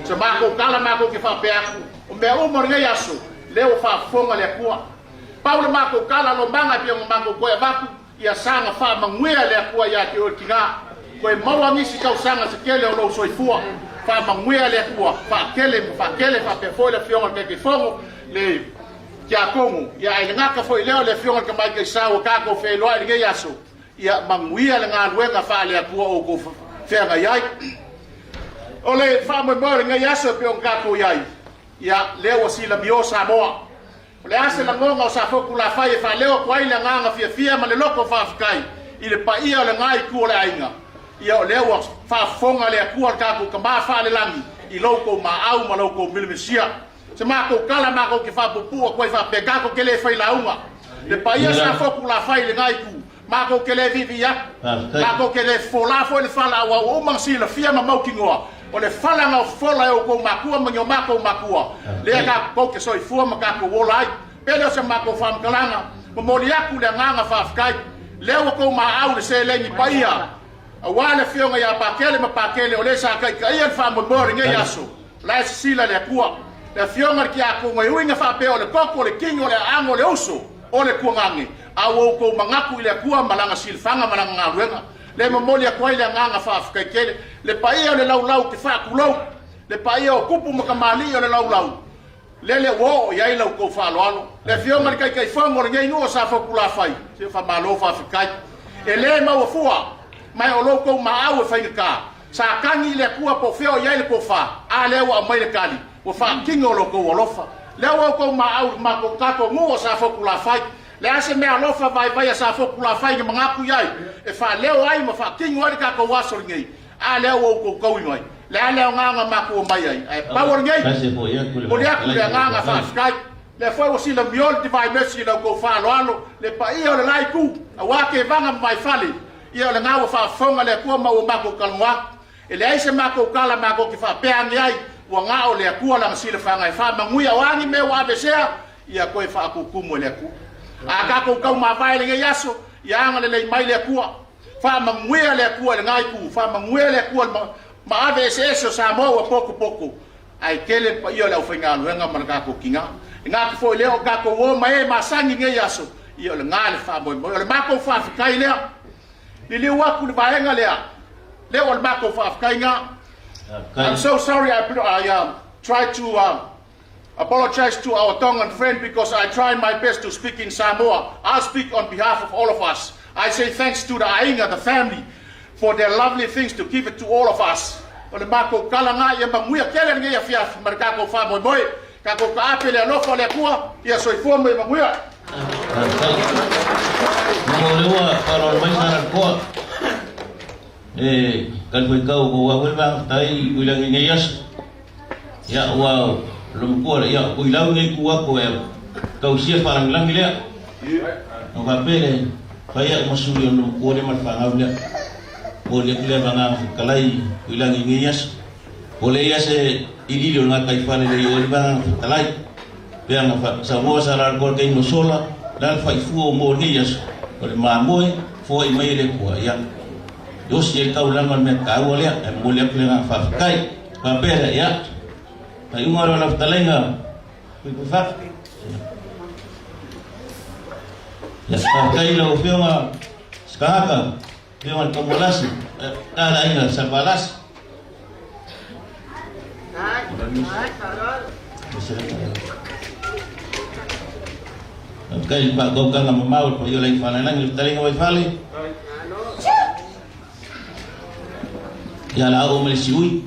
Se makou kala makou ke fa pe aku. O mea uma o le ngai aso. Leo fa fonga le akua. Pau le makou kala lo manga pia ngo makou koe avaku, ia sanga fa manguea le akua ia ke o le kinga. Koe maua ngisi kau sanga se kele o lou soifua. Fa manguea le akua, fa kele, fa kele, fa pe foi le fionga ke ke fongo, le kia kongo, ia ai le ngaka foi leo le fionga ke mai ke sau ka ko fe loa le ngai aso. Ia manguia le ngaluenga fa le akua o ko fe ngai ai. O le fa mo mo le ngai aso pe o ngako i ai. Ia leo o sila mi o Samoa. O le ase la ngonga o sa foku la fai e fa leo ko ai le nganga fia fia ma le loko fa fikai. I le pa ia o le ngai ku o le ainga. Ia o leo o fa fonga le akua le kaku ka ma fa le langi. I lou kou ma au ma lou kou milimisia. Se makou kala makou ke fa pupu a koe fa pe kako ke le fai launga. Le pa ia sa foku la fai le ngai ku. Makou ke le vivi ia. Makou ke le fola foi le fala awa o uma sila fia ma mau kingoa. O le fala nga o fola e o kou makua ma ngio makou makua. Lea ka kou ke soifua ma ka kou ola ai. Pele o se makou fam kalanga. Ma moli aku le nganga fa fikai. Lea o kou ma au le se lengi pa ia. Awa le fionga ia pa kele ma pa kele o le sa kai kai ia le fa mo mo le ngai aso. Lae sisila le Akua. Le afioga le kia aku ngoi uinga faʻapea ʻo le koko, ʻo le kingi, ʻo le ʻaʻanga, ʻo le uso, ʻo le kuonga ange. ʻOku ou mangaku ʻi le Akua, malanga silafanga, malanga ngaluenga. Le momoli aku ai le agaga faʻafekai kele. Le paʻia ʻo le laulau ke faʻakulou. Le paʻia ʻo kupu mo kamaliʻi ʻo le laulau. Lele ʻoku ʻi ai lau kou faʻaloalo. Le afioga le kaikai fongo le ngei nuʻu ʻo Sāfokū Lāfai. Sio fakamālō faʻafekai. ʻE lē mau afua mai ʻo lou kou maʻau e faingakā. Sa kangi le Akua po feo ʻi ai le kofa. ʻA lea ua ʻomai le kali. Ua faʻakingo lou kou alofa. Lea ua kou maʻau ma kou kako nguʻu ʻo Sāfokū Lāfai. Le ase meʻa alofa vaivai ʻa Sāfokū Lāfai ke mangaku ʻi ai. ʻE faʻaleo ai ma faʻakingo ai le kako ua soli ngei. ʻA lea ua kou kau ʻi mai. Lea lea o nganga maku ʻomai ai. ʻE pau o le ngei. Kasi e foʻi aku le Ko le aku le nganga faʻafekai. Le foʻi ua sila mioli Divine Mercy lau kou faʻaloalo. Le paʻia ʻo le laiku. ʻA ua ke vanga mai fale. ʻIa ʻo le ngāue faʻafofonga le Akua ma ua maku kalangoa. ʻE leai se maku kala maku ke faʻapea ange ai. Ua ngaʻo le Akua langa silafanga ʻe faʻamanguia ʻo angi me ua aveʻesea. ʻIa ko e faʻakukumu e le Akua. ʻA ka kou kau mavae le ngei aso. ʻIa anga lelei mai le Akua. Faʻamanguia le Akua le ngaiku, faʻamanguia le Akua ma, ma aveʻeseʻese ʻo Samoa ua pokopoko. ʻAi kele paʻia le au fai ngaluenga ma le kako kinga. ʻE ngaka foʻi leo kako ō ma e ma sangi ngei aso. ʻIa ʻo le ngale faʻamoemoe, ʻo le maku faʻafekai lea. Liliu aku le vaenga lea. Leo ʻo le maku faʻafekai nga. I'm so sorry, I, I um, try to um, apologize to our Tongan friend because I try my best to speak in Samoa. I speak on behalf of all of us. I say thanks to the ʻāinga, the family, for their lovely things to give it to all of us. ʻO le maku kalanga ʻia manguia kele ngei afiafi, ma le kako faʻamoemoe, kako ka ʻape le alofa le Akua, ʻia soifua mo e manguia. Mo le ua, paro mai sara koa. ʻE, kali fai kau ko ua ue vang tai kui langi ngei aso. ʻIa ua lomu kua le, ʻia kui lau ngei kua ko e kau sia falangilangi lea. ʻO ka pele, fai ia uma suli ʻo lomu kua le ma fangau lea. Mo le kule vanga kalai kui langi ngei aso. Ko le ia se ʻililo ngā kai fale le i ʻo le vanga kalai. Pea nga fa, sa mo sa la ko ke mo sola, la fai fuo mo ni aso. ʻO le mamoe, foʻi mai le kua ia. Iosi e kau langa me kau lea, e mo le kule nga faʻafekai. Ka pele ia. Kai uma la la talenga. Kui kui fa. Ia faʻafekai la o feo nga skaka. Pea wan kamolas, eh, ka la inga sa balas. Kai pa kau kanga mamau, pa ʻio lai fale, langi talinga wai fale. ʻIa la o mele siui.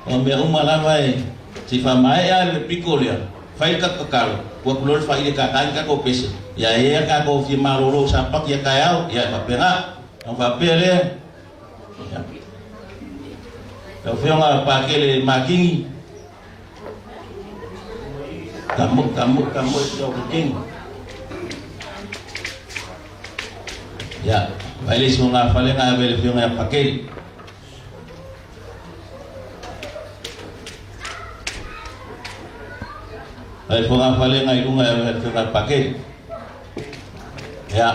ʻO meʻa uma lava e, si fa mai a le piko lea. Fai ka kakalo, kua kulol fai le kakai ka ko pese. ʻIa e a ka ko fie malolo sa paki a kai au, ʻia ka pena. Au fa pea lea. ʻIa. Kau fionga pakele makingi. Kamo, kamo, kamo, kamo, kingi. ʻIa. Vai le songa fale nga vele fionga pakele. Vai fonga fale nga i lunga e vai fonga pake. ʻIa.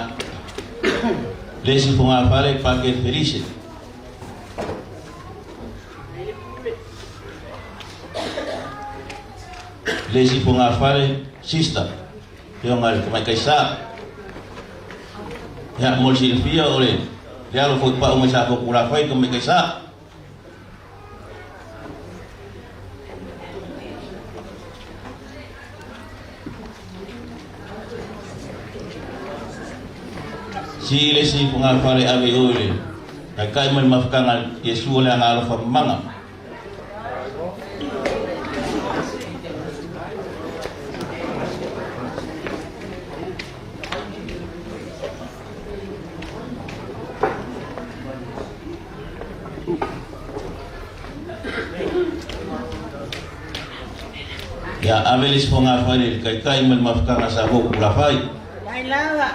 Lesi fonga fale pake Felise. Lesi fonga fale sister. Pea ngali ko mai kaisa. ʻIa, mo si fia ʻo le. Le alo foʻi pa o mai sa ko kula fai ko mai kaisa. Si le si funga fale ave ʻo le. Kai kai mai mafakanga Iesu ʻo le anga alofa manga. ʻIa, ʻave le si fonga fale, kai kai mai mafakanga sa ko kula fai. Mai lava.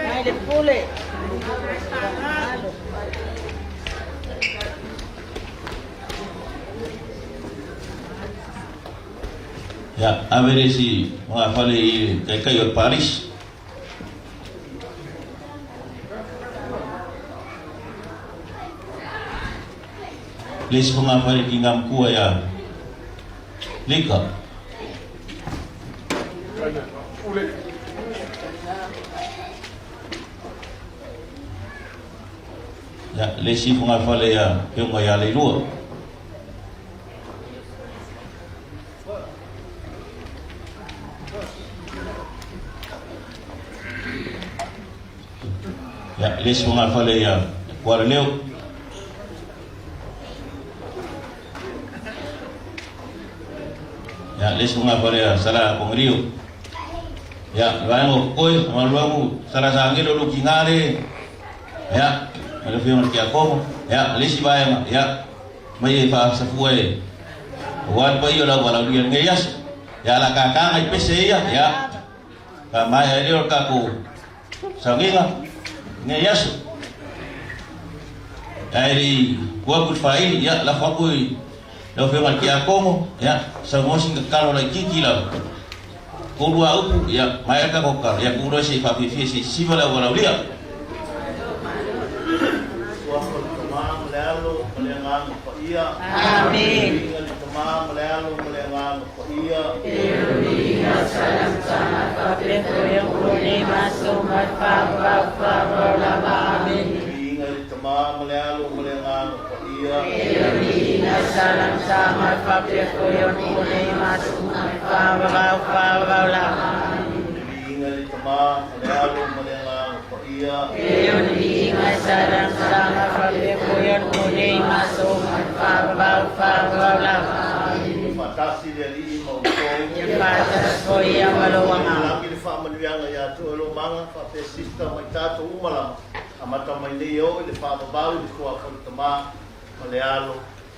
Mai le pule. ʻIa, ʻave le si fonga fale ʻi kai kai ʻo Paris. Le si fonga fale ki ngam kua ia. Lika. Ia, lesi fungafale ia, Feʻunga ia Leilua. Ia, lesi fungafale ia, Kuala Leo. Ia, lesi fungafale ia, Sala Kongelio. Ia, vaenga ko ē, maluaku, Sala Sangelo Lukingale. Ia, male fio ki a komo. Ia, lesi vaenga, ia. Mai e fa safua e. Wan pa io lau lau ia nge yas. Ia, la kakanga i pese ia, ia. Ka mai e leo kako. Saunginga, nge yasu. Ai, kua kut fai, ia, la fakui. Lau fenga ki a komo, ia, sa ngosi ka kalo la kiki la. Ko lua upu, ia, mai ka ko ka, ia, ko lua si fa fi fi si siva la wala ulia. Ua ko le Tamā, mo le Alo, mo le Agaga Paʻia. Amen. Ina le Tamā, mo le Alo, mo le Agaga Paʻia. Ia, ina salam sama fape ko ia ko nei maso ma fa fa fa la ma. Amen. Ina le Tamā, mo le Alo, mo le Agaga Paʻia. Ia, ina salam sama fape ko ia ko nei maso ma fa fa fa la ma. Ina le Tamā, mo le Alo, mo le Agaga Paʻia. Ia, ina salam sama fape ko ia ko nei maso ma fa fa fa la ma. Fakatasi le Aliʻi mo outou. Ia fakatasi ko ia mo lou agaga. Langi le faʻamanuiaga ia tu alo manga, faʻapea sista mai tatou uma lama. Kamata mai nei ʻo i le faʻavavau i le suafa ʻo le Tamā, mo le Alo,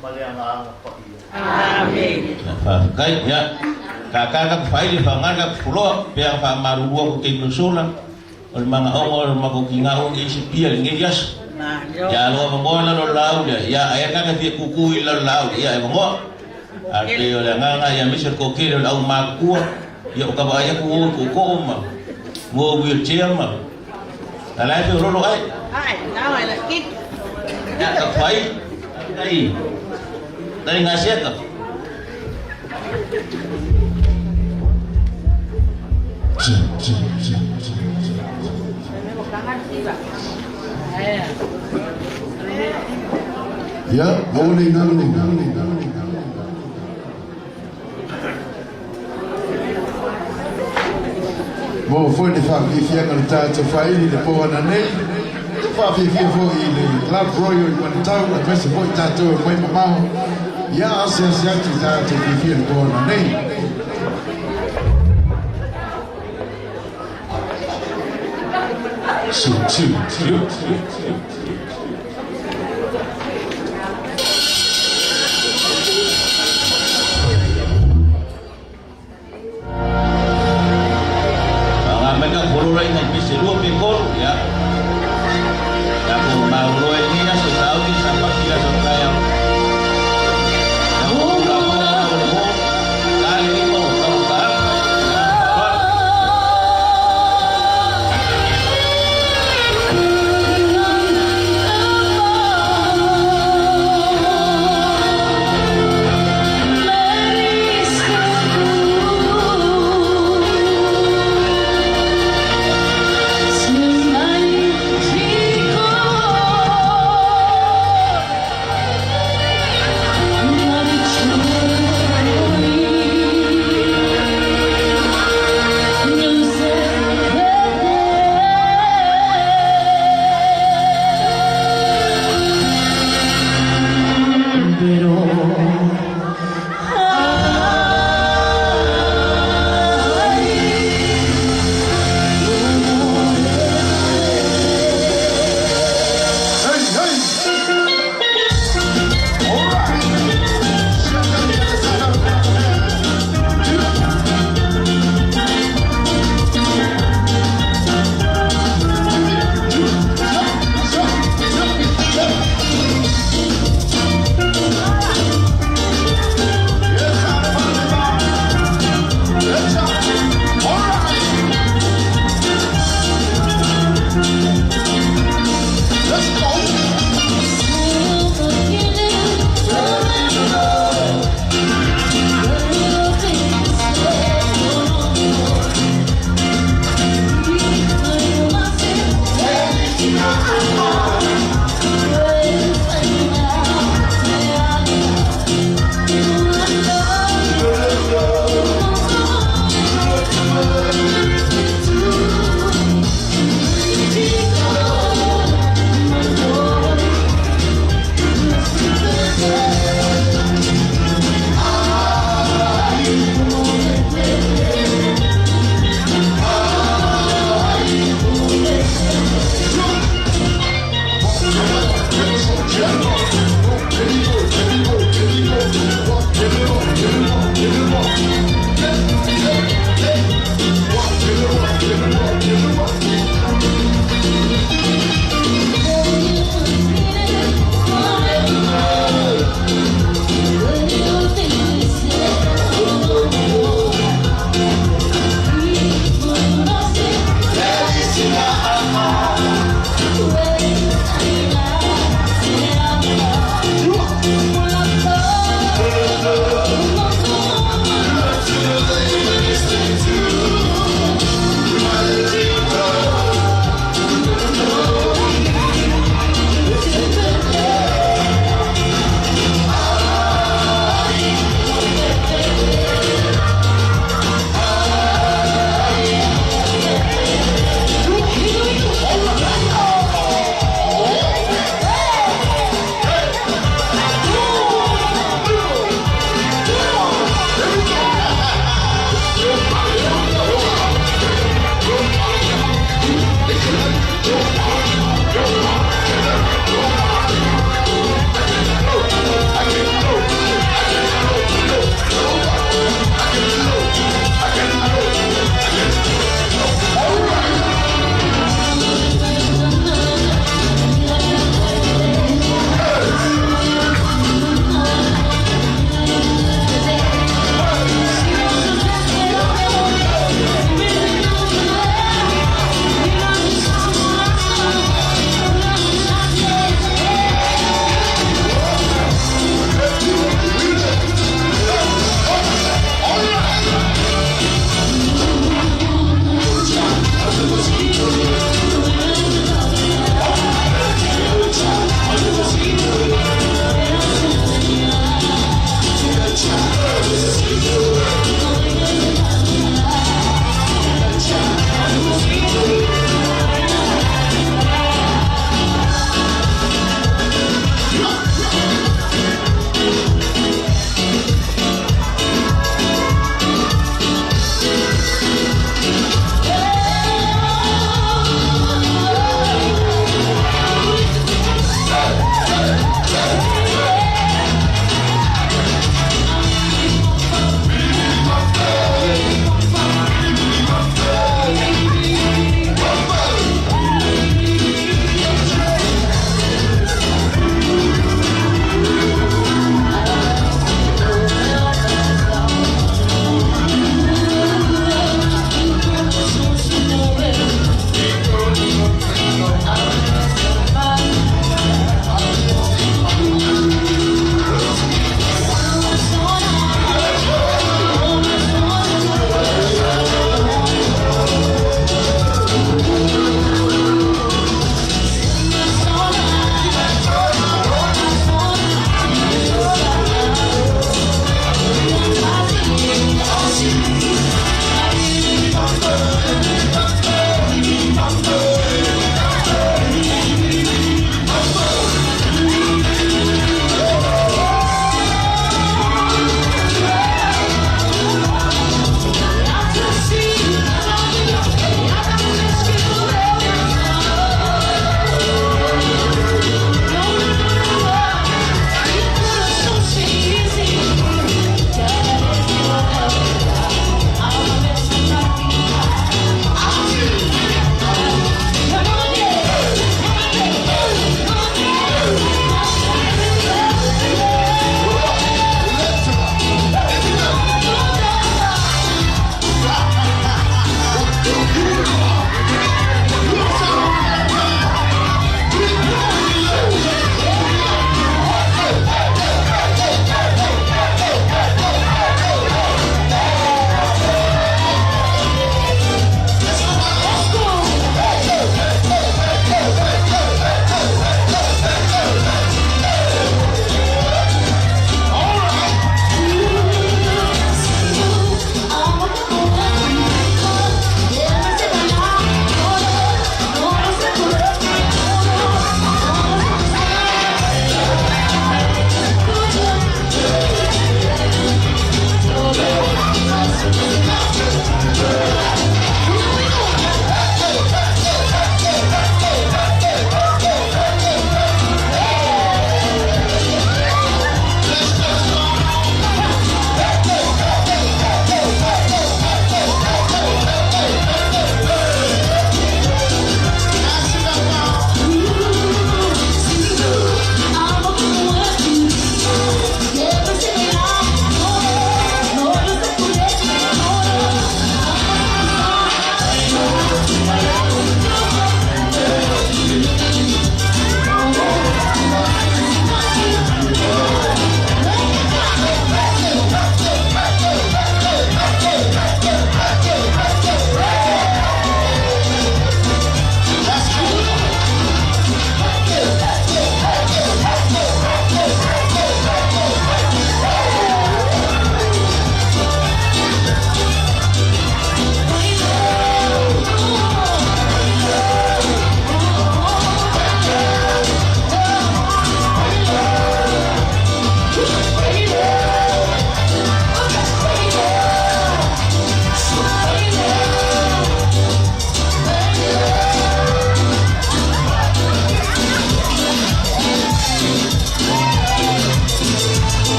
mo le Agaga Paʻia. Amen. Faʻafekai, ia. Ka ka ka fai le faʻangana ka fuloa, pea faʻamalulu ko kei no sola. ʻO le manga ʻonga, ʻo le mako ki ngā ʻo isi pia le ngei aso. Ia, loa mo moa na lo lau ia. Ia, e kaka fie kuku i la lau ia, e mo moa. A ke ʻo le nganga ia misa ko ke le lau makua. Ia ʻo ka vaʻai aku ʻo ko ko ma. Mo wheelchair ma. Na lai pe lolo ai. Ai, na ai la kik. Ia ka fai. Ai. Nai ngā seka. Ia, ʻo le ngalo. Mo foʻi le faʻafiefia ka le tatou fāʻili le pō ʻana nei. Faʻafiefia foʻi le Club Royal i Manatau, na pese foʻi tatou mai mamao. Ia asiasi atu tatou fiefia le pō ʻana nei. Two, two, two. Anga meka kolo lai na pise lua pe kolo, ia. Ia ko mau loe ni na so tau ni sa pasi la so kaya. Ia ko mau loe ni na so tau ni sa pasi la so kaya.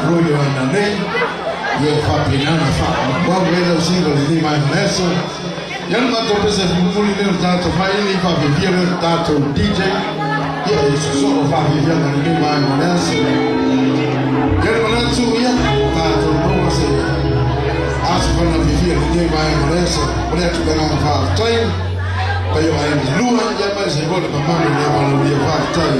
Rui o ana nei, ia fapinana fa, wa wela single ni mai maleso. Ia ma to pese muli ne tato mai ni fapipia ne tato D J. Ia i so so fapipia ne ni mai maleso. Ia ma na tu ia tato no se. Asu fana pipia ne mai maleso. Ole tu kana fa tai. Pa yo ai lua ia mai se gole pa mami ne ma lu ia fa tai.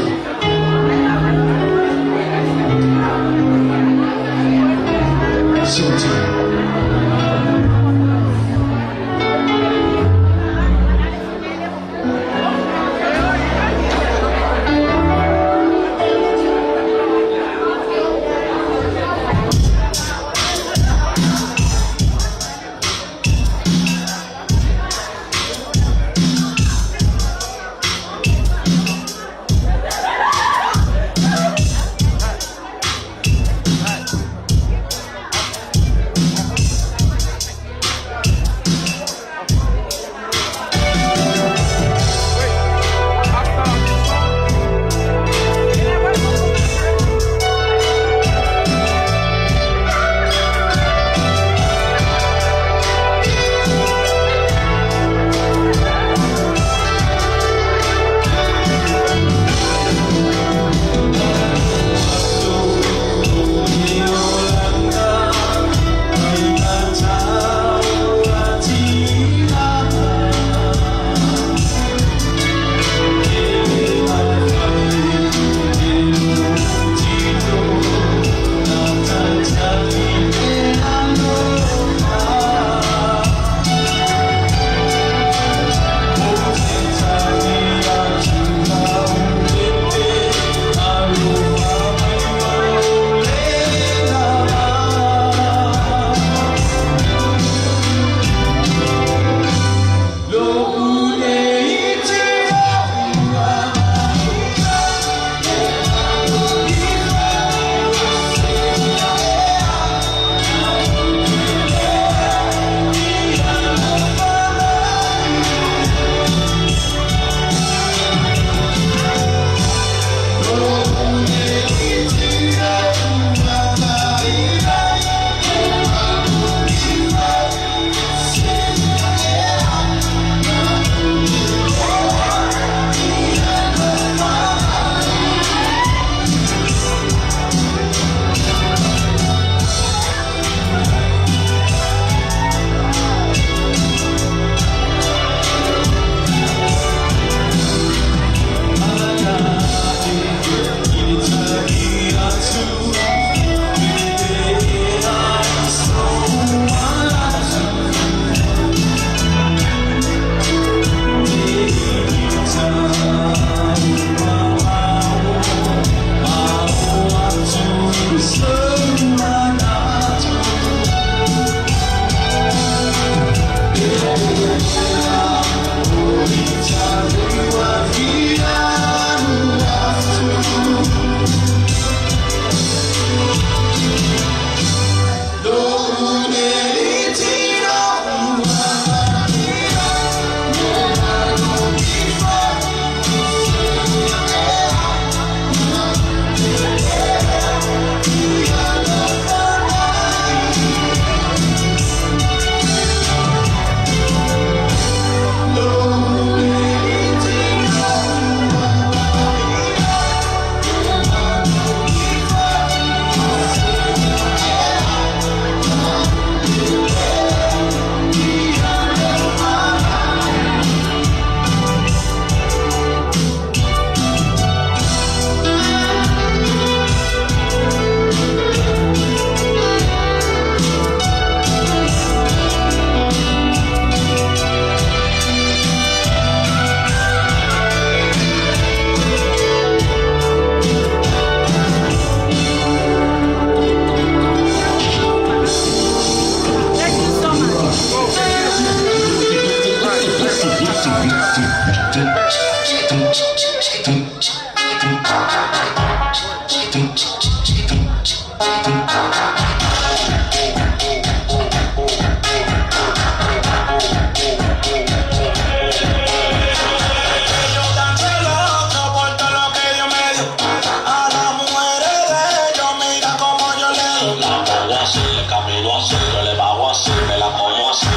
La pongo así, camino así, yo le bajo así, me la como así.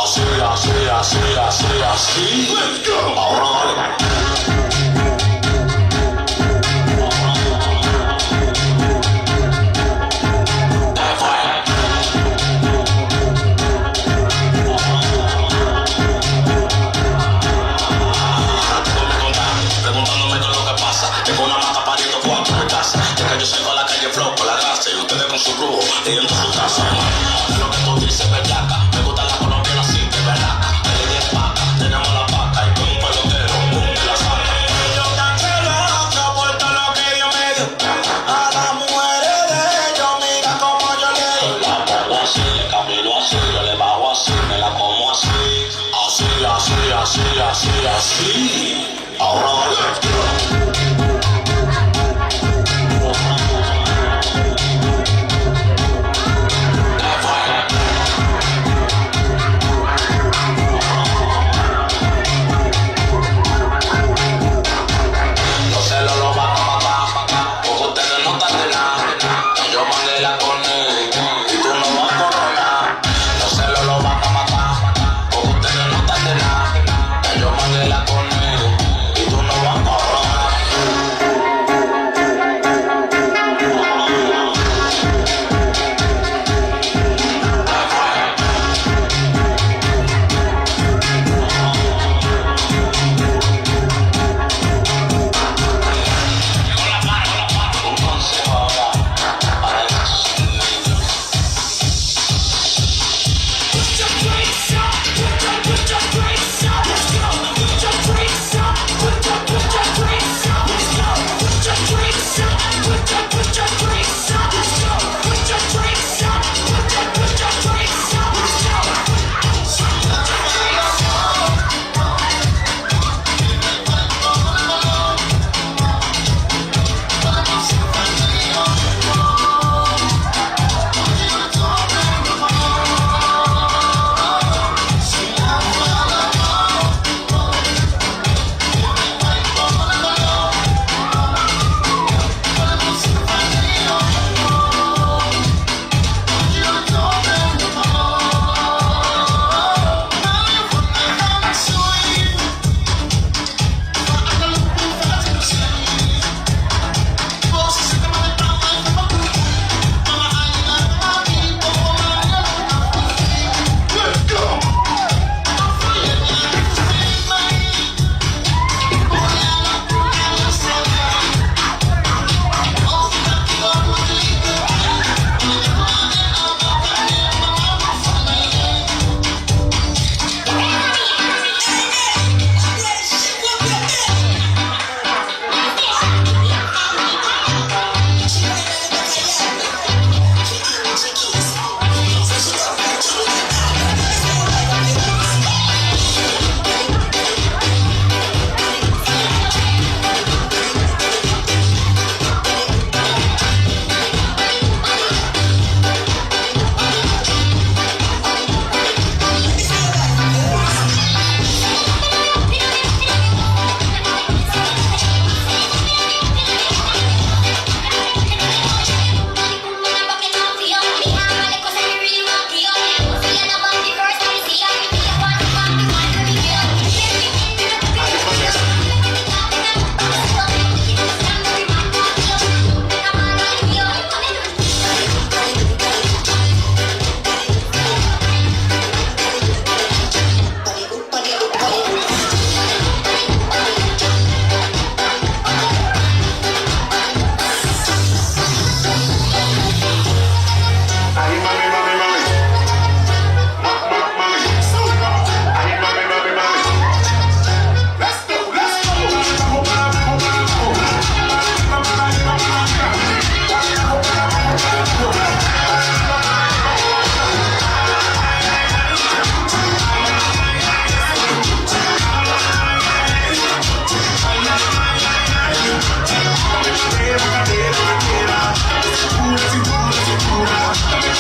Así, así, así, así, así. Let's go. Ahora dale. Preguntándome qué es lo que pasa. Tengo una mata pariendo cuatro de casa. Llega yo salgo a la calle flow con la grasa y ustedes con su brujo leyendo su taza.